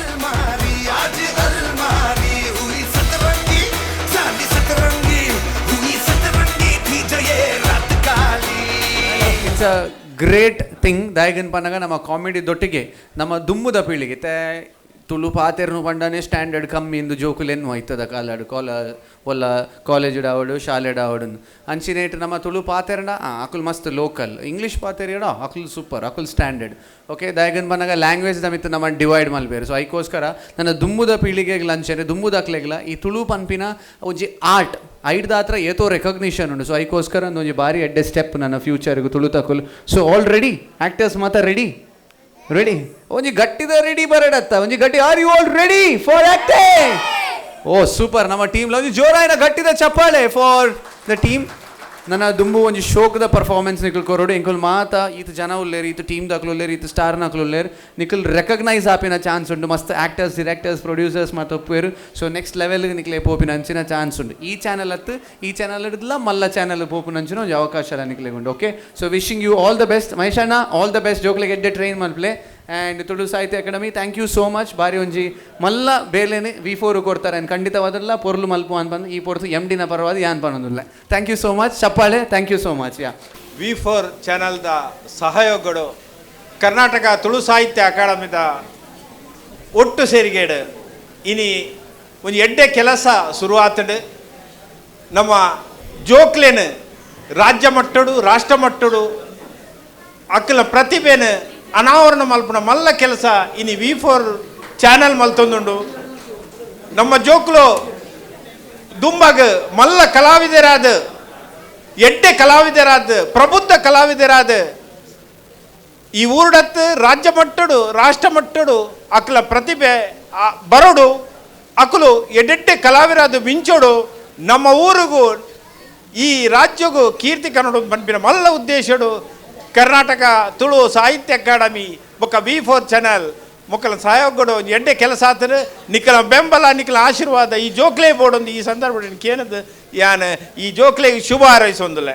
It's a great thing. ದಾಯಗನ್ ಪನ್ನಗ ನಮ್ಮ ಕಾಮಿಡಿ ದೊಟ್ಟಿಗೆ ನಮ್ಮ ದುಂಬುದ ಪೀಳಿಗೆ Tulu ಪಾತೆರ್ನು ಪಂಡನೆ standard ಕಮ್ಮಿ ಇಂದು ಜೋಕುಲೆನ್ನು ಐತದ ಕಾಲಾಡು ಕಾಲ ಒಲ್ಲ ಕಾಲೇಜ್ ಡಾವಡು ಶಾಲೆ ಡಾವಡು ಅಂಚಿನೇಟ್ ನಮ್ಮ ತುಳು ಪಾತೆರ್ಂಡ ಅಕುಲ್ ಮಸ್ತ್ ಲೋಕಲ್ ಇಂಗ್ಲೀಷ್ ಪಾತೆರ್ಯಡ ಅಕುಲ್ ಸೂಪರ್ ಅಕುಲ್ ಸ್ಟ್ಯಾಂಡರ್ಡ್ ಓಕೆ ದಾಯಗನ್ ಬನ್ನಗ ಲ್ಯಾಂಗ್ವೇಜ್ ದಮಿತ್ತು ನಮ್ಮ ಡಿವೈಡ್ ಮಲ್ಬೇರು. ಸೊ ಐಕೋಸ್ಕರ ನನ್ನ ದುಂಬುದ ಪೀಳಿಗೆಗ್ಲ ಅಂಚನೆ ದುಂಬುದಕ್ಲೆಗ್ಲ ಈ ತುಳು ಪನ್ಪಿನ ಒಂಜಿ ಆರ್ಟ್ ಐಡ್ದಾತ್ರ ಏತೋ ರೆಕಗ್ನಿಷನ್ ಉಂಡು. ಸೊ ಐಕೋಸ್ಕರ ಒಂಜಿ ಬಾರಿ ಎಡ್ಡೆ ಸ್ಟೆಪ್ ನನ್ನ ಫ್ಯೂಚರ್ಗೆ ತುಳು ತಕುಲ್. So already actors ಮಾತ್ರ ರೆಡಿ ರೆಡಿ ಒಂಜಿ ಗಟ್ಟಿದ ರೆಡಿ ಬರಡತ್ತ ಒಂಜಿ ಗಟ್ಟಿ are you all ready for acting? Oh super. ನಮ್ಮ ಟೀಮ್ ಒಂಜಿ ಜೋರಾಯಿನ ಗಟ್ಟಿದ ಚಪ್ಪಾಳೆ for the team. ನನ್ನ ದುಂಬು ಒಂಜಿ ಶೋಕದ ಪರ್ಫಾರ್ಮೆನ್ಸ್ ನಿಕಲ್ ಕೊರೋಡು ಎಂಕುಲ್ ಮಾತ ಈತ ಜನ ಉಲ್ಲೇರು ಈತ ಟೀಮ್ ದಾಖಲು ಈತ ಸ್ಟಾರ್ ನಾಕಲು ನಿಕಲ್ ರೆಕಗ್ನೈಸ್ ಆಪಿನ ಚಾನ್ಸ್ ಉಂಟು. ಮಸ್ತ್ actors directors producers ಮಾತ ಒಪ್ಪುವೇರು. ಸೊ ನೆಕ್ಸ್ಟ್ ಲೆವೆಲ್ಗೆ ನಿಕ್ಲೆ ಪೋಪಿನ ಅಂಚಿನ ಚಾನ್ಸ್ ಉಂಟು. ಈ ಚಾನಲ್ ಅತ್ತು ಈ ಚಾನಲ್ ಹಿಡಿದ್ಲ ಮಲ್ಲ ಚಾನಲ್ ಪೋಪಿನ ಅಂಚಿನ ಒಂಜಿ ಅವಕಾಶ ನಿಕ್ಲೆಗ್ ಉಂಟು. Okay so wishing you all the best ಮಹೇಶಣ್ಣ, all the best. ಜೋಕ್ಲೆಗ್ ಎಡ್ಡೆ train ಮಲ್ಪ್ಲೆ. And Tulu Sahitya Akademi thank you so much. ಬಾರಿ ಒಂಜಿ ಮಲ್ಲ ಬೇಲೆನೆ V4 ಕೊಡ್ತಾರೆ ಆ್ಯಂಡ್ ಖಂಡಿತವಾದಲ್ಲ ಪೊರ್ಲು ಮಲ್ಪು ಅಂತ ಬಂದು ಈ ಪೊರ್ತು ಎಮ್ ಡಿನ ಪರವಾದ ಯಾನ್ ಪನ್ನೊಂದಿಲ್ಲ. Thank you so much. ಚಪ್ಪಾಳೆ. Thank you so much. Yeah V4 ಚಾನಲ್ದ ಸಹಯೋಗಗಳು Karnataka Tulu ಸಾಹಿತ್ಯ ಅಕಾಡೆಮಿದ ಒಟ್ಟು ಸೇರಿಗೇಡು ಇನಿ ಒಂದು ಎಡ್ಡೆ ಕೆಲಸ ಶುರುವಾತಡು. ನಮ್ಮ ಜೋಕ್ಲೇನು ರಾಜ್ಯ ಮಟ್ಟಡು ರಾಷ್ಟ್ರ ಮಟ್ಟಡು ಅಕ್ಕಲ ಪ್ರತಿಭೆನು ಅನಾವರಣ ಮಲ್ಪುನ ಮಲ್ಲ ಕೆಲಸ ಇನಿ V4 channel ಮಲ್ತೊಂದುಂಡು. ನಮ್ಮ ಜೋಕ್ಲು ದುಂಬಾಗ ಮಲ್ಲ ಕಲಾವಿದರಾದ ಎಡ್ಡೆ ಕಲಾವಿದರಾದ ಪ್ರಬುದ್ಧ ಕಲಾವಿದರಾದ ಈ ಊರುಡತ್ತು ರಾಜ್ಯ ಮಟ್ಟಡು ರಾಷ್ಟ್ರ ಮಟ್ಟಡು ಅಕ್ಲ ಪ್ರತಿಭೆ ಬರೋಡು ಅಕಲು ಎಡ್ಡೆಡ್ಡೆ ಕಲಾವಿರಾದ ಮಿಂಚೋಡು ನಮ್ಮ ಊರಿಗೂ ಈ ರಾಜ್ಯಗೂ ಕೀರ್ತಿ ಕನ್ನಡ ಪನ್ಪಿನ ಮಲ್ಲ ಉದ್ದೇಶಡು ಕರ್ನಾಟಕ ತುಳು ಸಾಹಿತ್ಯ ಅಕಾಡೆಮಿ ಬೊಕ್ಕ V4 channel ಮೊಕ್ಕಲ ಸಹಯೋಗಡು ಎಡ್ಡೆ ಕೆಲಸ ಆತರು. ನಿಕ್ಕಲ ಬೆಂಬಲ ನಿಕ್ಕಲ ಆಶೀರ್ವಾದ ಈ ಜೋಕ್ಲೆ ಬೋರ್ಡ್ ಒಂದು ಈ ಸಂದರ್ಭ ಏನದು ಯಾನ್ ಈ ಜೋಕ್ಲೆ ಶುಭ ಹಾರೈಸೊಂದಿಲ್ಲ.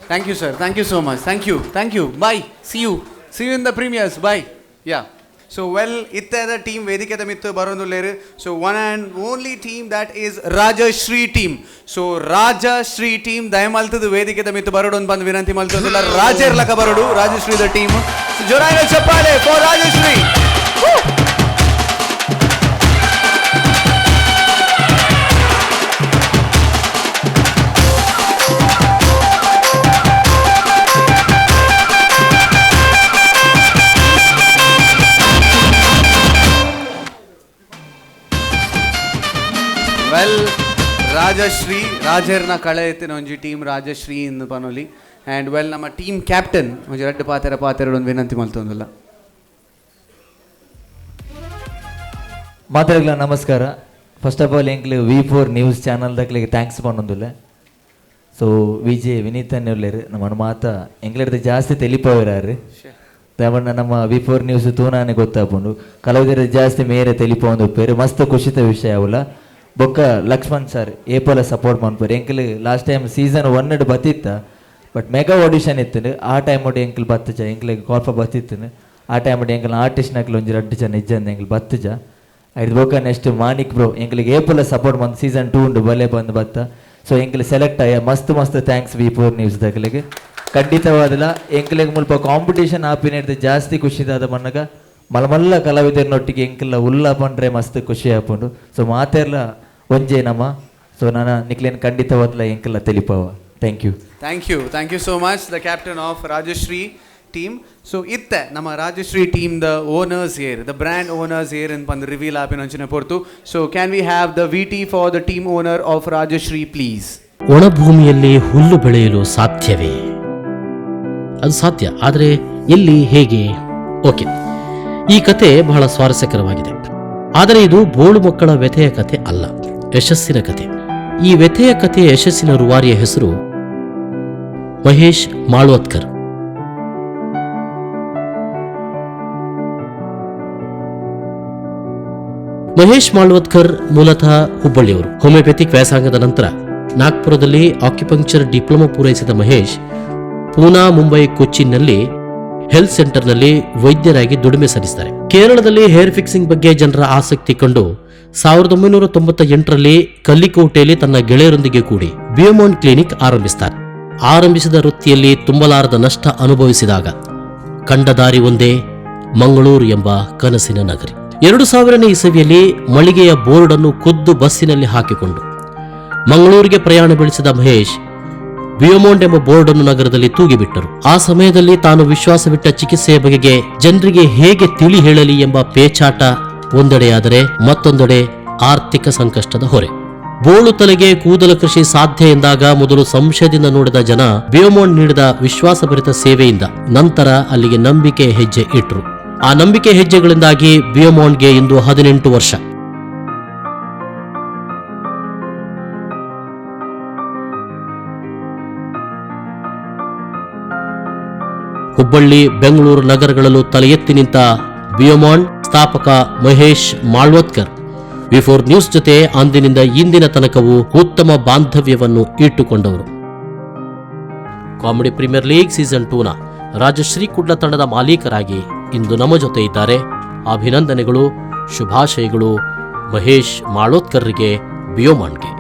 Thank you sir, thank you so much, thank you, thank you, bye, see you, see you in the premieres, bye. Yeah so well ಇತ್ತದ team ವೇದಿಕೆದ ಮಿತ್ತು ಬರೋದುಲ್ಲೇರು. So one and only team that is Rajashree team. So Rajashree team ದಯಮಲ್ತದ ವೇದಿಕೆದ ಮಿತ್ತು ಬರೋಡು ಅಂತ ಬಂದು ವಿನಂತಿ ಮಲ್ತೊಂದಿಲ್ಲ. ರಾಜರ್ಲಕ ಬರೋಡು ರಾಜಶ್ರೀದ team. ಜೋರಾಯಿನ ಚಪ್ಪಾಳೆ for Rajashree. Well Rajashree ರಾಜರ್ನ ಕಳೆ ಎತ್ತಿನ ಒಂಜಿ team Rajashree ಇಂದು ಪನೊಲಿ. And well ನಮ್ಮ ಟೀಮ್ ಕ್ಯಾಪ್ಟನ್ ಒಂಜಿ ರಡ್ಡು ಪಾತೆರ ಪಾತೆರಡು ಒಂದು ವಿನಂತಿ ಮಲ್ತೊಂದಿಲ್ಲ. ಮಾತಾಡಗ್ಲ ನಮಸ್ಕಾರ. First of all ಎಂಕ್ಲು V4 news channel ದಕ್ಲಿಗೆ thanks ಪನ್ನೊಂದುಲ್ಲ. So Vijay Vineeth ಉಲ್ಲೇರು ನಮ್ಮ ಮಾತ ಎಂಕ್ಲೆಡ್ದು ಜಾಸ್ತಿ ತೆಲಿಪವರಾರು ದಯಮಣ್ಣ ನಮ್ಮ V4 news ತೂನಾನೆ ಗೊತ್ತಾಪುಂಡು ಕಲಾವಿದರ ಜಾಸ್ತಿ ಮೇರೆ ತೆಲಿಪವೊಂದು ಉಪ್ಪೇರು ಮಸ್ತ್ ಖುಷಿತ ವಿಷಯ ಅವಲ. ಬೊಕ್ಕ ಲಕ್ಷ್ಮಣ್ ಸರ್ ಏಪಲ ಸಪೋರ್ಟ್ ಮನ್ಪುರು ಎಂಕ್ಲು last time season 1 ಬತ್ತಿತ್ತ but mega audition ಇತ್ತು ಆ ಟೈಮ್ ಒಟ್ಟು ಎಂಕ್ಲು ಬತ್ತಜ ಎಂಕ್ಲಿಗೆ ಕಾಲ್ಫ ಬತ್ತಿತ್ತು ಆ ಟೈಮ್ ಒಟ್ಟು ಎಂಕ್ಲ ಆರ್ಟಿಸ್ಟ್ ನಕ್ಲು ಒಂಜಿ ರಡ್ಡು ಜನ ಇಜ್ಜಂದ ಎಂಕ್ಲು ಬತ್ತಜ ಐದು ಬೊಕ್ಕ ನೆಕ್ಸ್ಟ್ ಮಾಣಿಕ್ ಬ್ರೋ ಎಂಕ್ಲಿಗೆ ಏಪಲ ಸಪೋರ್ಟ್ ಬಂದು ಸೀಸನ್ 2 ಉಂಡು ಬಲೆ ಬಂದು ಬತ್ತ. ಸೊ ಎಂಕ್ಲು ಸೆಲೆಕ್ಟ್ ಆಯ ಮಸ್ತ್ ಮಸ್ತ್ thanks V4 news ದಕ್ಲಿಗೆ. ಖಂಡಿತವಾದಲ ಎಂಕ್ಲಿಗೆ ಮುಲ್ಪ ಕಾಂಪಿಟೇಷನ್ ಆಪಿನ ಜಾಸ್ತಿ ಖುಷಿದಾದ ಮನ್ನಗ ಮಲಮಲ್ಲ ಕಲಾವಿದರನ್ನೊಟ್ಟಿಗೆ ಎಂಕ್ಲ ಉಲ್ಲ ಪಂಡ್ರೆ ಮಸ್ತ್ ಖುಷಿ ಆಪುಂಡು. ಸೊ ಮಾತೆರ್ಲ ಒಂಜೇ ನಮ್ಮ ಸೊ ನಾನು ನಿಕ್ಲೇನ್ ಖಂಡಿತವಾದ್ಲ ಎಂಕ್ಲ ತೆಲಿಪವ. Thank you thank you thank you so much the captain of Rajashree team. So ಇತ್ತೆ ನಮ್ಮ Rajashree team the owners here the brand owners here ಅಂತ ಬಂದು ರಿವೀಲ್ ಆಪಿನ ಅಂಚಿನ ಪೊರ್ತು. So can we have the VT for the team owner of Rajashree please. ಒಣಭೂಮಿಯಲ್ಲಿ ಹುಲ್ಲು ಬೆಳೆಯಲು ಸಾಧ್ಯವೇ? ಅದು ಸಾಧ್ಯ, ಆದರೆ ಎಲ್ಲಿ, ಹೇಗೆ? ಓಕೆ, ಈ ಕತೆ ಬಹಳ ಸ್ವಾರಸ್ಯಕರವಾಗಿದೆ. ಆದರೆ ಇದು ಬೋಳು ಮಕ್ಕಳ ವ್ಯಥೆಯ ಕತೆ ಅಲ್ಲ, ಯಶಸ್ಸಿನ ಕತೆ. ಈ ವ್ಯಥೆಯ ಕಥೆಯ ಯಶಸ್ಸಿನ ರೂವಾರಿಯ ಹೆಸರು ಮಹೇಶ್ ಮಾಳ್ವತ್ಕರ್. ಮಹೇಶ್ ಮಾಳ್ವತ್ಕರ್ ಮೂಲತಃ ಹುಬ್ಬಳ್ಳಿಯವರು. ಹೋಮಿಯೋಪೆಥಿಕ್ ವ್ಯಾಸಂಗದ ನಂತರ ನಾಗ್ಪುರದಲ್ಲಿ ಆಕ್ಯುಪಂಕ್ಚರ್ ಡಿಪ್ಲೊಮಾ ಪೂರೈಸಿದ ಮಹೇಶ್ ಪೂನಾ, ಮುಂಬೈ, ಕೊಚ್ಚಿನ್ನಲ್ಲಿ ಹೆಲ್ತ್ ಸೆಂಟರ್ನಲ್ಲಿ ವೈದ್ಯರಾಗಿ ದುಡಿಮೆ ಸಲ್ಲಿಸ್ತಾರೆ. ಕೇರಳದಲ್ಲಿ ಹೇರ್ ಫಿಕ್ಸಿಂಗ್ ಬಗ್ಗೆ ಜನರ ಆಸಕ್ತಿ ಕಂಡು 1998ರಲ್ಲಿ ಕಲ್ಲಿಕೋಟೆಯಲ್ಲಿ ತನ್ನ ಗೆಳೆಯರೊಂದಿಗೆ ಕೂಡಿ ಬಿಯೋಮಾಂಡ್ ಕ್ಲಿನಿಕ್ ಆರಂಭಿಸ್ತಾರೆ. ಆರಂಭಿಸಿದ ವೃತ್ತಿಯಲ್ಲಿ ತುಂಬಲಾರದ ನಷ್ಟ ಅನುಭವಿಸಿದಾಗ ಕಂಡ ದಾರಿ ಒಂದೇ, ಮಂಗಳೂರು ಎಂಬ ಕನಸಿನ ನಗರಿ. 2000ನೇ ಇಸವಿಯಲ್ಲಿ ಮಳಿಗೆಯ ಬೋರ್ಡನ್ನು ಖುದ್ದು ಬಸ್ಸಿನಲ್ಲಿ ಹಾಕಿಕೊಂಡು ಮಂಗಳೂರಿಗೆ ಪ್ರಯಾಣ ಬೆಳೆಸಿದ ಮಹೇಶ್ ಬಿಯೋಮೋಂಡ್ ಎಂಬ ಬೋರ್ಡನ್ನು ನಗರದಲ್ಲಿ ತೂಗಿಬಿಟ್ಟರು. ಆ ಸಮಯದಲ್ಲಿ ತಾನು ವಿಶ್ವಾಸವಿಟ್ಟ ಚಿಕಿತ್ಸೆಯ ಬಗೆಗೆ ಜನರಿಗೆ ಹೇಗೆ ತಿಳಿ ಹೇಳಲಿ ಎಂಬ ಪೇಚಾಟ ಒಂದೆಡೆಯಾದರೆ ಮತ್ತೊಂದೆಡೆ ಆರ್ಥಿಕ ಸಂಕಷ್ಟದ ಹೊರೆ. ಬೋಳು ತಲೆಗೆ ಕೂದಲ ಕೃಷಿ ಸಾಧ್ಯ ಎಂದಾಗ ಮೊದಲು ಸಂಶಯದಿಂದ ನೋಡಿದ ಜನ ಬಿಯೋಮೋಂಡ್ ನೀಡಿದ ವಿಶ್ವಾಸಭರಿತ ಸೇವೆಯಿಂದ ನಂತರ ಅಲ್ಲಿಗೆ ನಂಬಿಕೆ ಹೆಜ್ಜೆ ಇಟ್ಟರು. ಆ ನಂಬಿಕೆ ಹೆಜ್ಜೆಗಳಿಂದಾಗಿ ಬಿಯೋಮೋಂಡ್ಗೆ ಇಂದು 18 ವರ್ಷ. ಹುಬ್ಬಳ್ಳಿ, ಬೆಂಗಳೂರು ನಗರಗಳಲ್ಲೂ ತಲೆ ಎತ್ತಿ ನಿಂತ ಬಿಯೋಮಾಂಡ್ ಸ್ಥಾಪಕ ಮಹೇಶ್ ಮಾಳ್ವತ್ಕರ್ ವಿ4 ನ್ಯೂಸ್ ಜೊತೆ ಅಂದಿನಿಂದ ಇಂದಿನ ತನಕವೂ ಉತ್ತಮ ಬಾಂಧವ್ಯವನ್ನು ಇಟ್ಟುಕೊಂಡವರು. Comedy premier league season 2ನ Rajashree Kudla ತಂಡದ ಮಾಲೀಕರಾಗಿ ಇಂದು ನಮ್ಮ ಜೊತೆ ಇದ್ದಾರೆ. ಅಭಿನಂದನೆಗಳು, ಶುಭಾಶಯಗಳು Mahesh ಮಾಳೋತ್ಕರ್ರಿಗೆ, ಬಿಯೋಮಾಂಡ್ಗೆ.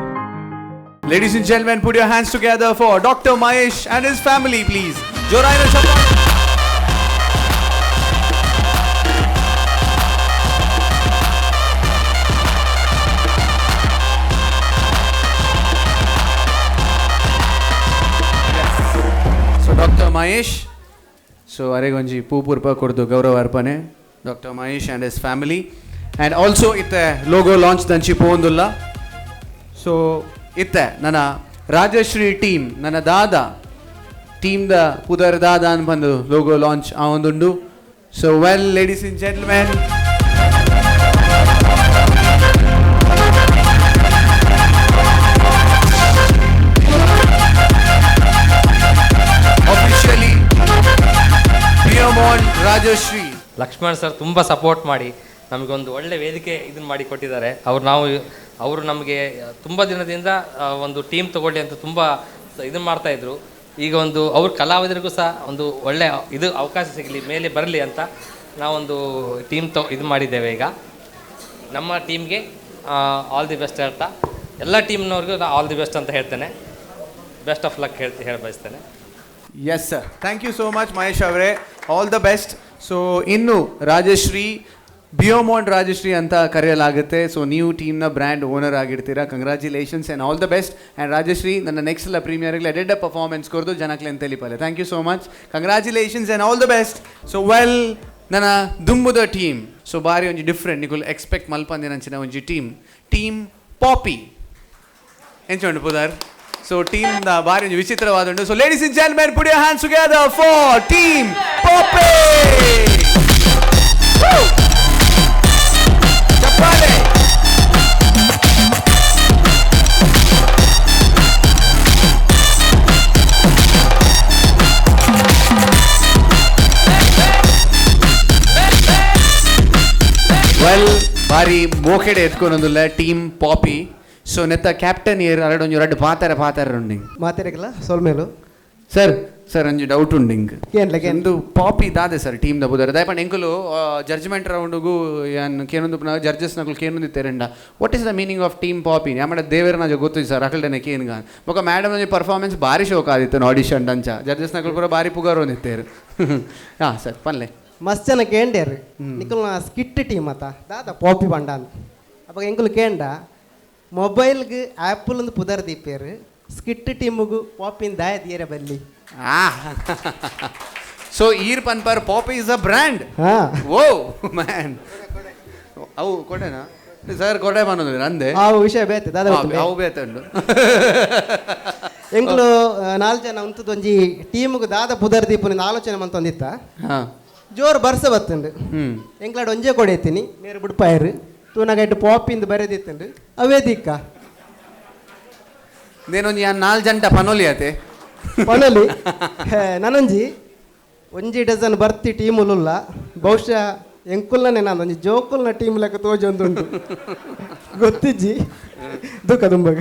Ladies and gentlemen, put your hands together for Dr. Mahesh and his family, please. Joraina Shappa. So, Dr. Mahesh, so aregonji poopurpa kordu gaurava arpane, Dr. Mahesh and his family, and also itte logo launch danchi pondulla. So ಇತ್ತೆ ನನ್ನ Rajashree team, ನನ್ನ ದಾದಾ ಟೀಮ್ದ ಪುದರ್ ದಾದಾ ಅಂತ ಬಂದು logo launch ಆ ಒಂದುಂಡು. So well ladies and gentlemen, officially Beomond Rajashree. Lakshman sir ತುಂಬ ಸಪೋರ್ಟ್ ಮಾಡಿ ನಮಗೊಂದು ಒಳ್ಳೆ ವೇದಿಕೆ ಇದನ್ನು ಮಾಡಿ ಕೊಟ್ಟಿದ್ದಾರೆ. ಅವರು ನಮಗೆ ತುಂಬ ದಿನದಿಂದ ಒಂದು ಟೀಮ್ ತಗೊಳ್ಳಿ ಅಂತ ತುಂಬ ಇದನ್ನು ಮಾಡ್ತಾಯಿದ್ರು. ಈಗ ಒಂದು ಅವ್ರ ಕಲಾವಿದರಿಗೂ ಸಹ ಒಂದು ಒಳ್ಳೆ ಇದು ಅವಕಾಶ ಸಿಗಲಿ, ಮೇಲೆ ಬರಲಿ ಅಂತ ನಾವೊಂದು ಟೀಮ್ ಇದು ಮಾಡಿದ್ದೇವೆ. ಈಗ ನಮ್ಮ ಟೀಮ್ಗೆ all the best ಹೇಳ್ತಾ ಎಲ್ಲ ಟೀಮ್ನವ್ರಿಗೂ ನಾನು all the best ಅಂತ ಹೇಳ್ತೇನೆ. Best of luck ಹೇಳಿ ಬಯಸ್ತೇನೆ. Yes sir, thank you so much Mahesh ಅವರೇ, all the best. So ಇನ್ನು ರಾಜಶ್ರೀ, ಬಿಯೋಮಾಂಡ್ ರಾಜಶ್ರೀ ಅಂತ ಕರೆಯಲಾಗುತ್ತೆ. ಸೊ ನೀವು ಟೀಮ್ನ ಬ್ರ್ಯಾಂಡ್ ಓನರ್ ಆಗಿರ್ತೀರಾ. Congratulations and all the best. And Rajashree, ನನ್ನ ನೆಕ್ಸ್ಟ್ ಎಲ್ಲ ಪ್ರೀಮಿಯರ್ಗೆ ಎಡೆಡ್ ಪರ್ಫಾರ್ಮೆನ್ಸ್ ಕೊರದು ಜನಕ್ಲೆ ಅಂತ ತಿಳಿಪಲೆ. Thank you so much, congratulations and all the best. So well, ನನ್ನ ದುಂಬುದ ಟೀಮ್, ಸೊ ಬಾರಿ ಒಂಜಿ ಡಿಫ್ರೆಂಟ್ ನಿಕುಲ್ ಎಕ್ಸ್ಪೆಕ್ಟ್ ಮಲ್ಪಂದಿನಂಚಿನ ಒಂಜಿ ಟೀಮ್, ಟೀಮ್ ಪಾಪಿ ಎಂಚುಂಡು ಪುದರ್. ಸೊ ಟೀಮ್ the ಬಾರಿ ಒಂಜಿ ವಿಚಿತ್ರವಾದುಂಡು. So ladies and gentlemen, put your hands together for team Poppy. Well, ಬಾರಿ ಮೋಕೆಡೆ ಎತ್ಕೊಂಡೊಂದುಲ್ಲ ಟೀಮ್ ಪಾಪಿ. ಸೊ ನೆತ್ತ ಕ್ಯಾಪ್ಟನ್ ಏರ್ ಅರಡೊಂಜು ರಡ್ಡು ಪಾತರ ಪಾತರ ಉಂಡು ಮಾತೆರೆಗಲ ಸೊಲ್ಮೇಲು. ಸರ್ ಸರ್ ಒಂಜಿ ಡೌಟ್ ಉಂಡು ಇಂಕ್ ಒಂದು ಪಾಪಿ ದಾದೆ ಸರ್ ಟೀಮ್ ದ ಬುದಾರ ದಾಯಪಂಡ ಎಂಕುಲು ಜಡ್ಜ್ಮೆಂಟ್ ರೌಂಡುಗು ಯಾನ್ ಕೇನೊಂದು ಜಡ್ಜಸ್ ನಕುಲು ಕೇನೊಂದು ತೆರಂಡ what is the meaning of team Poppy ಯಾಮಡ ದೇವರನ ಗೊತ್ತು ಸರ್ ಅಕಲ್ಡನೆ ಕೇನ್ಗ ಬೊಕ ಮೇಡಮ್ ಒಂಜಿ ಪರ್ಫಾರ್ಮೆನ್ಸ್ ಬಾರಿ ಶೋಕ್ ಆದಿತ್ತು ಆಡಿಷನ್ ಅಂಚ ಜಡ್ಜಸ್ ನಕುಲು ಪೂರ ಬಾರಿ ಪುಗಾರೊಂದಿತ್ತೇರು. ಹಾಂ ಸರ್ ಪನ್ಲೆ. ಮಸ್ತ್ ಜನ ಕೇಂಡೇರು ನಿಕುಲ್ನ ಸ್ಕಿಟ್ ಟೀಮ್ ಅತ್ತ ದಾದ ಪಾಪಿ ಬಂಡ ಅಂತ. ಅವಾಗ ಎಂಕುಲು ಕೇಂಡ ಮೊಬೈಲ್ಗೆ ಆ್ಯಪಲ್ ಒಂದು ಪುದರ್ ದೀಪೇರು ಸ್ಕಿಟ್ ಟೀಮುಗು ಪಾಪಿನ ದಾಯ ತೀರ ಬಲ್ಲಿ. ಸೊ ಈರ್ ಪನ್ಪರ್ Poppy is a brand. Oh man, ಅವು ಕೊಡೆನಾ ಸರ್? ಕೊಡೆ ಬಂದದ್ದು ನಂದೆ ಅವು ವಿಷಯ ಬೇತೆ ದಾದ ಅವು ಬೇತೆ ಉಂಡು. ಎಂಕುಲು 4 ಜನ ಉಂತದ್ದು ಒಂಜಿ ಟೀಮುಗು ದಾದ ಪುದರ್ ದೀಪುನ ಆಲೋಚನೆ ಮಂತೊಂದಿತ್ತ. ಜೋರು ಬರ್ಸ ಬತ್ತುಂಡು ಎಂಕ್ಲಾಡ್ ಒಂಜೇ ಕೊಡೆ ಎತ್ತೀನಿ ಮೇರು ಬುಡ್ಪಾಯರು ತೂನಗೈಟ್ ಪಾಪಿಂದು ಬರೆದಿತ್ತುಂಡು ಅವೇ ದಿಕ್ಕ ನೇನೊಂಜಿ 4 ಜಂಟ ಪನೊಲಿ ಆತೆ ಪನೊಲಿ ನಾನೊಂಜಿ ಒಂಜಿ ಡಜನ್ ಬರ್ತಿ ಟೀಮುಲುಲ್ಲ ಬಹುಶಃ ಎಂಕುಲ್ನೇ ನಾನು ಒಂಜಿ ಜೋಕುಲ್ನ ಟೀಮ್ ಲೆಕ್ಕ ತೋಜೊಂದುಂಟು ಗೊತ್ತಿಜ್ಜಿ ದುಃಖ ದುಂಬಗ.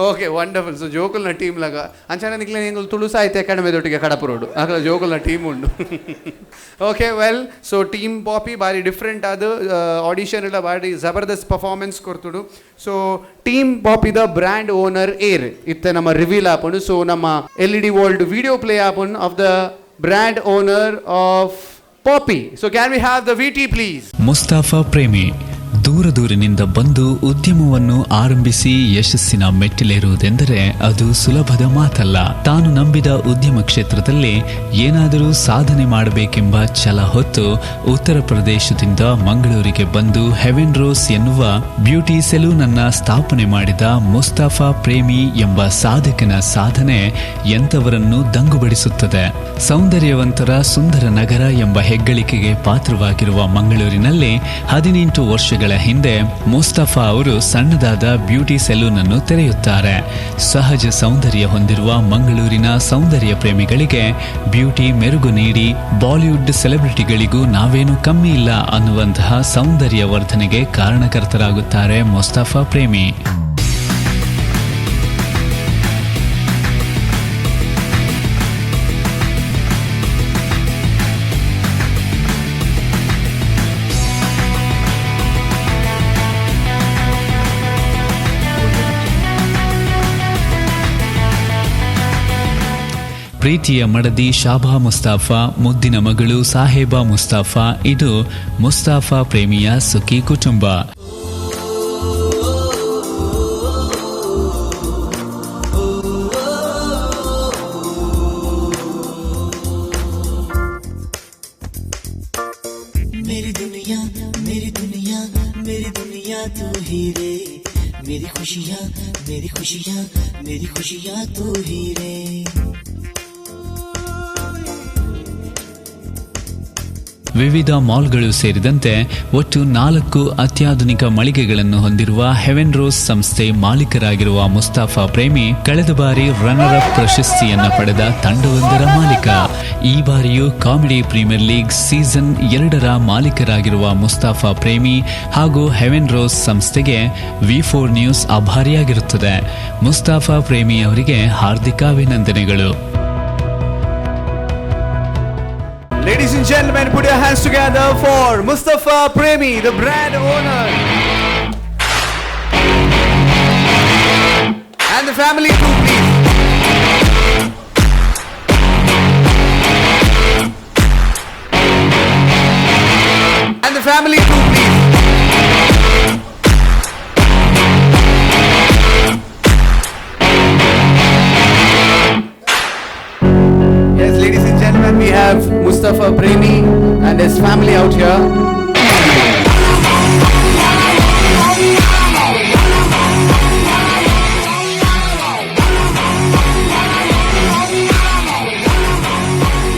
Okay, wonderful. So ಜೋಕುಲ್ನ team ಲಗ ಅಂಚನೆ ನಿಕ್ಲೆ ಎಂಕುಲು ತುಳು ಸಾಹಿತ್ಯ ಅಕಾಡೆಮಿ ದೊಟ್ಟಿಗೆ ಕಡಪುರೋಡು ಅಕಲ ಜೋಕುಲ್ನ ಟೀಮ್ ಉಂಡು. Okay, well, so team Poppy ಬಾರಿ ಡಿಫ್ರೆಂಟ್ ಅದು ಆಡಿಷನ್ ಇಲ್ಲ ಬಾರಿ ಜಬರ್ದಸ್ತ್ ಪರ್ಫಾರ್ಮೆನ್ಸ್ ಕೊರ್ತುಡು. ಸೊ ಟೀಮ್ ಪಾಪಿದ brand owner air ಇತ್ತೆ ನಮ್ಮ ರಿವೀಲ್ ಆಪುಂಡು. ಸೊ ನಮ್ಮ LED world video play ಆಪುಂಡು of the brand owner of Poppy. So can we have the VT please? Mustafa Premi ದೂರ ದೂರಿನಿಂದ ಬಂದು ಉದ್ಯಮವನ್ನು ಆರಂಭಿಸಿ ಯಶಸ್ಸಿನ ಮೆಟ್ಟಿಲೇರುವುದೆಂದರೆ ಅದು ಸುಲಭದ ಮಾತಲ್ಲ. ತಾನು ನಂಬಿದ ಉದ್ಯಮ ಕ್ಷೇತ್ರದಲ್ಲಿ ಏನಾದರೂ ಸಾಧನೆ ಮಾಡಬೇಕೆಂಬ ಛಲ ಹೊತ್ತು ಉತ್ತರ ಪ್ರದೇಶದಿಂದ ಮಂಗಳೂರಿಗೆ ಬಂದು ಹೆವೆನ್ ರೋಸ್ ಎನ್ನುವ ಬ್ಯೂಟಿ ಸೆಲೂನ್ ಅನ್ನ ಸ್ಥಾಪನೆ ಮಾಡಿದ ಮುಸ್ತಾಫಾ ಪ್ರೇಮಿ ಎಂಬ ಸಾಧಕನ ಸಾಧನೆ ಎಂಥವರನ್ನು ದಂಗುಬಡಿಸುತ್ತದೆ. ಸೌಂದರ್ಯವಂತರ ಸುಂದರ ನಗರ ಎಂಬ ಹೆಗ್ಗಳಿಕೆಗೆ ಪಾತ್ರವಾಗಿರುವ ಮಂಗಳೂರಿನಲ್ಲಿ 18 ವರ್ಷಗಳ ಹಿಂದೆ ಮುಸ್ತಫಾ ಅವರು ಸಣ್ಣದಾದ ಬ್ಯೂಟಿ ಸೆಲೂನ್ ಅನ್ನು ತೆರೆಯುತ್ತಾರೆ. ಸಹಜ ಸೌಂದರ್ಯ ಹೊಂದಿರುವ ಮಂಗಳೂರಿನ ಸೌಂದರ್ಯ ಪ್ರೇಮಿಗಳಿಗೆ ಬ್ಯೂಟಿ ಮೆರುಗು ನೀಡಿ ಬಾಲಿವುಡ್ ಸೆಲೆಬ್ರಿಟಿಗಳಿಗೂ ನಾವೇನು ಕಮ್ಮಿ ಇಲ್ಲ ಅನ್ನುವಂತಹ ಸೌಂದರ್ಯ ವರ್ಧನೆಗೆ ಕಾರಣಕರ್ತರಾಗುತ್ತಾರೆ ಮುಸ್ತಫಾ ಪ್ರೇಮಿ. ಪ್ರೀತಿಯ ಮಡದಿ ಶಾಬಾ ಮುಸ್ತಾಫಾ, ಮುದ್ದಿನ ಮಗಳು ಸಾಹೇಬಾ ಮುಸ್ತಾಫಾ, ಇದು ಮುಸ್ತಾಫಾ ಪ್ರೇಮಿಯ ಸುಖಿ ಕುಟುಂಬ. ಮೇರಿ ದುನಿಯಾ ಮೇರಿ ದುನಿಯಾ ಮೇರಿ ದುನಿಯಾ ತೂ ಹಿ ರೇ, ಮೇರಿ ಖುಷಿಯಾ ಮೇರಿ ಖುಷಿಯಾ ಮೇರಿ ಖುಷಿಯಾ ತೂ ಹಿ ರೇ. ವಿವಿಧ ಮಾಲ್ಗಳು ಸೇರಿದಂತೆ ಒಟ್ಟು 4 ಅತ್ಯಾಧುನಿಕ ಮಳಿಗೆಗಳನ್ನು ಹೊಂದಿರುವ ಹೆವೆನ್ ರೋಸ್ ಸಂಸ್ಥೆ ಮಾಲೀಕರಾಗಿರುವ ಮುಸ್ತಾಫಾ ಪ್ರೇಮಿ ಕಳೆದ ಬಾರಿ ರನ್ನರ್ ಅಪ್ ಪ್ರಶಸ್ತಿಯನ್ನು ಪಡೆದ ತಂಡವೊಂದರ ಮಾಲೀಕ. ಈ ಬಾರಿಯೂ comedy premier league season 2ರ ಮಾಲೀಕರಾಗಿರುವ Mustafa ಪ್ರೇಮಿ ಹಾಗೂ ಹೆವೆನ್ ರೋಸ್ ಸಂಸ್ಥೆಗೆ V4 news ಆಭಾರಿಯಾಗಿರುತ್ತದೆ. ಮುಸ್ತಾಫಾ ಪ್ರೇಮಿ ಅವರಿಗೆ ಹಾರ್ದಿಕ ಅಭಿನಂದನೆಗಳು. Ladies and gentlemen, put your hands together for Mustafa Premi, the brand owner. And the family too, please. And the family too, please. Yes, ladies and gentlemen, we have Mustafa Premi and his family out here.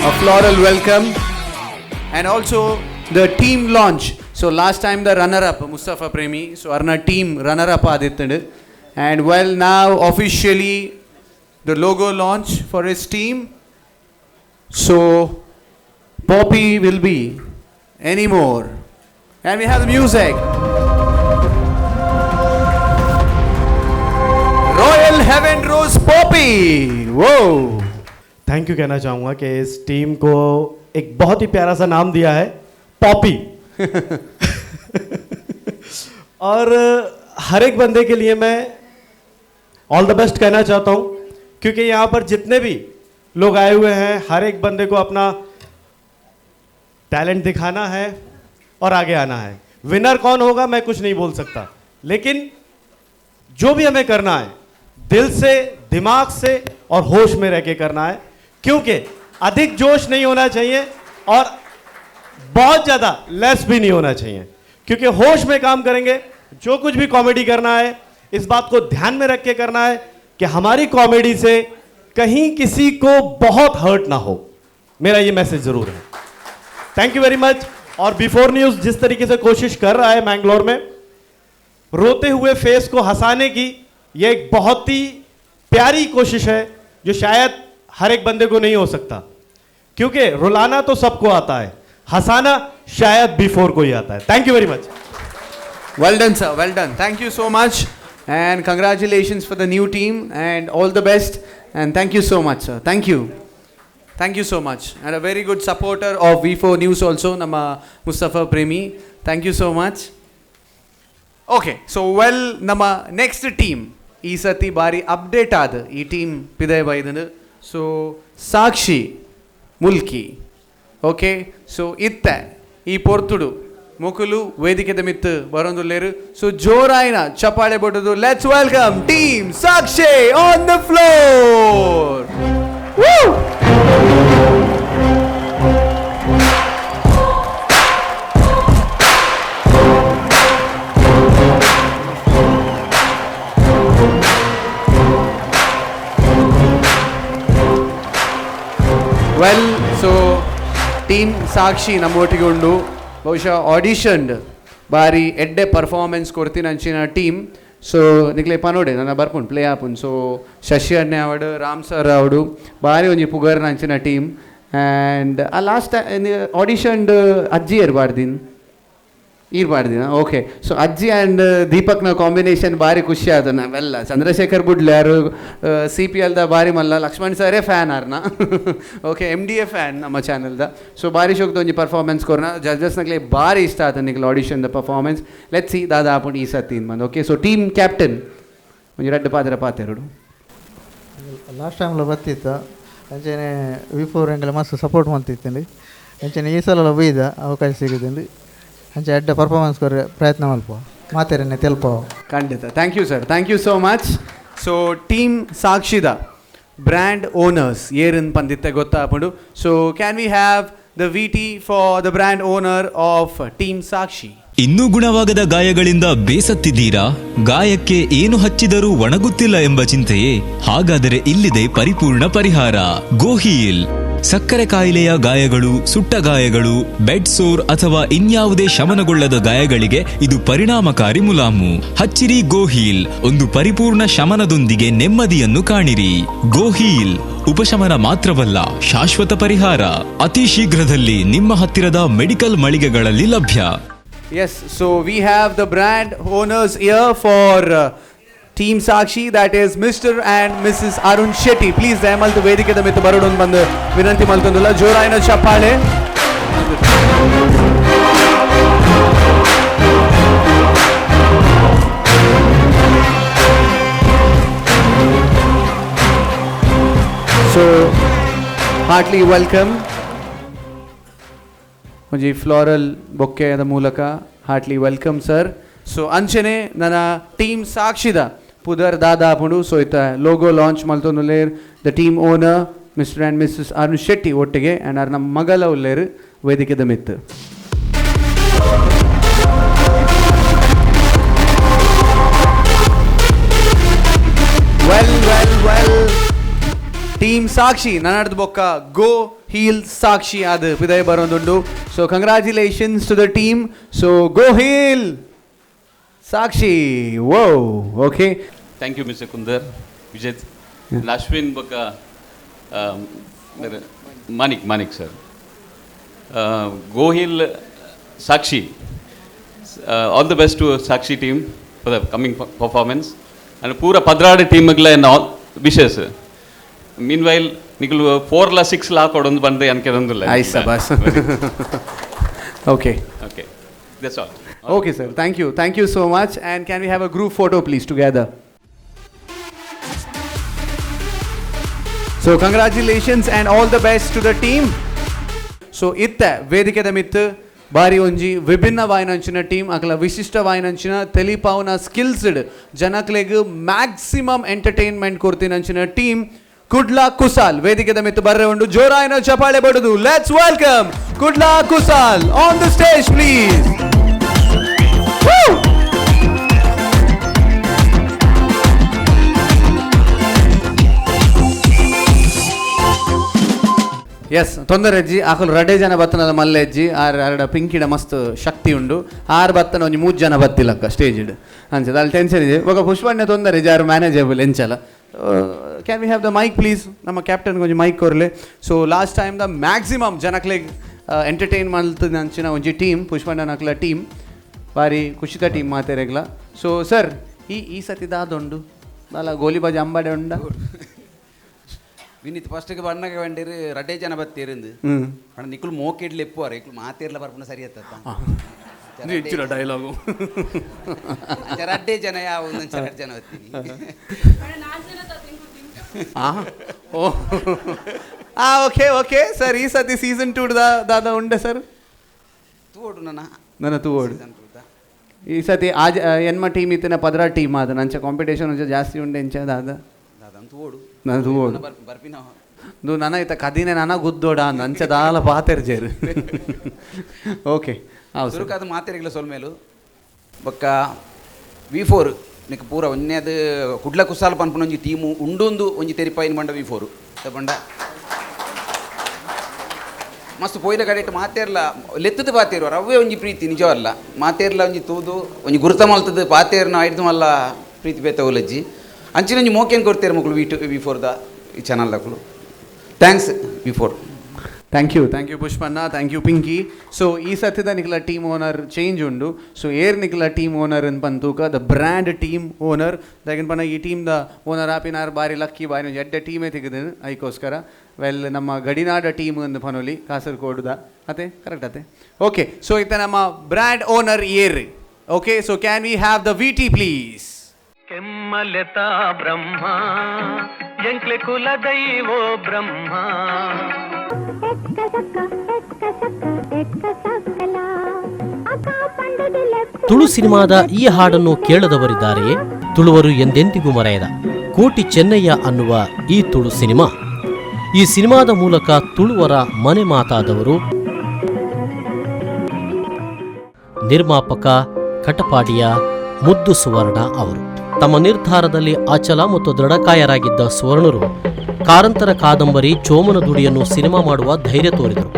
A floral welcome and also the team launch. So last time the runner-up Mustafa Premi, so Arna team runner-up adittandu, and well now officially the logo launch for his team. So Poppy will be anymore. And we have the music. Royal Heaven Rose Poppy. Whoa. Thank you कहना चाहूँगा कि इस team को एक बहुत ही प्यारा सा नाम दिया है, पॉपी। और हर एक बंदे के लिए मैं all the best कहना चाहता हूँ, क्योंकि यहाँ पर जितने भी लोग आए हुए हैं हर एक बंदे को अपना टैलेंट दिखाना है और आगे आना है। विनर कौन होगा मैं कुछ नहीं बोल सकता, लेकिन जो भी हमें करना है दिल से, दिमाग से और होश में रह के करना है, क्योंकि अधिक जोश नहीं होना चाहिए और बहुत ज़्यादा लेस भी नहीं होना चाहिए, क्योंकि होश में काम करेंगे। जो कुछ भी कॉमेडी करना है इस बात को ध्यान में रख के करना है कि हमारी कॉमेडी से कहीं किसी को बहुत हर्ट ना हो, मेरा ये मैसेज ज़रूर है। Thank you very much. और बिफोर न्यूज़ जिस तरीके से कोशिश कर रहा है मैंगलोर में रोते हुए फेस को हंसाने की, ये एक बहुत ही प्यारी कोशिश है जो शायद हर एक बंदे को नहीं हो सकता, क्योंकि रुलाना तो सबको आता है, हंसाना शायद बिफोर को ही आता है। Thank you very much. Well done sir, well done. Thank you so much and congratulations for the new team and all the best and thank you so much sir. Thank you. Thank you so much. And a very good supporter of V4 News also, Nama Mustafa Premi. Thank you so much. Okay, so well, Nama next team. ಈ ಸತಿ ಬಾರಿ update ಆದ ಈ team ಪಿದಯ ಬೈದನು. So Sakshi Mulki. Okay, ಸೊ ಇತ್ತೆ ಈ ಪೊರ್ತುಡು ಮುಕುಲು ವೇದಿಕೆದ ಮಿತ್ತು ಬರೊಂದುಲ್ಲೇರು. ಸೊ ಜೋರಾಯಿನ ಚಪಾಳೆ ಬೊಟ್ಟುದು let's welcome team Sakshi on the floor. Well, so team Sakshi ನಮ್ಮೊಟ್ಟಿಗೆ ಉಂಡು. ಬಹುಶಃ ಆಡಿಷನ್ ಬಾರಿ ಎಡ್ಡೆ ಪರ್ಫಾರ್ಮೆನ್ಸ್ ಕೊಡ್ತೀನಿ ಅಂಚಿನ ಟೀಮ್. ಸೊ ನಿಕ್ಲೆ ಪನೋಡೆ ನನ್ನ ಬರ್ಪುಂಡು ಪ್ಲೇ ಆಪುಂಡು. ಸೊ ಶಶಿ ಅಣ್ಣೆ ಆವಡು, ರಾಮ್ ಸರ್ ಆವಡು, ಬಾರಿ ಒಂಜಿ ಪುಗರ್ನ ಅಂಚಿನ ಟೀಮ್. ಆ್ಯಂಡ್ ಆ ಲಾಸ್ಟ್ ಆಡಿಷನ್ ಅಜ್ಜಿ ಏರ್ಬಾರ್ದಿನ್ ಈರ್ಬಾರ್ದಿನ. ಓಕೆ, ಸೊ ಅಜ್ಜಿ ಆ್ಯಂಡ್ ದೀಪಕ್ನ ಕಾಂಬಿನೇಷನ್ ಭಾರಿ ಖುಷಿ ಆದ. ನಾವೆಲ್ಲ ಚಂದ್ರಶೇಖರ್ ಬುಡ್ಲೆ ಯಾರು ಸಿ ಪಿ ಎಲ್ದ ಭಾರಿ ಮಲ್ಲ, ಲಕ್ಷ್ಮಣ್ ಸರೇ ಫ್ಯಾನ್ ಆರ್ನ. ಓಕೆ, MDA fan ನಮ್ಮ ಚಾನಲ್ದ. ಸೊ ಭಾರಿ ಶೋಕ್ದ ಒಂಜಿ ಪರ್ಫಾರ್ಮೆನ್ಸ್ ಕೊರ್ನ ಜಡ್ಜಸ್ನಗ್ಲೆ ಭಾರಿ ಇಷ್ಟ ಆತ ನಿಕ್ಲ audition the performance. Let see ದಾದಾ ಆಪುಂಡು ಈ ಸತಿ ಬಂದು. ಓಕೆ, ಸೊ ಟೀಮ್ ಕ್ಯಾಪ್ಟನ್ ಒಂಜಿ ರಡ್ಡ್ ಪಾತ್ರ ಪಾತೆರಡು. ಲಾಸ್ಟ್ ಟೈಮ್ಲ ಬತ್ತಿತ್ತ ಅಂಚನೆ ವಿ4 ಎಂಕಲೆ ಮಸ್ತ್ ಸಪೋರ್ಟ್ ಮಲ್ತಿತ್ತಂడి. ಅಂಚನೆ ಈ ಸಲ ಬೈದ ಅವಕಾಶ ಸಿಗುತ್ತಂడి. ಅಂಚೆ ಎಡ್ಡ ಪರ್ಫಾರ್ಮೆನ್ಸ್ ಕೊರ್ರೆ ಪ್ರಯತ್ನ ಮಲ್ಪ ಮಾತೆರನ್ನೇ ತೆಲ್ಪ. ಖಂಡಿತ, thank you sir, thank you so much. So team ಸಾಕ್ಷಿದ brand owners Aaron ಪಂದಿತ್ತೆ ಗೊತ್ತಾಪುಂಡು. So can we have the VT for the brand owner of team Sakshi? ಇನ್ನೂ ಗುಣವಾಗದ ಗಾಯಗಳಿಂದ ಬೇಸತ್ತಿದ್ದೀರಾ? ಗಾಯಕ್ಕೆ ಏನು ಹಚ್ಚಿದರೂ ಒಣಗುತ್ತಿಲ್ಲ ಎಂಬ ಚಿಂತೆಯೇ? ಹಾಗಾದರೆ ಇಲ್ಲಿದೆ ಪರಿಪೂರ್ಣ ಪರಿಹಾರ, ಗೋಹೀಲ್. ಸಕ್ಕರೆ ಕಾಯಿಲೆಯ ಗಾಯಗಳು, ಸುಟ್ಟ ಗಾಯಗಳು, ಬೆಡ್ ಸೋರ್ ಅಥವಾ ಇನ್ಯಾವುದೇ ಶಮನಗೊಳ್ಳದ ಗಾಯಗಳಿಗೆ ಇದು ಪರಿಣಾಮಕಾರಿ ಮುಲಾಮು. ಹಚ್ಚಿರಿ ಗೋಹೀಲ್, ಒಂದು ಪರಿಪೂರ್ಣ ಶಮನದೊಂದಿಗೆ ನೆಮ್ಮದಿಯನ್ನು ಕಾಣಿರಿ. ಗೋಹೀಲ್ ಉಪಶಮನ ಮಾತ್ರವಲ್ಲ, ಶಾಶ್ವತ ಪರಿಹಾರ. ಅತಿ ಶೀಘ್ರದಲ್ಲಿ ನಿಮ್ಮ ಹತ್ತಿರದ ಮೆಡಿಕಲ್ ಮಳಿಗೆಗಳಲ್ಲಿ ಲಭ್ಯ. Yes, so we have the brand owners here for Team Sakshi, that is Mr. and Mrs. Arun Shetty. Please ದಯಮಾಲ್ತು ವೇದಿಕೆದ ಮಿತ್ತು ಬರೋಡೊಂದು ಬಂದು ವಿನಂತಿ ಮಲ್ತೊಂದುಲ್ಲ. ಜೋರಾಯಿನ ಚಪ್ಪಾಳೆ. ಸೊ ಹಾರ್ಟ್ಲಿ welcome. ಒಂಜಿ ಫ್ಲೋರಲ್ ಬೊಕ್ಕೆದ ಮೂಲಕ ಹಾರ್ಟ್ಲಿ welcome sir. So ಅಂಚನೆ ನನ್ನ ಟೀಮ್ ಸಾಕ್ಷಿದ ಪುದರ್ ದಾದಾ ಆಪುಂಡು. ಸೊ ಇತ್ತ ಲೋಗೋ ಲಾಂಚ್ ಮಲ್ತೊಂದುಲ್ಲೇರ್ the team owner mister and missus Arun Shetty ಒಟ್ಟಿಗೆ ಆ್ಯಂಡ್ ಅರ್ನ ಮಗಲ ಉಲ್ಲೇರ್ ವೇದಿಕೆದ ಮಿತ್ತು. Well well well team Sakshi ನನ್ನಡ್ದು ಬೊಕ್ಕ ಗೋ ಹೀಲ್ ಸಾಕ್ಷಿ ಅದು ಪಿದಯ ಬರೋದುಂಡು. So congratulations to the team. So go heal Sakshi. Whoa, okay. Thank you mister Kundar, Vijay, Ashwin ಬೊಕ್ಕ Manik, Manik sir. Go heal Sakshi, all the best to Sakshi team for the coming performance and ಪೂರ ಪದ್ರಾಡು ಟೀಮ್ಗಳ all wishes. Mean while ನಿಕುಲು 4 ಲಾ 6 ಲಾ ಕೊಡೊಂದು ಬಂದೆ ಅನ್ಕೆದೊಂದುಲ್ಲ. ಆಯ್ತು bus. Okay okay, that's all. Okay sir, thank you, thank you so much. And can we have a group photo please together? So congratulations and all the best to the team. So ಇತ್ತೆ ವೇದಿಕೆದ ಮಿತ್ತು ಬಾರಿ ಒಂಜಿ ವಿಭಿನ್ನ ವಾಯಿನಂಚಿನ team, ಅಕಲ ವಿಶಿಷ್ಟ ವಾಯಿನಂಚಿನ ತೆಲಿಪಾವುನ ಸ್ಕಿಲ್ಸ್ಡ್ ಜನಕ್ಲೆಗ್ maximum entertainment ಕೊರ್ತಿನಂಚಿನ team Kudla ಕುಸಾಲ್ ವೇದಿಕೆದ ಮಿತ್ತು ಬರ್ರೆ ಉಂಡು. ಜೋರಾಯಿನ ಚಪಾಳೆ ಬಡುದು. Let's welcome Kudla Kusal on the stage please. Yes, ತೊಂದರೆ ಅಜ್ಜಿ ಆಕಲು ರಡೆ ಜನ ಬತ್ತನಲ್ಲ ಮಲ್ಲೆ ಅಜ್ಜಿ ಆರ್ ಅರಡ ಪಿಂಕಿಡ ಮಸ್ತ್ ಶಕ್ತಿ ಉಂಡು. ಆರು ಬತ್ತನ ಒಂಜಿ 3 ಜನ ಬತ್ತಿಲ್ಲಕ್ಕ ಸ್ಟೇಜ್ ಇಡು ಅಂಚದ ಅಲ್ಲಿ ಟೆನ್ಷನ್ ಇದೆ. ಇವಾಗ ಪುಷ್ಪಣ್ಣ ತೊಂದರೆ ಜಾರು ಮ್ಯಾನೇಜಬಲ್ ಎಂಚಲ. Can we have the mic please? ನಮ್ಮ ಕ್ಯಾಪ್ಟನ್ ಒಂಜಿ ಮೈಕ್ ಕೊರ್ಲೆ. So last time the maximum ಜನಕ್ಲೆಗ್ ಎಂಟರ್ಟೈನ್ ಮಲ್ತದ ಅಂಚಿನ ಒಂಜಿ ಟೀಮ್ ಪುಷ್ಪಣ್ಣನಕ್ಲ ಟೀಮ್, ಬಾರಿ ಖುಷಿತ ಟೀಮ್ ಮಾತೆರೆಗ್ಲ. ಸೊ ಸರ್ ಈ ಈ ಸತಿ ದಾದೊಂಡು ದಾಲ ಗೋಲಿಬಾಜಿ ಅಂಬಾಡೆ ಉಂಡ. ವಿನೀತ್ ಫಸ್ಟ್ಗೆ ಬಣ್ಣಗೆ ವಂಡಿರು ರಡ್ಡೆ ಜನ ಬತ್ತೀರಿಂದು ಅಣ್ಣ ನಿಕ್ಕುಲು ಮೋಕಿಡ್ಲಿ ಎಪ್ಪುವಾರ ಇಕ್ಲು ಮಾತಿರ್ಲ ಬರ್ಪುನ ಸರಿ ಅತ್ತ ಡೈಲಾಗು ರಡ್ಡೆ ಜನ ಯಾವ ರಡ್ಡೆ ಜನ ಬತ್ತೀನಿ. ಓ ಓಕೆ ಓಕೆ ಸರ್, ಈ ಸತಿ ಸೀಸನ್ 2 ದಾದ ಉಂಡೆ ಸರ್? ತೂವೊಡು ನನ. ನನ್ನ ತೂವೊಡು. ಈ ಸತಿ ಆಜ್ ಎನ್ಮ ಟೀಮ್ ಇತ್ತಿನ ಪದ್ರ ಟೀಮ್ ಆದ ನಂಚ ಕಾಂಪಿಟೇಷನ್ ಒಂಚ ಜಾಸ್ತಿ ಉಂಡೆ ಎಂಚ ದಾದ? ದಾದ ತೂವೊಡು. ನಾನು ತೂವೊಡು. ಬರ್ಪಿನ ದು ನನ ಇತ್ತ ಕದಿನೆ ನನ ಗುದ್ದೋಡ ನಂಚ ದಾಲ ಪಾತೆರ್ಜೇರು. ಓಕೆ ಹೌದು. ಸುರುಕಾದ ಮಾತೆರಿಗಿಲ್ಲ ಸೊಲ್ಮೇಲು ಬೊಕ್ಕ V4 ನಿಕ್ ಪೂರ ಒಂಜೇದು ಕುಡ್ಲ ಕುಸಾಲ್ ಪನ್ಪುನ ಒಂಜಿ ಟೀಮು ಉಂಡೊಂದು ಒಂಜಿ ತೆರಿಪಾಯಿನ ಬಂಡ V4 ಬಂಡ ಮಸ್ತ್ ಪೋಯಿನ ಕಡೆಟ್ ಮಾತೇರ್ಲ ಲೆತ್ತದ ಪಾತೇರು ರವ್ವೇ ಒಂಜಿ ಪ್ರೀತಿ ನಿಜವಲ್ಲ ಮಾತೇರ್ಲ ಒಂಜಿ ತೂದು ಒಂಜಿ ಗುರುತ ಮಲ್ತದ ಪಾತೇರ್ನ ಐಡ್ದು ಮಲ್ಲ ಪ್ರೀತಿ ಬೇತ ಉಲಜ್ಜಿ ಅಂಚಿನ ಒಂಜಿ ಮೋಕೇನು ಕೊಡ್ತೇರು ಮಕ್ಕಳು V2 V4 the ಈ ಚಾನಲ್ ದಕ್ಕಲು. Thanks V4. Thank you, thank you Pushpanna, thank you Pinki. So ಈ ಸತ್ಯದ ನಿಖಲ ಟೀಮ್ ಓನರ್ ಚೇಂಜ್ ಉಂಡು. ಸೊ ಏರ್ ನಿಖಲ ಟೀಮ್ ಓನರ್ ಅಂತ ಪಂತೂಕ ದ ಬ್ರ್ಯಾಂಡ್ ಟೀಮ್ ಓನರ್ ದಾಗಿನ ಪನ ಈ ಟೀಮ್ the owner ಆಪಿನಾರ್ ಬಾರಿ ಲಕ್ಕಿ ಬಾರಿ ಒಂಜಿ ಎಡ್ಡೆ ಟೀಮೇ ತೆಗೆದು ಐಕೋಸ್ಕರ. ವೆಲ್ ನಮ್ಮ ಗಡಿನಾಡ ಟೀಮ್ ಒಂದು ಪನೊಲಿ ಕಾಸರಗೋಡುದ ಅದೇ ಕರೆಕ್ಟ್ ಅದೇ. ಓಕೆ ಸೊ ಇತ್ತ ನಮ್ಮ ಬ್ರ್ಯಾಂಡ್ ಓನರ್ ಏರ್. Okay so can we have the VT please? ಕೆಮ್ಮಲೆತ ಬ್ರಹ್ಮ ಎಂಕ್ಲೆ ಕುಲ ದೈವೋ ಬ್ರಹ್ಮ. ತುಳು ಸಿನಿಮಾದ ಈ ಹಾಡನ್ನು ಕೇಳದವರಿದ್ದಾರೆಯೇ? ತುಳುವರು ಎಂದೆಂದಿಗೂ ಮರೆಯದ ಕೋಟಿ ಚೆನ್ನಯ್ಯ ಅನ್ನುವ ಈ ತುಳು ಸಿನಿಮಾ. ಈ ಸಿನಿಮಾದ ಮೂಲಕ ತುಳುವರ ಮನೆ ಮಾತಾದವರು ನಿರ್ಮಾಪಕ ಕಟಪಾಡಿಯ ಮುದ್ದು ಸುವರ್ಣ ಅವರು. ತಮ್ಮ ನಿರ್ಧಾರದಲ್ಲಿ ಅಚಲ ಮತ್ತು ದೃಢಕಾಯರಾಗಿದ್ದ ಸುವರ್ಣರು ಕಾರಂತರ ಕಾದಂಬರಿ ಚೋಮನ ದುಡಿಯನ್ನು ಸಿನಿಮಾ ಮಾಡುವ ಧೈರ್ಯ ತೋರಿದರು.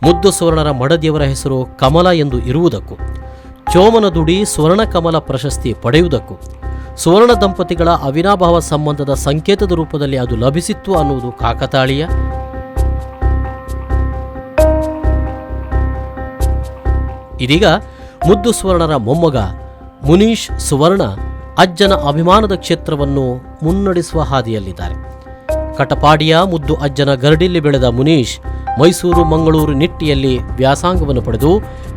ಮುದ್ದು ಸುವರ್ಣರ ಮಡದಿಯವರ ಹೆಸರು ಕಮಲ ಎಂದು ಇರುವುದಕ್ಕೂ, ಚೋಮನ ದುಡಿ ಸುವರ್ಣ ಕಮಲ ಪ್ರಶಸ್ತಿ ಪಡೆಯುವುದಕ್ಕೂ ಸುವರ್ಣ ದಂಪತಿಗಳ ಅವಿನಾಭಾವ ಸಂಬಂಧದ ಸಂಕೇತದ ರೂಪದಲ್ಲಿ ಅದು ಲಭಿಸಿತ್ತು ಅನ್ನುವುದು ಕಾಕತಾಳೀಯ. ಇದೀಗ ಮುದ್ದು ಸುವರ್ಣರ ಮೊಮ್ಮಗ ಮುನೀಶ್ ಸುವರ್ಣ ಅಜ್ಜನ ಅಭಿಮಾನದ ಕ್ಷೇತ್ರವನ್ನು ಮುನ್ನಡೆಸುವ ಹಾದಿಯಲ್ಲಿದ್ದಾರೆ. ಕಟಪಾಡಿಯ ಮುದ್ದು ಅಜ್ಜನ ಗರಡಿಲ್ಲಿ ಬೆಳೆದ ಮುನೀಶ್ ಮೈಸೂರು, ಮಂಗಳೂರು ನಿಟ್ಟಿಯಲ್ಲಿ ವ್ಯಾಸಂಗವನ್ನು ಪಡೆದು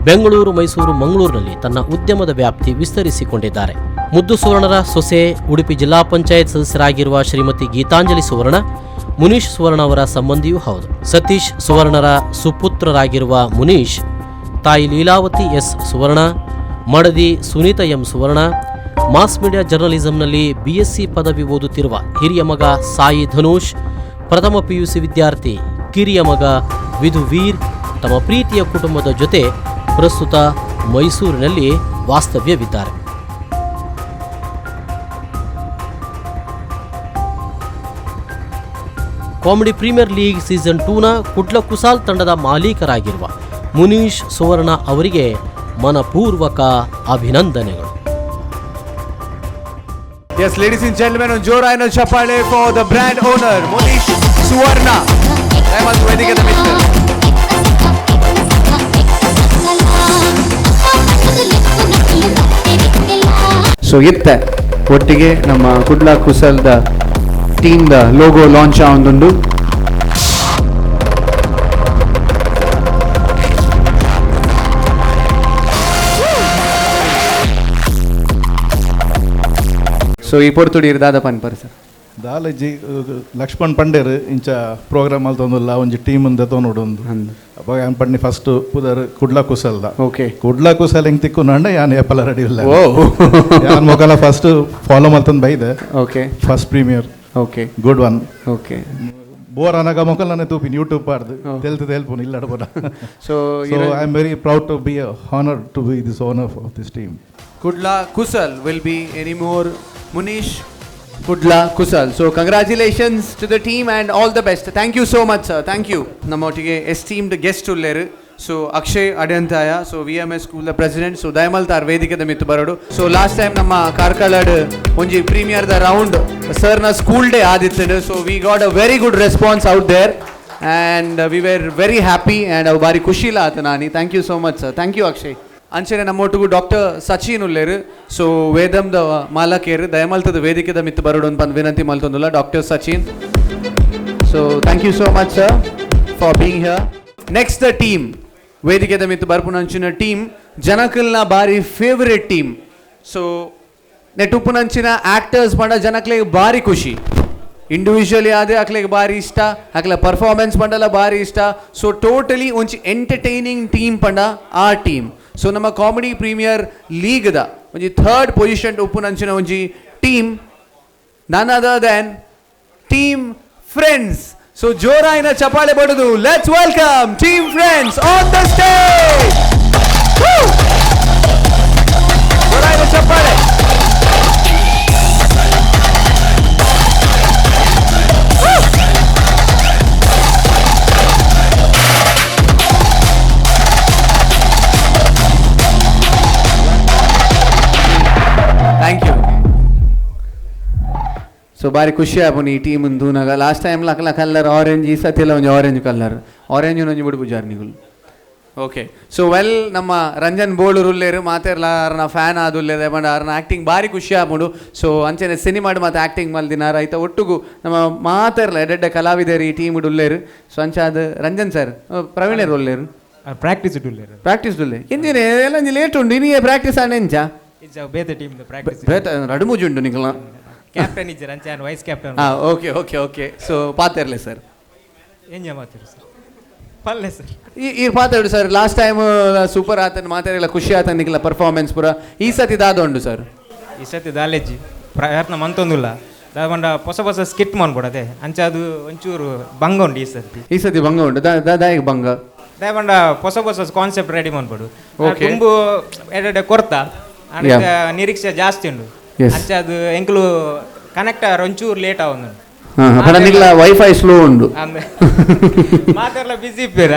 ಬೆಂಗಳೂರು, ಮೈಸೂರು, ಮಂಗಳೂರಿನಲ್ಲಿ ತನ್ನ ಉದ್ಯಮದ ವ್ಯಾಪ್ತಿ ವಿಸ್ತರಿಸಿಕೊಂಡಿದ್ದಾರೆ. ಮುದ್ದು ಸುವರ್ಣರ ಸೊಸೆ ಉಡುಪಿ ಜಿಲ್ಲಾ ಪಂಚಾಯತ್ ಸದಸ್ಯರಾಗಿರುವ ಶ್ರೀಮತಿ ಗೀತಾಂಜಲಿ ಸುವರ್ಣ ಮುನೀಶ್ ಸುವರ್ಣ ಅವರ ಸಂಬಂಧಿಯೂ ಹೌದು. ಸತೀಶ್ ಸುವರ್ಣರ ಸುಪುತ್ರರಾಗಿರುವ ಮುನೀಶ್ ತಾಯಿ ಲೀಲಾವತಿ ಎಸ್ ಸುವರ್ಣ, ಮಡದಿ ಸುನೀತಾ ಎಂ ಸುವರ್ಣ, ಮಾಸ್ ಮೀಡಿಯಾ ಜರ್ನಲಿಸಂನಲ್ಲಿ ಬಿಎಸ್ಸಿ ಪದವಿ ಓದುತ್ತಿರುವ ಹಿರಿಯ ಮಗ ಸಾಯಿ ಧನುಷ್, ಪ್ರಥಮ ಪಿಯುಸಿ ವಿದ್ಯಾರ್ಥಿ ಕಿರಿಯ ಮಗ ವಿಧುವೀರ್ ತಮ್ಮ ಪ್ರೀತಿಯ ಕುಟುಂಬದ ಜೊತೆ ಪ್ರಸ್ತುತ ಮೈಸೂರಿನಲ್ಲಿ ವಾಸ್ತವ್ಯವಿದ್ದಾರೆ. ಕಾಮಿಡಿ ಪ್ರೀಮಿಯರ್ ಲೀಗ್ ಸೀಸನ್ 2ನ ಕುಡ್ಲ ಕುಸಾಲ್ ತಂಡದ ಮಾಲೀಕರಾಗಿರುವ ಮುನೀಶ್ ಸುವರ್ಣ ಅವರಿಗೆ ಮನಪೂರ್ವಕ ಅಭಿನಂದನೆಗಳು. Yes, ladies and gentlemen, on ಜೋರಾಯಿನ ಚಪ್ಪಾಳೆ for the brand owner Munish Suvarna. ದಯಮಾಡಿ ವೇದಿಕೆದ ಮಿತ್ರ. ಸೊ ಇತ್ತೆ ಒಟ್ಟಿಗೆ ನಮ್ಮ ಕುಡ್ಲ ಕುಸಲ್ದ ಟೀಮ್ದ ಲೋಗೋ ಲಾಂಚ್ ಆವೊಂದುಂಡು. ಸೊ ಈ ಪೊರ್ತುಡಿ ದಾದ ಪನ್ಪರ್ ಸರ್? ದಾಲಜಿ ಲಕ್ಷ್ಮಣ್ ಪಂಡೇರ್ ಇಂಚ ಪ್ರೋಗ್ರಾಮ್ ಅಲ್ತೊಂದುಲ್ಲ ಒಂಜಿ ಟೀಮ್ ಉಂದೆ ತೋನೋಡೊಂದು ಅವಾಗ ಯಾನ್ ಪಂಡಿ ಫಸ್ಟ್ ಪುದರ್ ಕುಡ್ಲ ಕುಸಲ್ದ. ಓಕೆ ಕುಡ್ಲ ಕುಸಲ್ ಹೆಂಗ್ ತಿಕ್ಕು ಯಾನ್ ಏಪಲ ರೆಡಿ ಇಲ್ಲ. ಯಾನ್ ಮೊಕಲ ಫಸ್ಟ್ ಫಾಲೋ ಮಲ್ತಂದು ಬೈದೆ. Okay first premiere. Okay good one. Okay bore ಅನಗ ಮೊಕಲ್ ನಾನೇ ತೂಪಿನ ಯೂಟ್ಯೂಬ್ ಪಾಡ್ದು ತೆಲ್ತು ತೆಲ್ಪುನು ಇಲ್ಲ ಬೋಡ. So I am very proud to be honour to be this owner of this team. Kudla Kusal will be any more Munish Kudla Kusal. So congratulations to the team and all the best. Thank you so much sir. Thank you. ನಮ್ಮೊಟ್ಟಿಗೆ esteemed guest ಉಲ್ಲೇರು. So Akshay Adyanthaya, so VMS school the president. So ದಯಮಲ್ತಾರ್ ವೇದಿಕೆದ ಮಿತ್ತು ಬರೋಡು. So last time ನಮ್ಮ ಕಾರ್ಕಳಡ್ ಒಂಜಿ premier the round ಸರ್ನ ಸ್ಕೂಲ್ ಡೇ ಆದಿತ್ತು. So we got a very good response out there and we were very happy and ಅವು ಭಾರಿ ಖುಷಿಲ ಆತ ನಾನಿ. Thank you so much sir. Thank you Akshay. ಅಂಚನೆ ನಮ್ಮೊಟ್ಟಿಗೂ doctor Sachin ಉಲ್ಲೇರು. ಸೊ ವೇದಂ the ಮಾಲಕೇರು ದಯಮಲ್ತದ ವೇದಿಕೆದ ಮಿತ್ತು ಬರೋಡು ಅಂತ ವಿನಂತಿ ಮಲ್ತೊಂದುಲ್ಲ doctor Sachin. So thank you so much sir for being here. Next the team ವೇದಿಕೆದ ಮಿತ್ತು ಬರ್ಪುನಂಚಿನ team ಜನಕಲ್ನ ಬಾರಿ ಫೇವರೇಟ್ ಟೀಮ್. ಸೊ ನೆಟುಪ್ಪುನಂಚಿನ ಆಕ್ಟರ್ಸ್ ಪಂಡ ಜನಕ್ಲೆಗ್ ಬಾರಿ ಖುಷಿ ಇಂಡಿವಿಜುವಲಿ ಆದೆ ಅಕ್ಲೆಗ್ ಬಾರಿ ಇಷ್ಟ ಅಕ್ಲೆ ಪರ್ಫಾರ್ಮೆನ್ಸ್ ಪಂಡಲ ಬಾರಿ ಇಷ್ಟ. ಸೊ ಟೋಟಲಿ ಒಂಜಿ ಎಂಟರ್ಟೈನಿಂಗ್ ಟೀಮ್ ಪಂಡ ಆ ಟೀಮ್. ಸೊ ನಮ್ಮ ಕಾಮಿಡಿ ಪ್ರೀಮಿಯರ್ ಲೀಗ್ದ ಒಂಜಿ ಥರ್ಡ್ ಪೊಸಿಷನ್ ಉಪ್ಪುನಂಚಿನ ಒಂಜಿ team none other than team friends. So ಜೋರಾಯಿನ ಚಪಾಳೆ ಬಡದು let's welcome team friends on the stage. ಜೋರಾಯಿನ ಚಪ್ಪಾಳೆ. Thank you. ಸೊ ಬಾರಿ ಖುಷಿ ಆಪುಂಡು ಈ ಟೀಮ್ ತೂನಗ. ಲಾಸ್ಟ್ ಟೈಮ್ ಲಕಲ ಕಲರ್ ಆರೆಂಜ್, ಈ ಸತಿಲ ಒಂಜಿ ಆರೆಂಜ್ ಕಲರ್, ಆರೆಂಜ್ ಒಂಜಿ ಬುಡ್ಪುಜಾರ್ ನಿಗುಲು. ಓಕೆ ಸೊ ವೆಲ್ ನಮ್ಮ ರಂಜನ್ ಬೋಳೂರು ಉಲ್ಲೇರು ಮಾತೆರ್ಲ ಅರ್ನ ಫ್ಯಾನ್ ಆದುಲ್ಲೇದೆ ಪಂಡ ಅರ್ನ ಆ್ಯಕ್ಟಿಂಗ್ ಬಾರಿ ಖುಷಿ ಆಪುಂಡು. ಸೊ ಅಂಚನೆ ಸಿನಿಮಾಡ್ ಮಾತು ಆ್ಯಕ್ಟಿಂಗ್ ಮಲ್ದಿನಾರ ಐತ ಒಟ್ಟುಗು ನಮ್ಮ ಮಾತೆರ್ಲ ಎಡ್ಡೆಡ್ಡೆ ಕಲಾವಿದರು ಈ ಟೀಮ್ ಉಲ್ಲೇರು. ಸೊ ಅಂಚಾದ ರಂಜನ್ ಸರ್ ಪ್ರವೀಣರು ಉಲ್ಲೇರು ಪ್ರಾಕ್ಟೀಸ್ ಉಲ್ಲೇರು ಪ್ರಾಕ್ಟೀಸ್ ಉಲ್ಲೆ ಇಂಜಿನ ಎಲ್ಲ ಒಂಜಿ ಲೇಟ್ ಉಂಡು ಇನಿಯೇ ಪ್ರಾಕ್ಟೀಸ್ ಆಂಡ ಎಂಚ ಬೇತೆ ಟೀಮ್ ಪ್ರಾಕ್ಟೀಸ್ ಬೇತೆ ರಡುಮುಜುಂಡು ನಿಕಲ ಕ್ಯಾಪ್ಟನ್ ಇಜ್ಜರ್ ಅಂಚೆ ವೈಸ್ ಕ್ಯಾಪ್ಟನ್. ಹಾಂ ಓಕೆ ಓಕೆ ಓಕೆ. ಸೊ ಪಾತೆರ್ಲೆ ಸರ್ ಎಂಜ ಮಾತಿರು ಸರ್ ಪಲ್ಲೆ ಸರ್ ಈ ಪಾತಾಡು ಸರ್. ಲಾಸ್ಟ್ ಟೈಮ್ ಸೂಪರ್ ಆತನ ಮಾತಾಡಿಲ್ಲ ಖುಷಿ ಆತನ ನಿಕಲ ಪರ್ಫಾರ್ಮೆನ್ಸ್ ಪೂರ. ಈ ಸತಿ ದಾದ ಉಂಡು ಸರ್? ಈ ಸತಿ ದಾಲೇಜಿ ಪ್ರಯತ್ನ ಮಂತೊಂದುಲ್ಲ ದಾವಂಡ ಹೊಸ ಹೊಸ ಸ್ಕಿಟ್ ಮಾಡ್ಬೋಡದೆ ಅಂಚೆ ಅದು ಒಂಚೂರು ಭಂಗ ಉಂಡು ಈ ಸತಿ. ಈ ಸತಿ ಭಂಗ ಉಂಡು ದಾಯಕ ಭಂಗ ದಾವಂಡ ಹೊಸ ಹೊಸ ಕಾನ್ಸೆಪ್ಟ್ ರೆಡಿ ಮಾಡ್ಬೋಡು ತುಂಬು ಎರಡೆರಡೆ ಕೊರ್ತ ನಿರೀಕ್ಷೆ ಜಾಸ್ತಿ ಉಂಡು ಅಂಚೆ ಅದು ಎಂಕಲು ಕನೆಕ್ಟ್ ಒಂಚೂರು ಲೇಟ್ ಆವೊಂದು. ವೈಫೈ ಸ್ಲೋ ಉಂಡು ಮಾತೆಲ್ಲ ಬಿಸಿ ಇಪ್ಪೇರು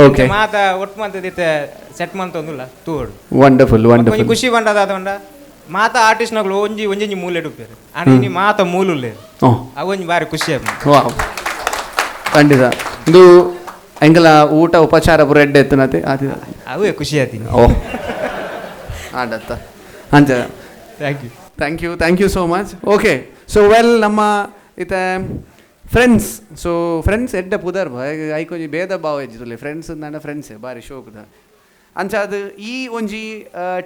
ಓಕೆ ಮಾತ ಒಟ್ಟು ಮಂತದಿತ್ತೆ ಸೆಟ್ ಮಂತೊಂದುಲ್ಲ ತೂಡು. ವಂಡರ್ಫುಲ್ ವಂಡರ್ಫುಲ್ ಖುಷಿ ಬಂಡದ ಆತಂಡ ಮಾತ ಆರ್ಟಿಸ್ಟ್ ನಗಳು ಒಂಜಿ ಒಂಜಿ ಮೂಲೆ ಇಡುಪೇರು ಆಂಡ ಇನಿ ಮಾತ ಮೂಲುಲ್ಲೇರು ಅವೊಂಜಿ ಬಾರಿ ಖುಷಿ ವಾವ್ ಖಂಡಿತ ಇದು ಎಂಕಲ ಊಟ ಉಪಚಾರ ಪೂರ ಎಡ್ಡೆ ಎತ್ತುನತೆ ಅವೇ ಖುಷಿ ಆತೀನಿ. ಓ ಆಡತ್ತ ಅಂಚ thank you thank you thank you so much. Okay so well ನಮ್ಮ ಇತ ಫ್ರೆಂಡ್ಸ್. ಸೊ ಫ್ರೆಂಡ್ಸ್ ಎಡ್ಡ ಪುದರ್ ಐಕೊಂಜಿ ಭೇದ ಭಾವ ಇಜ್ಜಿಲ್ಲ ಫ್ರೆಂಡ್ಸ್ ನನ್ನ ಫ್ರೆಂಡ್ಸೇ ಬಾರಿ ಶೋಕ್ದ ಅಂಚ ಅದು ಈ ಒಂಜಿ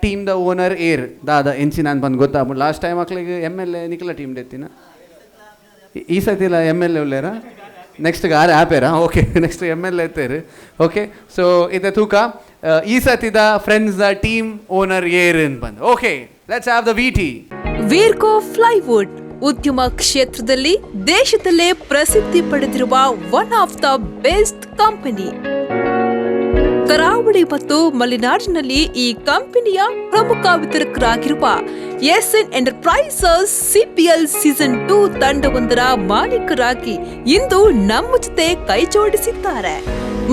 ಟೀಮ್ದ ಓನರ್ ಏರ್ ದಾದ ಎಂಚಿ ನಾನು ಬಂದು ಗೊತ್ತಾಗ್ಬಿಟ್ಟು ಲಾಸ್ಟ್ ಟೈಮ್ ಮಕ್ಳಿಗೆ ಎಮ್ ಎಲ್ ಎ ನಿಖಲ ಟೀಮ್ ಎತ್ತಿನ ಈ ಸತಿಲ ಎಮ್ ಎಲ್ ಎ ಉಳ್ಳೇರ ನೆಕ್ಸ್ಟ್ ಆರೆ ಆಪೇರಾ ಓಕೆ ನೆಕ್ಸ್ಟ್ ಎಮ್ ಎಲ್ ಎತ್ತೇರು. ಓಕೆ ಸೊ ಇದ ತೂಕ ಈ ಸತಿದ ಫ್ರೆಂಡ್ಸ್ the team owner ಏರ್ ಅಂತ ಬಂದು okay let's have the VT. Virco plywood ಉದ್ಯಮ ಕ್ಷೇತ್ರದಲ್ಲಿ ದೇಶದಲ್ಲೇ ಪ್ರಸಿದ್ಧಿ ಪಡೆದಿರುವ one of the best company. ಕರಾವಳಿ ಮತ್ತು ಮಲೆನಾಡಿನಲ್ಲಿ ಈ ಕಂಪನಿಯ ಪ್ರಮುಖ ವಿತರಕರಾಗಿರುವ ಎಸ್ಎನ್ ಎಂಟರ್ಪ್ರೈಸಸ್ ಸಿಪಿಎಲ್ ಸೀಸನ್ 2 ತಂಡವೊಂದರ ಮಾಲೀಕರಾಗಿ ಇಂದು ನಮ್ಮ ಜೊತೆ ಕೈಜೋಡಿಸಿದ್ದಾರೆ.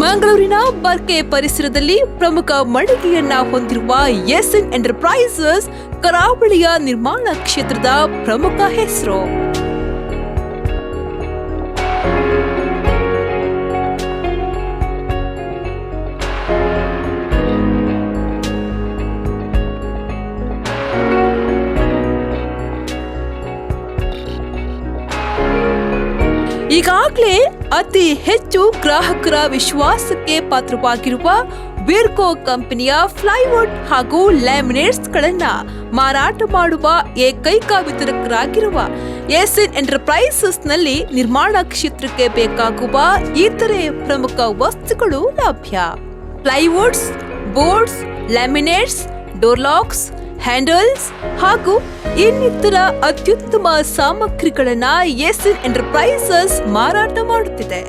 ಮಂಗಳೂರಿನ ಬರ್ಕೆ ಪರಿಸರದಲ್ಲಿ ಪ್ರಮುಖ ಮಳಿಗೆಯನ್ನ ಹೊಂದಿರುವ ಎಸ್ಎನ್ ಎಂಟರ್ಪ್ರೈಸಸ್ ಕರಾವಳಿಯ ನಿರ್ಮಾಣ ಕ್ಷೇತ್ರದ ಪ್ರಮುಖ ಹೆಸರು. ಈಗಾಗಲೇ ಅತಿ ಹೆಚ್ಚು ಗ್ರಾಹಕರ ವಿಶ್ವಾಸಕ್ಕೆ ಪಾತ್ರವಾಗಿರುವ ವಿರ್ಕೋ ಕಂಪನಿಯ ಫ್ಲೈವುಡ್ ಹಾಗೂ ಲ್ಯಾಮಿನೇಟ್ಸ್ಗಳನ್ನ ಮಾರಾಟ ಮಾಡುವ ಏಕೈಕ ವಿತರಕರಾಗಿರುವ ಎಸ್ಎನ್ ಎಂಟರ್ಪ್ರೈಸಸ್ನಲ್ಲಿ ನಿರ್ಮಾಣ ಕ್ಷೇತ್ರಕ್ಕೆ ಬೇಕಾಗುವ ಇತರೆ ಪ್ರಮುಖ ವಸ್ತುಗಳು ಲಭ್ಯ. Plywoods, boards, laminates, door locks, handles ಹಾಗೂ ಇನ್ನಿತರ ಅತ್ಯುತ್ತಮ ಸಾಮಗ್ರಿಗಳನ್ನು ಎಸ್ಎನ್ ಎಂಟರ್ಪ್ರೈಸಸ್ ಮಾರಾಟ ಮಾಡುತ್ತಿದೆ.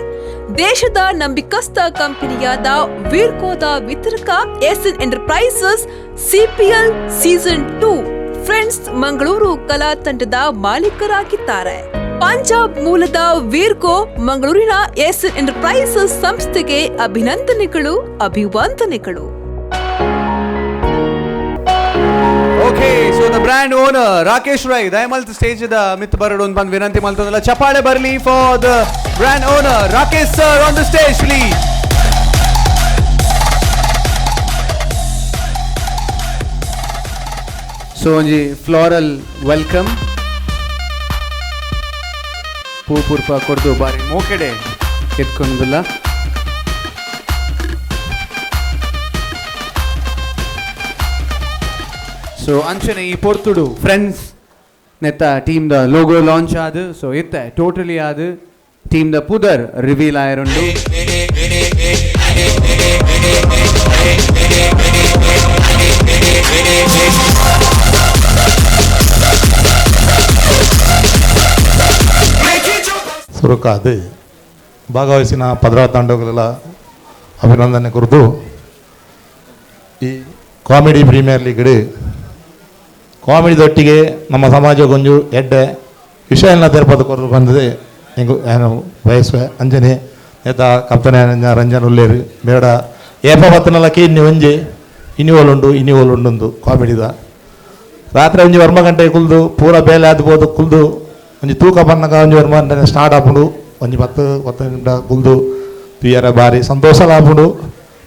ದೇಶದ ನಂಬಿಕಸ್ಥ ಕಂಪನಿಯಾದ ವಿರ್ಕೋದ ವಿತರಕ SN enterprises CPL season 2 friends Mangaluru ಕಲಾ ತಂಡದ ಮಾಲೀಕರಾಗಿದ್ದಾರೆ. ಪಂಜಾಬ್ ಮೂಲದ ವೀರ್ಕೋ ಮಂಗಳೂರಿನ ಎಸ್ಎನ್ ಎಂಟರ್ಪ್ರೈಸಸ್ ಸಂಸ್ಥೆಗೆ ಅಭಿನಂದನೆಗಳು, ಅಭಿವಂದನೆಗಳು. Okay, so the brand owner Rakesh Rai ದಯಮಲ್ತ್ stage the ಮಿತ್ ಬರಡು ಅಂತ ಬಂದು ವಿನಂತಿ ಮಲ್ತದಲ್ಲ. ಚಪಾಳೆ ಬರಲಿ for the brand owner Rakesh sir on the stage please. So ಒಂಜಿ ಫ್ಲೋರಲ್ welcome ಪೂ ಪುರ್ಪ ಕೊಡ್ದು ಬಾರಿ ಮೋಕೆಡೆ ಎತ್ಕೊಂಡುಲ್ಲ. ಸೊ ಅಂಚನೆ ಈ ಪೊರ್ತುಡು ಫ್ರೆಂಡ್ಸ್ ನೆತ್ತ ಟೀಮ್ ದ ಲೋಗೋ ಲಾಂಚ್ ಆದ್. ಸೊ ಇತ್ತೆ ಟೋಟಲಿ ಆದ್ ಟೀಮ್ ದ ಪುದರ್ ರಿವೀಲ್ ಆಯರುಂಡು. ಸುರುಕಾದ ಭಾಗವಹಿಸಿನ ಪದರ ತಂಡಗಳೆಲ್ಲ ಅಭಿನಂದನೆ ಕುರಿತು ಈ ಕಾಮಿಡಿ ಪ್ರೀಮಿಯರ್ ಲೀಗ್ ಕಾಮಿಡಿದೊಟ್ಟಿಗೆ ನಮ್ಮ ಸಮಾಜ ಗೊಂಜು ಎಡ್ಡೆ ವಿಷಯನ ತೆರಪದ ಕೊರದು ಬಂದಿದೆ ಏನು ಬಯಸುವೆ. ಅಂಜನೆ ನೇತ ಕಪ್ತನೆ ರಂಜನ್ ಉಲ್ಲೇರು ಬೇಡ ಏಪ ಬತ್ತನಲಕ್ಕೆ ಇನ್ನಿ ಒಂಜಿ ಇನ್ನಿವೋಲುಂಡು ಇನ್ನಿವೋಲುಂಡು ಕಾಮಿಡಿದ ರಾತ್ರಿ ಒಂಜಿ ವರ್ಮ ಗಂಟೆ ಕುಲ್ದು ಪೂರ ಬೇಲೆ ಆದ್ಬೋದು ಕುಲ್ದು ಒಂಜಿ ತೂಕ ಬನ್ನಗ ಒಂಜಿ ವರ್ಮ ಗಂಟೆ ಸ್ಟಾರ್ಟ್ ಆಪುಂಡು ಒಂಜಿ ಪತ್ತು ಪತ್ತು ನಿಮಿಷ ಕುಲ್ದು ತುಯ್ಯರ ಬಾರಿ ಸಂತೋಷ ಆಪುಂಡು.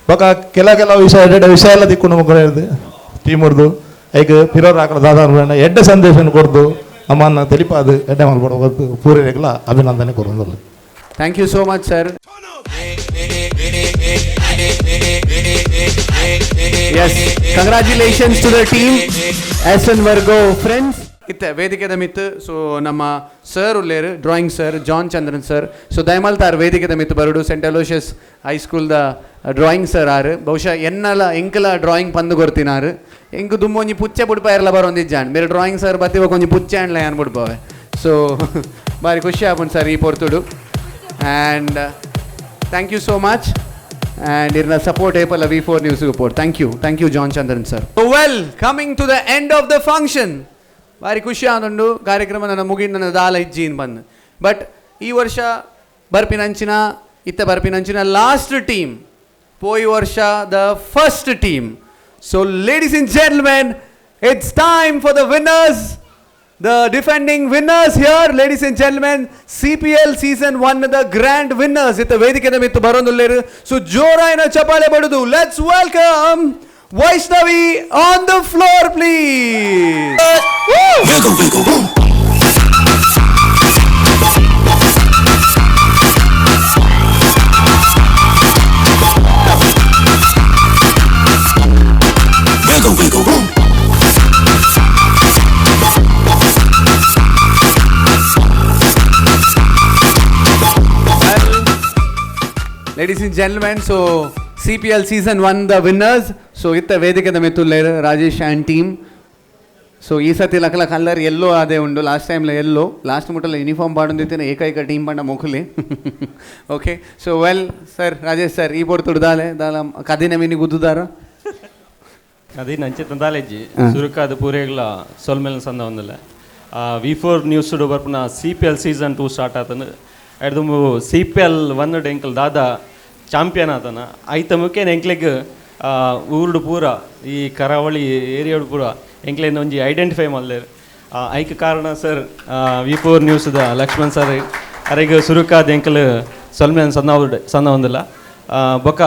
ಬೊಕ ಕೆಲ ಕೆಲವು ವಿಷಯ ಎಡ್ಡೆ ವಿಷಯ ಎಲ್ಲ ದಿಕ್ಕು ನಮಕ್ ಟೀಮ್ ಹೊಡ್ದು ಐಕ್ ಪಿರೋರ್ ಆಕಳ ದಾದ ಎಡ್ಡೆ ಸಂದೇಶ ಕೊಡ್ದು ನಮ್ಮನ್ನ ತಿಳಿಪಾದು ಎಡ್ಡೆ ಮಲ್ಪಡ ಪೂರೈಕೆಗಳ ಅಭಿನಂದನೆ ಕೊರೊಂದುಲ್ಲ. Thank you so much sir. Yes, congratulations to the team S N Virgo friends. ಇತ್ತೆ ವೇದಿಕೆದ ಮಿತ್ತು ಸೊ ನಮ್ಮ ಸರ್ ಉಲ್ಲೇರು drawing sir John Chandran sir. So ದಯಮಲ್ತಾರ್ ವೇದಿಕೆದ ಮಿತ್ತು ಬರುಡು ಸೆಂಟ್ ಅಲೋಷಿಯಸ್ ಹೈಸ್ಕೂಲ್ದ ಡ್ರಾಯಿಂಗ್ ಸರ್ ಆರು. ಬಹುಶಃ ಎನ್ನಲ ಎಂಕಲ ಡ್ರಾಯಿಂಗ್ ಪಂದು ಕೊರ್ತಿನಾರು. ಎಂಕು ದುಮ್ಮ ಒಂಜಿ ಪುಚ್ಚೆ ಬುಡ್ಪಾಯರ್ಲ ಬರೋಂದಿಜ್ಜಾನ್ ಬೇರೆ ಡ್ರಾಯಿಂಗ್ ಸರ್ ಬತ್ತಿವ ಒಂಜಿ ಪುಚ್ಚೆ ಅಂಡ್ಲ ಯಾನ್ ಬುಡ್ಪವೆ. ಸೊ ಬಾರಿ ಖುಷಿ ಆಪುಂಡು ಸರ್ ಈ ಪೊರ್ತುಡು. And thank you so much. And ಇರ್ನ support ಏಪಲ್ಲ V4 news support. Thank you, thank you John Chandran sir. Well, coming to the end of the function. ಭಾರಿ ಖುಷಿ ಆದುಂಡು ಕಾರ್ಯಕ್ರಮ ನನ್ನ ಮುಗಿದ ನನ್ನ ದಾಲ ಇಜ್ಜಿನ್ ಬಂದು. ಬಟ್ ಈ ವರ್ಷ ಬರ್ಪಿನಂಚಿನ ಇತ್ತ ಬರ್ಪಿನಂಚಿನ ಲಾಸ್ಟ್ ಟೀಮ್ ಪೋಯಿ ವರ್ಷ the first team. So ladies and gentlemen, it's time for the winners, the defending winners here. Ladies and gentlemen, CPL season 1 the grand winners ಇತ್ತ ವೇದಿಕೆದ ಮಿತ್ತು ಬರೋಂದುಲ್ಲೇರು. ಸೊ ಜೋರಾಯಿನ ಚಪಾಳೆ ಬಡುದು let's welcome Vaishnavi on the floor, please. Wiggle, wiggle, boom. Wiggle, wiggle, boom. Well, ladies and gentlemen, so CPL season 1 the winners. So ಇತ್ತ ವೇದಿಕೆದ ಮೆತ್ತುಲ್ಲೇರು Rajesh and team. ಸೊ ಈ ಸತಿ ಲಕಲ colour ಎಲ್ಲೋ ಅದೇ ಉಂಡು. Last ಟೈಮ್ಲ ಎಲ್ಲೋ last ಮುಟ್ಟಲ್ಲ uniform ಪಾಡೊಂದಿತ್ತಿನ ಏಕೈಕ team ಪಂಡ ಮೊಕುಲಿ. Okay, so well sir Rajesh sir ಈ ಪೊರ್ತುಡು ದಾಲೆ ದಾಲ ಕದಿನ ಮಿನಿ ಗುದ್ದುದಾರ ಅದೇ ನಂಚೆ ತಂದಾಲೇಜಿ ಸುರುಕಾದ ಪೂರೇಗ್ಲ ಸೊಲ್ಮೆಲ್ ಸಂದ ಒಂದಲ್ಲ V4 news ಬರ್ಪುನ CPL season 2 start ಆತನು. ಎಡ್ದು CPL 1 ಎಂಕಲ್ ದಾದಾ ಚಾಂಪಿಯನ್ ಆತನ ಐತ ಮುಖೇನ ಎಂಕ್ಲೆಗ್ ಊರುಡು ಪೂರ ಈ ಕರಾವಳಿ ಏರಿಯಾಡು ಪೂರ ಎಂಕ್ಲೆನ್ ಒಂಜಿ ಐಡೆಂಟಿಫೈ ಮಲ್ದೇರು. ಐಕ್ ಕಾರಣ ಸರ್ V4 ನ್ಯೂಸ್ದ ಲಕ್ಷ್ಮಣ್ ಸರ್ ಅರೆಗ್ ಸುರುಕಾದ ಎಂಕಲ್ ಸೊಲ್ಮೆನ್ ಸಣ್ಣ ಸಣ್ಣ ಒಂದಿಲ್ಲ. ಬೊಕ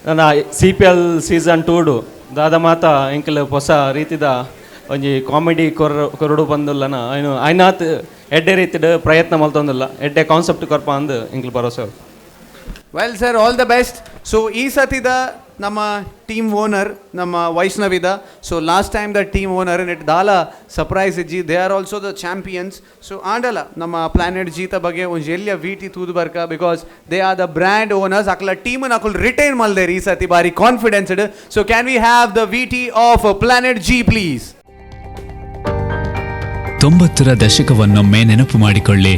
ನನ್ನ CPL season 2 ದಾದ ಮಾತ ಎಂಕಲ್ ಹೊಸ ರೀತಿದ ಒಂಜಿ ಕಾಮಿಡಿ ಕೊರಡು ಬಂದುಲ್ಲನ ಐನು ಐನಾತ್ ಎಡ್ಡೆ ರೀತಿಡ್ ಪ್ರಯತ್ನ ಮಲ್ತೊಂದಿಲ್ಲ ಎಡ್ಡೆ ಕಾನ್ಸೆಪ್ಟ್ ಕೊರ್ಪ ಅಂದ್ ಎಂಕಲ್ ಭರೋಸೆ. Well sir, all the best. So ಈ ಸತಿದ ನಮ್ಮ ಟೀಮ್ ಓನರ್ ನಮ್ಮ ವೈಷ್ಣವಿದ. So last time the team owner net ದಾಲ ಸರ್ಪ್ರೈಸ್ ಇಜ್ಜಿ, they are also the champions. So ಆಂಡಲ ನಮ್ಮ ಪ್ಲಾನೆಟ್ ಜೀತ ಬಗ್ಗೆ ಒಂಜಿ ಎಲ್ಲಿಯ ವಿ ಟಿ ತೂದು ಬರ್ಕ, because they are the brand owners. ಅಕ್ಲ ಟೀಮನ್ನು ಅಕುಲ್ ರಿಟೈನ್ ಮಲ್ದೇರ್ ಈ ಸತಿ ಬಾರಿ confidence. So can we have the V T of Planet G please? 90ರ ದಶಕವನ್ನೊಮ್ಮೆ ನೆನಪು ಮಾಡಿಕೊಳ್ಳಿ.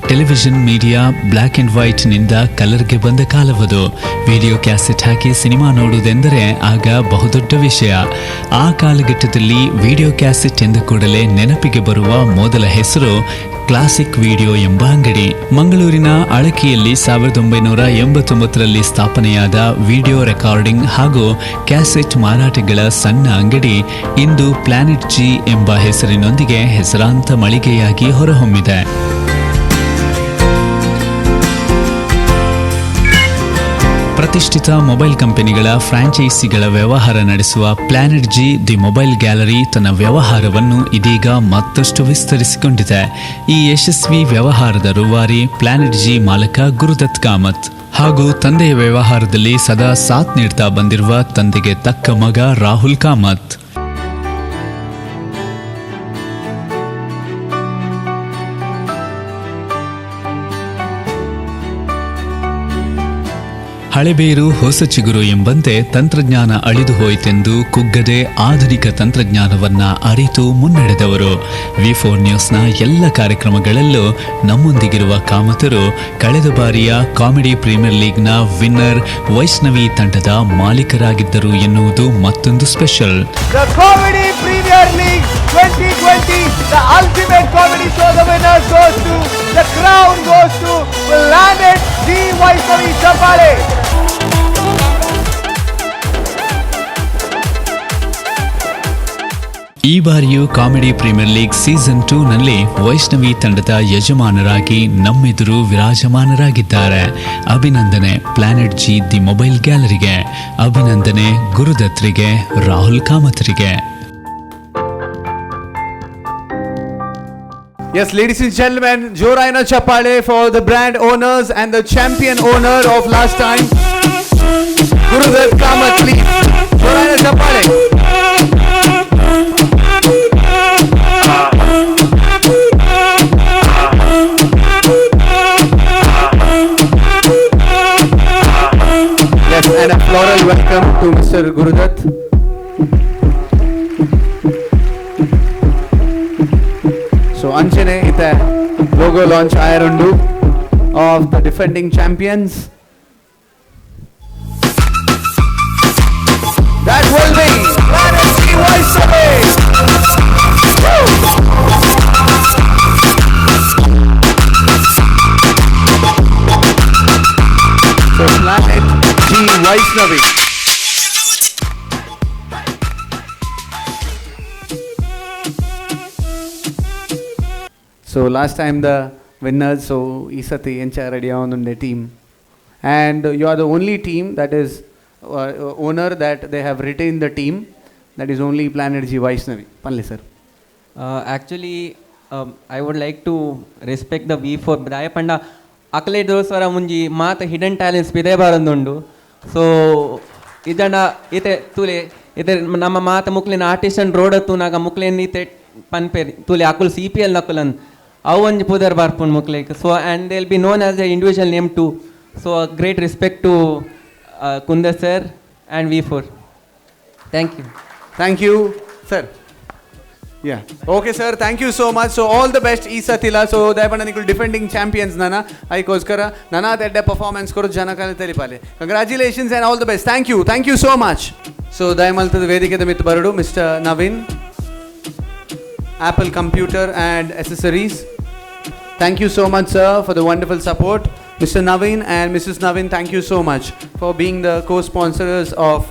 ಟೆಲಿವಿಷನ್ ಮೀಡಿಯಾ ಬ್ಲ್ಯಾಕ್ ಆ್ಯಂಡ್ ವೈಟ್ನಿಂದ ಕಲರ್ಗೆ ಬಂದ ಕಾಲವದು. ವಿಡಿಯೋ ಕ್ಯಾಸೆಟ್ ಹಾಕಿ ಸಿನಿಮಾ ನೋಡುವುದೆಂದರೆ ಆಗ ಬಹುದೊಡ್ಡ ವಿಷಯ. ಆ ಕಾಲಘಟ್ಟದಲ್ಲಿ ವಿಡಿಯೋ ಕ್ಯಾಸೆಟ್ ಎಂದ ಕೂಡಲೇ ನೆನಪಿಗೆ ಬರುವ ಮೊದಲ ಹೆಸರು ಕ್ಲಾಸಿಕ್ ವಿಡಿಯೋ ಎಂಬ ಅಂಗಡಿ. ಮಂಗಳೂರಿನ ಅಳಕಿಯಲ್ಲಿ 1989ರಲ್ಲಿ ಸ್ಥಾಪನೆಯಾದ ವಿಡಿಯೋ ರೆಕಾರ್ಡಿಂಗ್ ಹಾಗೂ ಕ್ಯಾಸೆಟ್ ಮಾರಾಟಗಳ ಸಣ್ಣ ಅಂಗಡಿ ಇಂದು ಪ್ಲಾನೆಟ್ ಜಿ ಎಂಬ ಹೆಸರಿನೊಂದಿಗೆ ಹೆಸರಾಂತ ಮಳಿಗೆಯಾಗಿ ಹೊರಹೊಮ್ಮಿದೆ. ಪ್ರತಿಷ್ಠಿತ ಮೊಬೈಲ್ ಕಂಪನಿಗಳ ಫ್ರಾಂಚೈಸಿಗಳ ವ್ಯವಹಾರ ನಡೆಸುವ Planet G the mobile gallery ತನ್ನ ವ್ಯವಹಾರವನ್ನು ಇದೀಗ ಮತ್ತಷ್ಟು ವಿಸ್ತರಿಸಿಕೊಂಡಿದೆ. ಈ ಯಶಸ್ವಿ ವ್ಯವಹಾರದ ರೂವಾರಿ ಪ್ಲಾನೆಟ್ ಜಿ ಮಾಲಕ ಗುರುದತ್ ಕಾಮತ್ ಹಾಗೂ ತಂದೆಯ ವ್ಯವಹಾರದಲ್ಲಿ ಸದಾ ಸಾಥ್ ನೀಡ್ತಾ ಬಂದಿರುವ ತಂದೆಗೆ ತಕ್ಕ ಮಗ ರಾಹುಲ್ ಕಾಮತ್. ಹಳೆಬೇರು ಹೊಸ ಚಿಗುರು ಎಂಬಂತೆ ತಂತ್ರಜ್ಞಾನ ಅಳಿದು ಹೋಯಿತೆಂದು ಕುಗ್ಗದೆ ಆಧುನಿಕ ತಂತ್ರಜ್ಞಾನವನ್ನ ಅರಿತು ಮುನ್ನಡೆದವರು. ವಿ ಫೋರ್ ನ್ಯೂಸ್ನ ಎಲ್ಲ ಕಾರ್ಯಕ್ರಮಗಳಲ್ಲೂ ನಮ್ಮೊಂದಿಗಿರುವ ಕಾಮತರು ಕಳೆದ ಬಾರಿಯ ಕಾಮಿಡಿ ಪ್ರೀಮಿಯರ್ ಲೀಗ್ನ ವಿನ್ನರ್ ವೈಷ್ಣವಿ ತಂಡದ ಮಾಲೀಕರಾಗಿದ್ದರು ಎನ್ನುವುದು ಮತ್ತೊಂದು special. The Comedy Premier League 2020, the ultimate comedy show, the winner goes to, the crown goes to Planet G Vaishnavi Chapale. ಈ ಬಾರಿಯೂ comedy premier league season 2 ನಲ್ಲಿ ವೈಷ್ಣವಿ ತಂಡದ ಯಜಮಾನರಾಗಿ ನಮ್ಮೆದುರು ವಿರಾಜಮಾನರಾಗಿದ್ದಾರೆ. ಅಭಿನಂದನೆ planet G the mobile ಗ್ಯಾಲರಿಗೆ, ಅಭಿನಂದನೆ ಗುರುದತ್ರಿಗೆ, Rahul ಕಾಮತ್ರಿಗೆ. Yes, ladies and gentlemen, Joraina Chapale for the brand owners and the champion owner of last time, Gurudutt Kamath, please. Joraina Chapale. Yes, and a floral welcome to Mr. Gurudutt. So Anchane ite logo launch ayarundu of the defending champions. That will be Planet G Vaishnavi. So Planet G Vaishnavi. So last time the winners, so Isati encha ready on the team, and you are the only team that is owner that they have retained the team, that is only Planet G Vaishnavi. Panle sir. Actually, I would like to respect the V4 Dayapanda ಅಕಲೆ ದೋಸ್ವರ ಮುಂಜಿ ಮಾತ hidden talents ಪಿದೆ ಬಾರಂದುಂಡು. So ಇದನ್ನ ಇತೆ ತೂಲೆ ಇತೆ ನಮ್ಮ ಮಾತ ಮುಕ್ಲಿನ artist road ತೂನಾಗ ಮುಕ್ಲೇನ್ ಇತೆ ಪನ್ಪೇರಿ ತೂಲೆ ಅಕುಲ್ C P L Nakulan ಅವು ಒಂಜಿ ಪುದರ್ ಬರ್ಪುಂಡು ಮುಕ್ಲೇಕ್. So and they will be known as a individual name too. So great respect to Kundar sir and V4. Thank you. Thank you sir. Yeah. Okay, sir. Thank you so much. So all the best, Isa Tila. So ದಯಪಂಡ ನಿಕುಲ್ defending champions nana. ಐಕೋಸ್ಕರ ನನಾ ಎಡ್ಡೆ performance ಕೊರು ಜನಕನ ತೆಲಿಪಾಲೆ. Congratulations and all the best. Thank you. Thank you so much. So ದಯಮಲ್ತದ ವೇದಿಕೆದ ಮಿತ್ ಬರಡು Mr. Naveen, Apple Computer and Accessories. Thank you so much, sir, for the wonderful support. Mr. Naveen and Mrs. Naveen, thank you so much for being the co-sponsors of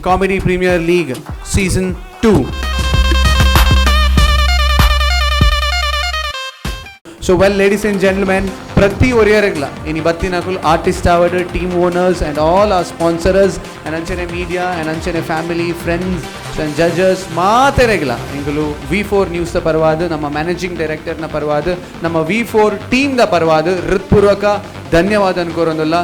Comedy Premier League Season 2. So well, ladies and gentlemen, ಪ್ರತಿ ಒರಿಯರಿಗ್ಲ ಇನಿ ಬತ್ತಿನಕುಲ್ artist award, team owners and all our sponsors and ಅಂಚನೆ media and ಅಂಚನೆ family, friends and judges ಮಾತೆರೆಗ್ಲ ಇಂಕುಲು V4 ನ್ಯೂಸ್ದ ಪರವಾದ, ನಮ್ಮ managing ಡೈರೆಕ್ಟರ್ನ ಪರವಾದ, ನಮ್ಮ V4 ಟೀಮ್ದ ಪರವಾದ ಹೃತ್ಪೂರ್ವಕ ಧನ್ಯವಾದ ಅನ್ಕೋರೊಂದಲ್ಲ.